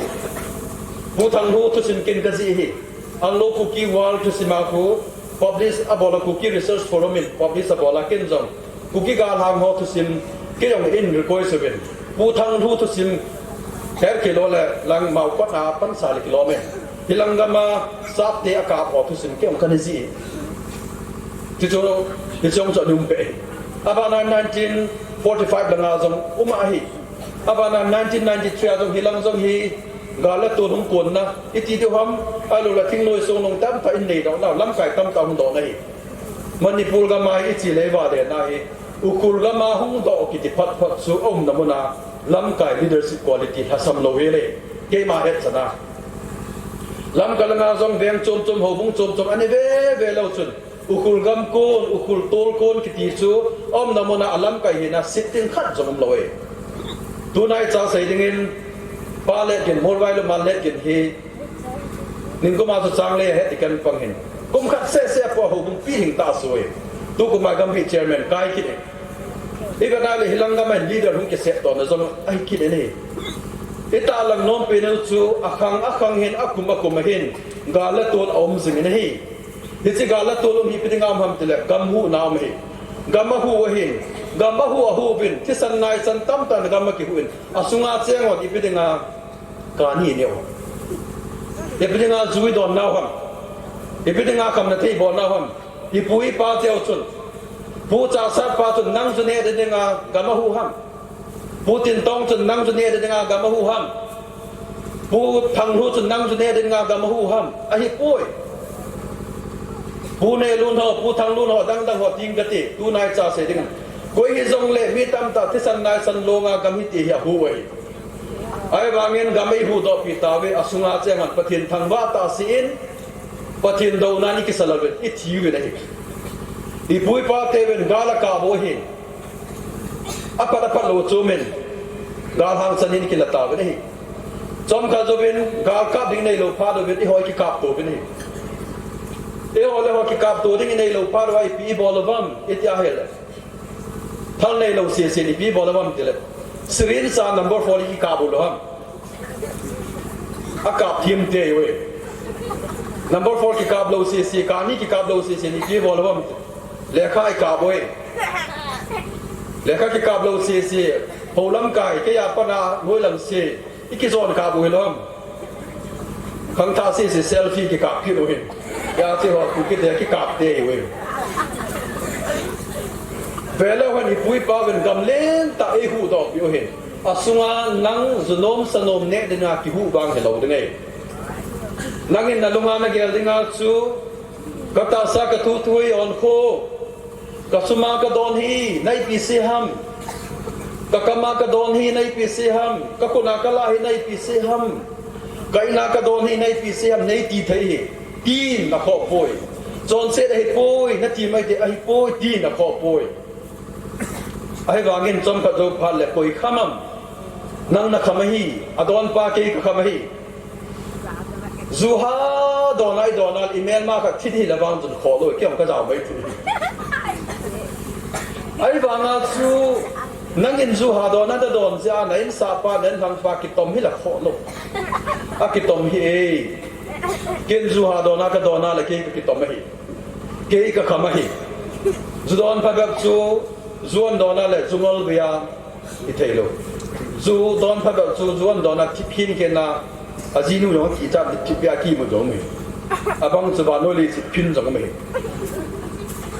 Pu Thanghu thusim ken kajih ahi. Anglo Kuki War thusim a khu publish abol a, Kuki Research Forum in publish abol a, ken jong Kuki galhang ho thusim kei jong in request uvin. Pu Thanghu thusim her kilo le lang Maokot a pansa le kilo me. Hilang gam a Sapte a kap ho thusim kei jong kana jih. Ti chu, ti chu jong chu num pe. Abana nineteen forty-five langa jong um ahi. Abana nineteen ninety-three a jong hilang jong hi gal le tol hung konna, iti diu ham, ahilou le thingnoi songnoi tamtah in nei doh nau, lamkai tamtah hung doh na hi. Manipur gam a hi ichi le va le na hi, Ukhrul gam a hung doh kiti phat phat chu aumna mun a, lamkai leadership quality lhasam lou hi le, keima hetchan a. Lamka langa jong veng chom chom, houbung chom chom, ani ve ve lou chun, Ukhrul gam kon, Ukhrul tol kon kiti chu, aumna mun a alamkai hina sitting khat jong um lou e. Tunai cha sei dingin, Pa Letgin, Molvailu Ma Letgin hi, ningkum a chu chang le ahet ti kan pang hin. Kum khat seh seh a po houbung pi hing ta soi. Tukum a gam hi chairman kai kit e. I ga na le hilang gam a leader hung kisep to na jong ahi kit e ni. I tahlang nom pen u chu akhang akhang hin akum akum a hin gal le tol aum jing in ahi. Hiche gal le tol um hi ipi dinga um ham tile, gam huhna um ahi. Gam ahu ahin, gam ahu ahu uvin, thisan naisan tamtah in gam akihu in, asunga cheng hon ipi dinga kani neo. Ipi dinga ju idon nau ham. Ipi dinga khamna thei bol nau ham. I pu i pa cheu chun. Pu Chasat pa chun nang ju ne dinga gam ahu ham. Pu Tintong chun nang ju ne dinga gam ahu ham. Pu Thanghu chun nang ju ne dinga gam ahu ham. Ahi poi. Pu Nehlun ho, Pu Thanglun ho, dang dang ho ting kati. Tunai cha sei ding. Koi hijongle mi tamtah thisan naisan longa gam hi ti hi ahu uve. Ahivangin gam eihuhdoh pi tauve, asunga cheng hon Pathen thangvah tah seh in, Pathen douna in ikisah louvin, ithi uvin ahi. Ipu ipa teuvin gal akap u ahin, apat apat lou chu min, gal hangsan in ikila tauvin ahi. Chomkhat jouvin gal kap ding neilou phat uvin, eiho ikikapto uvin ahi. Eiho le ho kikapto ding ineilou phat uva ipi ibol uvam iti ahile, thal neilou sese in ipi ibol uvam tile, syringe a number four ikikap u lou ham. Akap thim tei uve. Number four kikap lou sese, kani kikap lou sese in ipi ibol uvam tile, lekha ikap uve. Lekha kikap lou sese, houlam kai, kei a pat a noilam se, ikijon kap u hilou ham. Khangthah sese selfie kikap kit u hin. Hijeh chun ho pu kiti kikap tei uve. Veleu hen ipu ipa uvin gam lentah eihuhdoh pi u hin, asunga nang junom sanom neh dinga kihuh vang hilou ding ahi. Nangin nalunga nagel dinga chu, katahsa kathu thu hi onkho, kasuma kadon hi na ipi sei ham, kakama kadon hi na ipi sei ham, kakhutna kalah hi na ipi sei ham, ka-in a kadon hi na ipi sei ham, neiti thei hi, tin akhoh poi. Chonset ahipoi nati maite, ahipoi tin akhoh poi. Ahivangin chomkhat jou phat le koi kham am? Nang nakham ahi, adonpa kei kakham ahi. Ju hadon a idon a le imelma khat thi hile vang chun khoh lou, kei jong kajao mai thei. Ahivanga chu nangin ju hadon a nadon jeh a na insahpa, na inlhangpa kitom hile khoh lou. Akitom hih e. Ken ju hadon a kadon a le kei kakitom ahi. Kei kakham ahi. Ju don phabep chu, ju adon a le ju ngol bei a ithei lou. Ju don phabep chu, ju adon a thip khin khen a, ajinu jong akichat thipbeh a kimu jong ahi. Abang chu vannoi leiset phin jong ahi.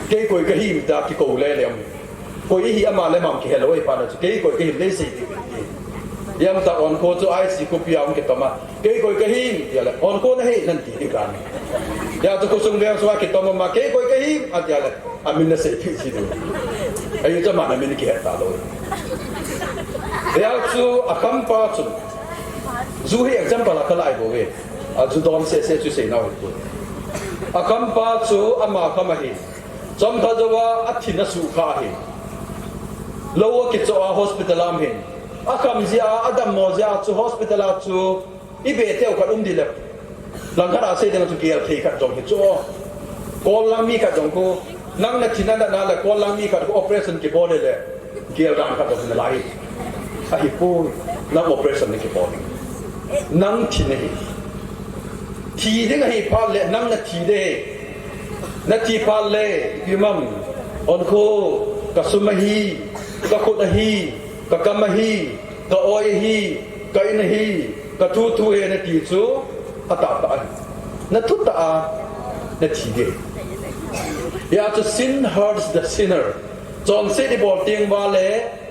Kei koi kahim tia kikou lele ahi. Koi ihi ama le ama kihe lou ahiphat na chu, kei koi kahim neisei ding ahi. Hijeh a onkho chu I C U khopi a hung kitom a, kei koi kahim tia le, onkho nahi nanti ding ahi. Hijeh chun khosung veng sunga kitom ama, kei koi kahim atia le, amin naseipeh ji diu. Ajeh chu ama namin kihet talou. Hijeh chun akhampa chun, ju hi example a kalai bouve. Aju don sese chu seinau hipoi. Akhampa chu ama kham ahi. Chomkhat jouva athin asuhkhah ahi. Lou akichoh a hospital a um ahin, akham jeh a, adammo jeh a chu hospital a chu ibe teu khat um ding le, langkhat a sei dinga chu gel thei khat jong hi chu, kol lang mi khat jong khu, nang nathi nana le kol lang mi khat khu operation kibol le, gel dan khat jong nalai. Ahipoi, nang operation nakibol ding, nang thi nahi. Thi ding ahi phat le nang nathi ding. Nathi phat le, ipi ham, onkho, kasum ahi, kakhut ahi, kakam ahi, ka-oi ahi, ka-in ahi, kathuthu ahi nati chu atahtah ahi. Nathutah a nathi ding. Hijeh chun sin hurts the sinner. Chonset ibol teng uva le,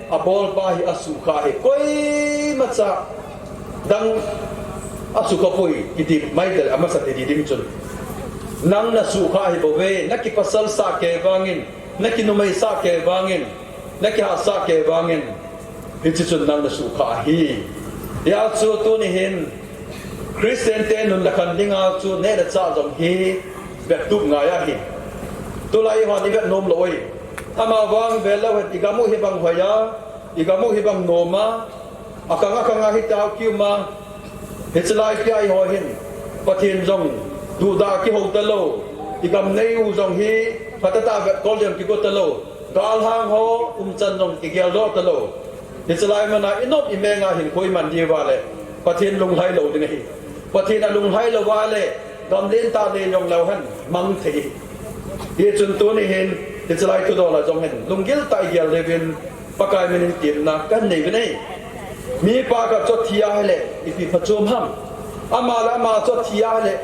abolpa hi asuhkhah ahi. Koimacha dang asuhkhah poi kiti maitah le, amasa teni ding chun, nang nasuhkhah ahibouve, nakipasalsah kei vangin, nakinumeisah kei vangin, nakihatsah kei vangin, hiche chun nang nasuhkhah ahi. Hijeh chun tuni hin Christian te nun le khan dinga chu neh le chah jong hi vettup ngai ahi. Tulai hon ivet nom lou ahi. Amavang veleu hen igam u hibang hoi a, igam u hibang nom a, akhang akhang a hitah a kium a, hiche laipi a eiho hin Pathen jong duhdah kihou talou, igam neiu jong hi phatah tah a vetkol ding kigo talou, galhang ho umchan jong kigeldoh talou. Hiche lai mana inop imeng a hinkho iman diuva le, Pathen lunglhai lou ding ahi. Pathen alunglhai louva le, gam lentah nei jong leu hen mang thei ahi. Hichun tuni hin, hiche lai thudol a jong hin lunggil tah a igel diuvin, Pakai min in temna kanei uvin ahi. Mipa khat chu athi ahile, ipi phachom ham? Ama le ama chu athi ahile,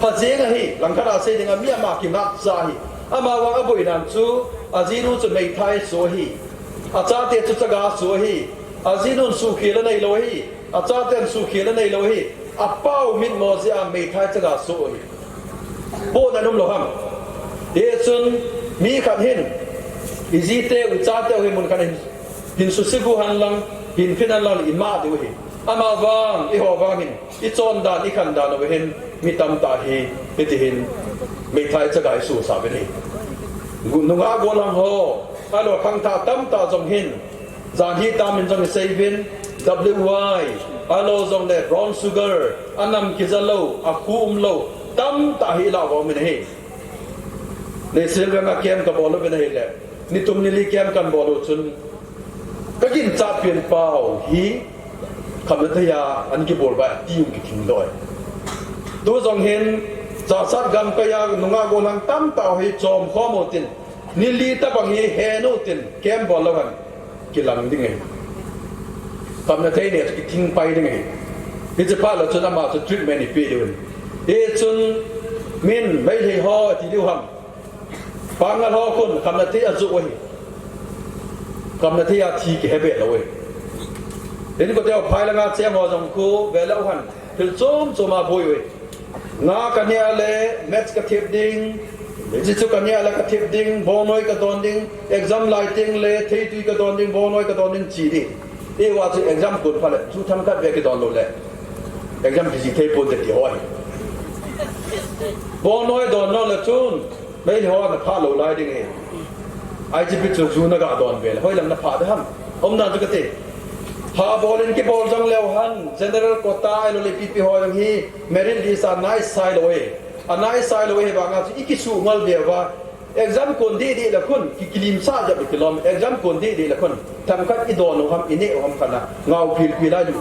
phajeng ahi, langkhat a sei dinga mi ama kingapcha ahi. Amavang aboinan chu, ajinu chu meithai asoh ahi. Achate chu chaga asoh ahi. Ajinun suhkhel aneilou ahi. Achaten suhkhel aneilou ahi. Apau mitmo jeh a meithai chaga asoh ahi. Pohnat umlou ham? Hichun mi khat hin Ijite, ichateu hi mun khat hin, hin suse gu hen lang, hin phin hen lang, ima diu ahi. Amavang, eiho vang hin, ichondan, ikhandan uva hin, mi tamtah hi, hiti hin, meithai chaga isusa uvin ahi. Gu-, nungah gollhang ho, ahilou khangthah tamtah jong hin, jan hitam in jong isei uvin, W Y, ahilou jongle brown sugar, anam kija lou, akhu umlou, tamtah hi ilah uva um in ahi. Neihsial veng a camp kabol uvin ahile, nitum nili camp kabol u chun, kaginchat pen pau hi, khamna thei a, ana kibol uva, ti jong kithing lou ahi. Tu jong hin, Chassad gamkai a, nungah gollhang tamtah hi, chom khom utin, nili tabang hi, hen utin, camp bol lou hen, kilang ding ahi. Khamna thei neh chu kithing pai ding ahi. Hiche phat lou chun ama chu treatment ipi diu ahi. Hichun min Meitei ho ti diu ham. Pangal ho khun khamna thei ajoh u ahi. Khamna thei a thi kihe be lou u ahi. Hin kote phai langa cheng ho jong khu ve lou hen. Thil chom chom aboi u ahi. Nga kaneh le, maths kathep ding, hiche chu kaneh le kathep ding, bongnoi kadon ding, exam lai teng le, theitui kadon ding, bongnoi kadon ding chi ding. Eiho chu exam kon phat le, chu themkhat beh kidon lou le, exam kijih thei ponte ti ho ahi. Bongnoi don lou le chun, Meitei ho ana phalou lai ding ahi. Ahi chu pi chu chu naga don ve le, hoilam napha ding ham. Umdan chu kati. Phabol in kibol jong leu hen, general quota ahilou le ipi ipi ho jong hi, merit list a naisai lou e. Anaisai lou e, hivanga chu ikisuh ngal be uva. Exam kon deh deh le khun, ki, kilimsah jep kilom. Exam kon deh deh le khun, themkhat idon u ham, ineh u ham khat na, ngao pil pil a lu.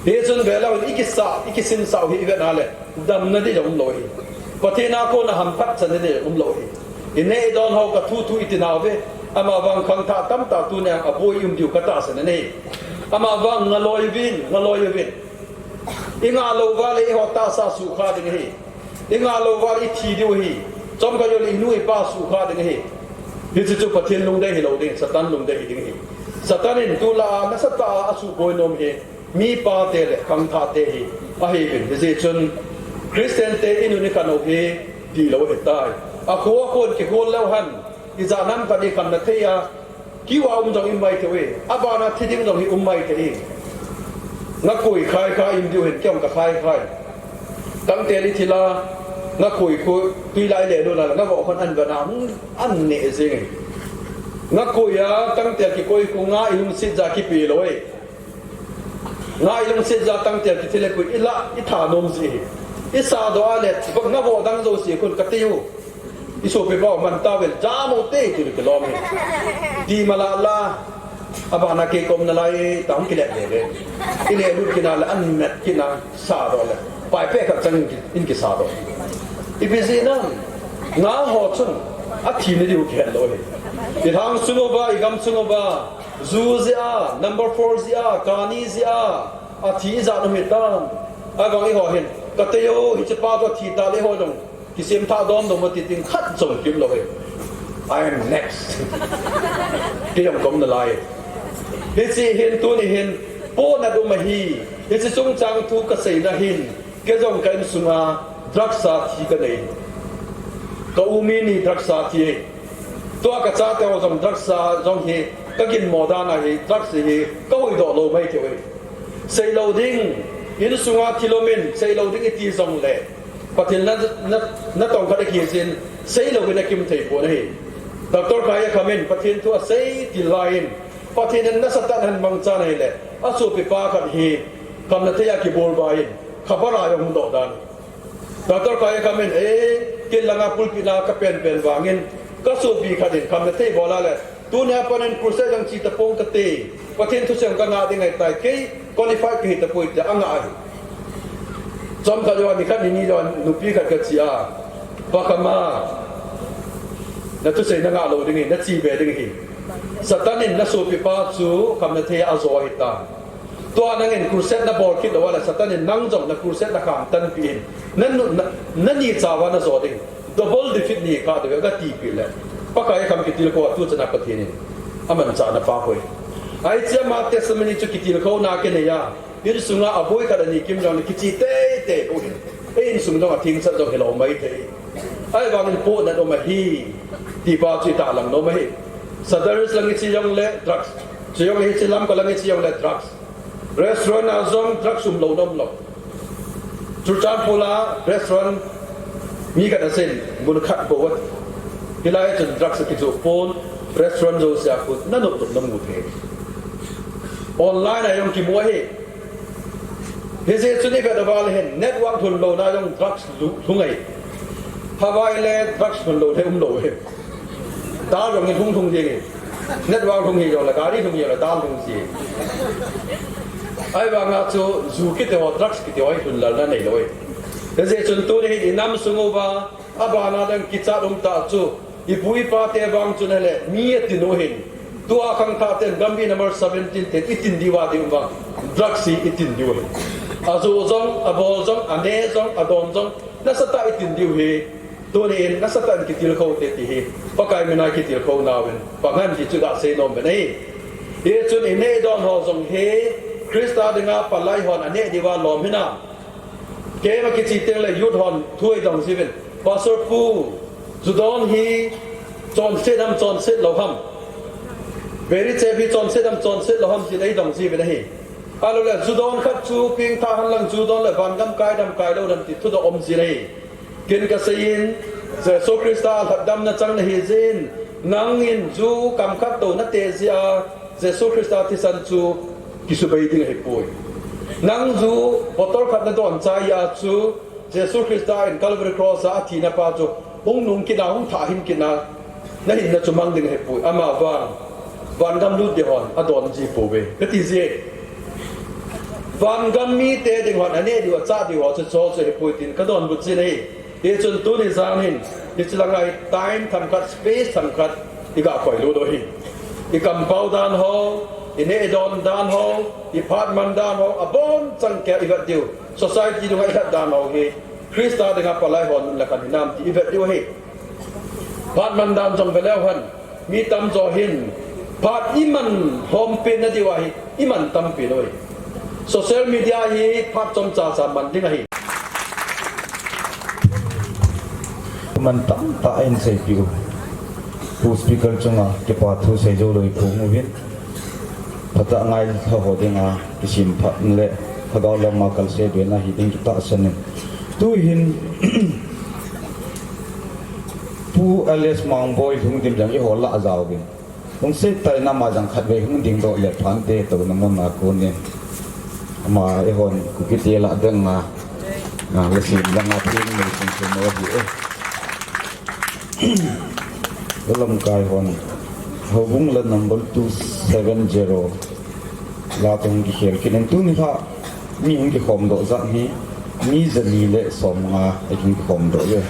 Hichun ve leu, ikisa, ikisinsah u hi ivet na le. Damna ding jong umlou ahi. Pathen a kona hamphat channa ding jong umlou ahi. Ineh idon ho kathu thu iti nauve. Amavang khangthah tamtah tunia aboi um diu katahsan ahi. Amavang ngaloi uvin, ngaloi uvin. Ingah lou uva le eiho tahsa sukha ding ahi. Ingah lou uva le ithi diu ahi. Chomkhat jouleh inu ipa sukha ding ahi. Hiche chu Pathen lungdei hilou ding, Satan lungdei hi ding ahi. Satan in tulai a nasatah a asuboi nom hi. Mipa te le khangthah te hi ahiuvin, hijeh chun Christian te inun ikhan u hi tilou ahitai. Akhu akhun kikhol leu hen, ijat ham khat ikhamna thei a, kiu a um jong um maithei e, abana thi ding jong hi um maithei e. Ngakoi khai khai in diu hin, kei jong kakhai khai. Tangtel ithil a, ngakoi khu, tui lai le lona, ngavoh khun an vana, hung an neh jing e. Ngakoi a, tangtel kikoi khu nga ilungset jeh a kipe lou e. Nga ilungset jeh a tangtel kithil le koi ila, ithanom ji hi. Isadoh a le, ngavoh dang jouse khun kati u. Isopipa u man tauvin, jam u te, ti kilom hi. Ti mala la, abana kei kaum nalai, ta hung kile le le. Ile lut kit na le, an met kit na, sadoh le. Pai pe khat chang in ki, in kisadoh. Ipi jeh ham, nga ho chun, athi na diu kihet lou hi. Ilhang sung uva, igam sung uva, Ju jeh a, number four jeh a, kani jeh a, athi ijat um hitam. Ahivang eiho hin, katei o, hichepa toh thi tale eiho jong, kisem thah dom dom ati ding khat jong kium lou e. I am next. Kei jong kaum nalai. Hiche hin tuni hin, pohnat um ahi, hiche chungchang thu kaseina hin, Kei jong ka insunga drugs a thi kanei. Ka u mi ni drugs a thi. Tua ka chate ho jong drugs a jong hi ka ginmo dan ahi, drugs hi ka huhdoh lou maithei. Seilou ding, insunga thil um in, seilou ding iti jongle. Pathen na, na, natong khat akijin, seilou in akim thei pon ahi. Doctor Kaiyakham in, Pathen thu asei til lai in, Pathen in nasatah in ahin mangchan ahile, asopipa khat hi, khamna thei a kibol bai in, khabar a jong hung doh dan. Doctor Kaiyakham in, eh, ken langa pulpit a ka penpen vangin, ka sopi khat in khamna thei bol a le, tunia pat in crusade jong che tapong kate, Pathen thusei ka ngah ding ahitai, kei qualified kahi tapoi tia angah ahi. Chomkhat joh a nikhat nini joh a nupi khat ka che a, Pa Khama, na thusei na ngah lou ding ahi, na che be ding ahi. Satan in na sopipa chu khamna thei a ajo ahitai. Tua nangin crusade na bol kit lou a le Satan in nang jong na crusade na kham tanpeh in. Na nu, na, na ni chauva na jo ding. Double defeat ni kha ding ka tipeh le. Pakai kham kitilkhou a tu chan a Pathen in. Amanchah na pa hoi. Ahi che ama testimony chu kitilkhou na kinei a. Insunga aboi khat ani kim jong le kiche teitei bou hin. Ei insung jong atheng sat jong hilou maithei. Ahivangin pohnat um ahi, ti pa chu itahlang nom ahi. Sadaris lang iche jongle drugs. Chujong hiche Lamka lang iche jongle drugs. Restaurant a jong drugs umlou nom lou. Churachandpur a restaurant mi khat asein, mun khat bou ati. Hilai chun drugs akijoh pon, restaurant jouse a khu nanop nop namu thei. Online a jong kimu ahi. Hijeh chun ivet uva le hin, network lhun louna jong drugs lu-, lhung ahi. Hawaii le drugs lhun lou le umlou ahi. Dal jong ilhung lhung jeng e. Network lhung hijongle, gari lhung hijongle, dal lhung ji. Ahivanga chu ju kiti ho, drugs kiti ho hi lhun lalna neilou e. Hijeh chun tuni hin inam sung uva, abana dang kichat um tah chu, ipu ipa te vang chun ahile, mi atin u hin. Tua khangthah ten, Gambih number seventeen ten, itin diu a ding um vang, drugs hi itin diu ahi. Ajoh jong, abol jong, ane jong, adon jong, nasatah itin diu ahi. Tuni in nasatah in kitilkhou te ti hi, Pakai mina kitilkhou nauvin, pang hen ti chu gasei nom uvin ahi. Hichun ineh idon ho jong hi, Christa dinga palai hon aneh diuva lom hinam. Keima kiche tengle youth hon thu eidong jiuvin, Pastor Pu, ju don hi chonset ham, chonset lou ham? Biri chep hi chonset ham, chonset lou ham ti eidong jiuvin ahi. Ahilou le, ju don khat chu pengthah hen lang ju don le vangam kai dem kai lou dem ti thudoh um jin ahi. Ken kasei in, Jesu Christa lhatdamna chang nahi jeh in, nangin ju kam khat tou nate jeh a, Jesu Christa thisan chu kisubei ding ahipoi. Nang ju bottle khat nadon chai a chu, Jesu Christa in Calvary Cross a athina pa chu hung nung kit a, hung thah hing kit a, nahinna chu mang ding ahipoi. Ama vang, vangam lut ding hon adon ji pouve, kati ji. Vangam mite ding hon aneh diu, achah diu ho chu chuche chu ahipoi tin kadonbut jin ahi. Hichun tuni jan hin, hiche langa hi time themkhat, space themkhat, iga khoilut u ahi. Ikampau dan ho, ineh idon dan ho, iphat man dan ho, abonchauva ivet diu. Society dunga ilhat dan ho hi, Christa dinga palai hon nunlakhan hinam ti ivet diu ahi. Phat man dan jong veleu hen, mi tamjo hin, phat iman hom pen nadiu ahi, iman tampen uve. Social media hi phat chomcha cha man ding ahi. Man tamtah in seipeh u. Pu speaker chunga kipa thu seijou lou iphong uvin. Phatah ngailha ho dinga kisim phat le, lhagao lama kalse bena hiding kitahsan in. Tuhin, Pu L S Mangboi lhung dim jong ihol lah jaovin. Lungset tah in ama jong khatvei hung dingdoh le phante touna muna konin. Ama eihon Kukite lah dinga, a, lungset langa theng nei sung sung mo hi e. Lamkai hon, Houbung la number two seven zero. La toh hung kikhel kit in tuni kha, mi hung kikhomdoh jat hi, mi jali le somnga, a hung kikhomdoh uve.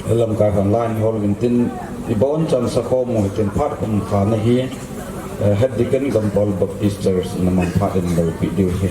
Lamkai hon line hol uvin tin, ibonchan sakhom u hitin phat khumkhana hi, eh, Head Deacon Gampal Baptist Church in amang phat in loupeh diu ahi.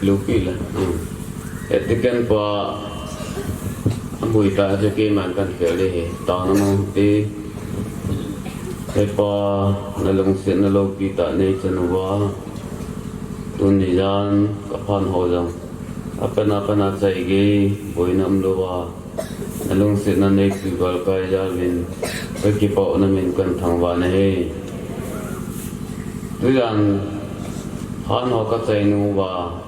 Lupi la. Etiken pa amui ta chu keiman kan khel ding ahi. Taona mong ti. He Pa, na lungsetna loupi tah nei chan uva, tuni jan ka phan ho jong apen apen a chai gei, boina umlouva, na lungsetna neipui galkai jal uvin, ka kipah u na min kan thangvah in ahi. Tujan phan ho ka chai nauva,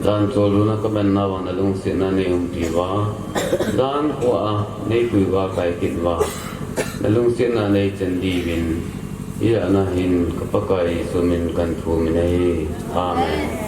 jan choluna ka man nauva na lungsetna nei umpi uva, jan kho a neipui galkai kit uva, na lungsetna nei chan diuvin, hijeh a hin ka Pakai Jesu min kan thum in ahi. Amen.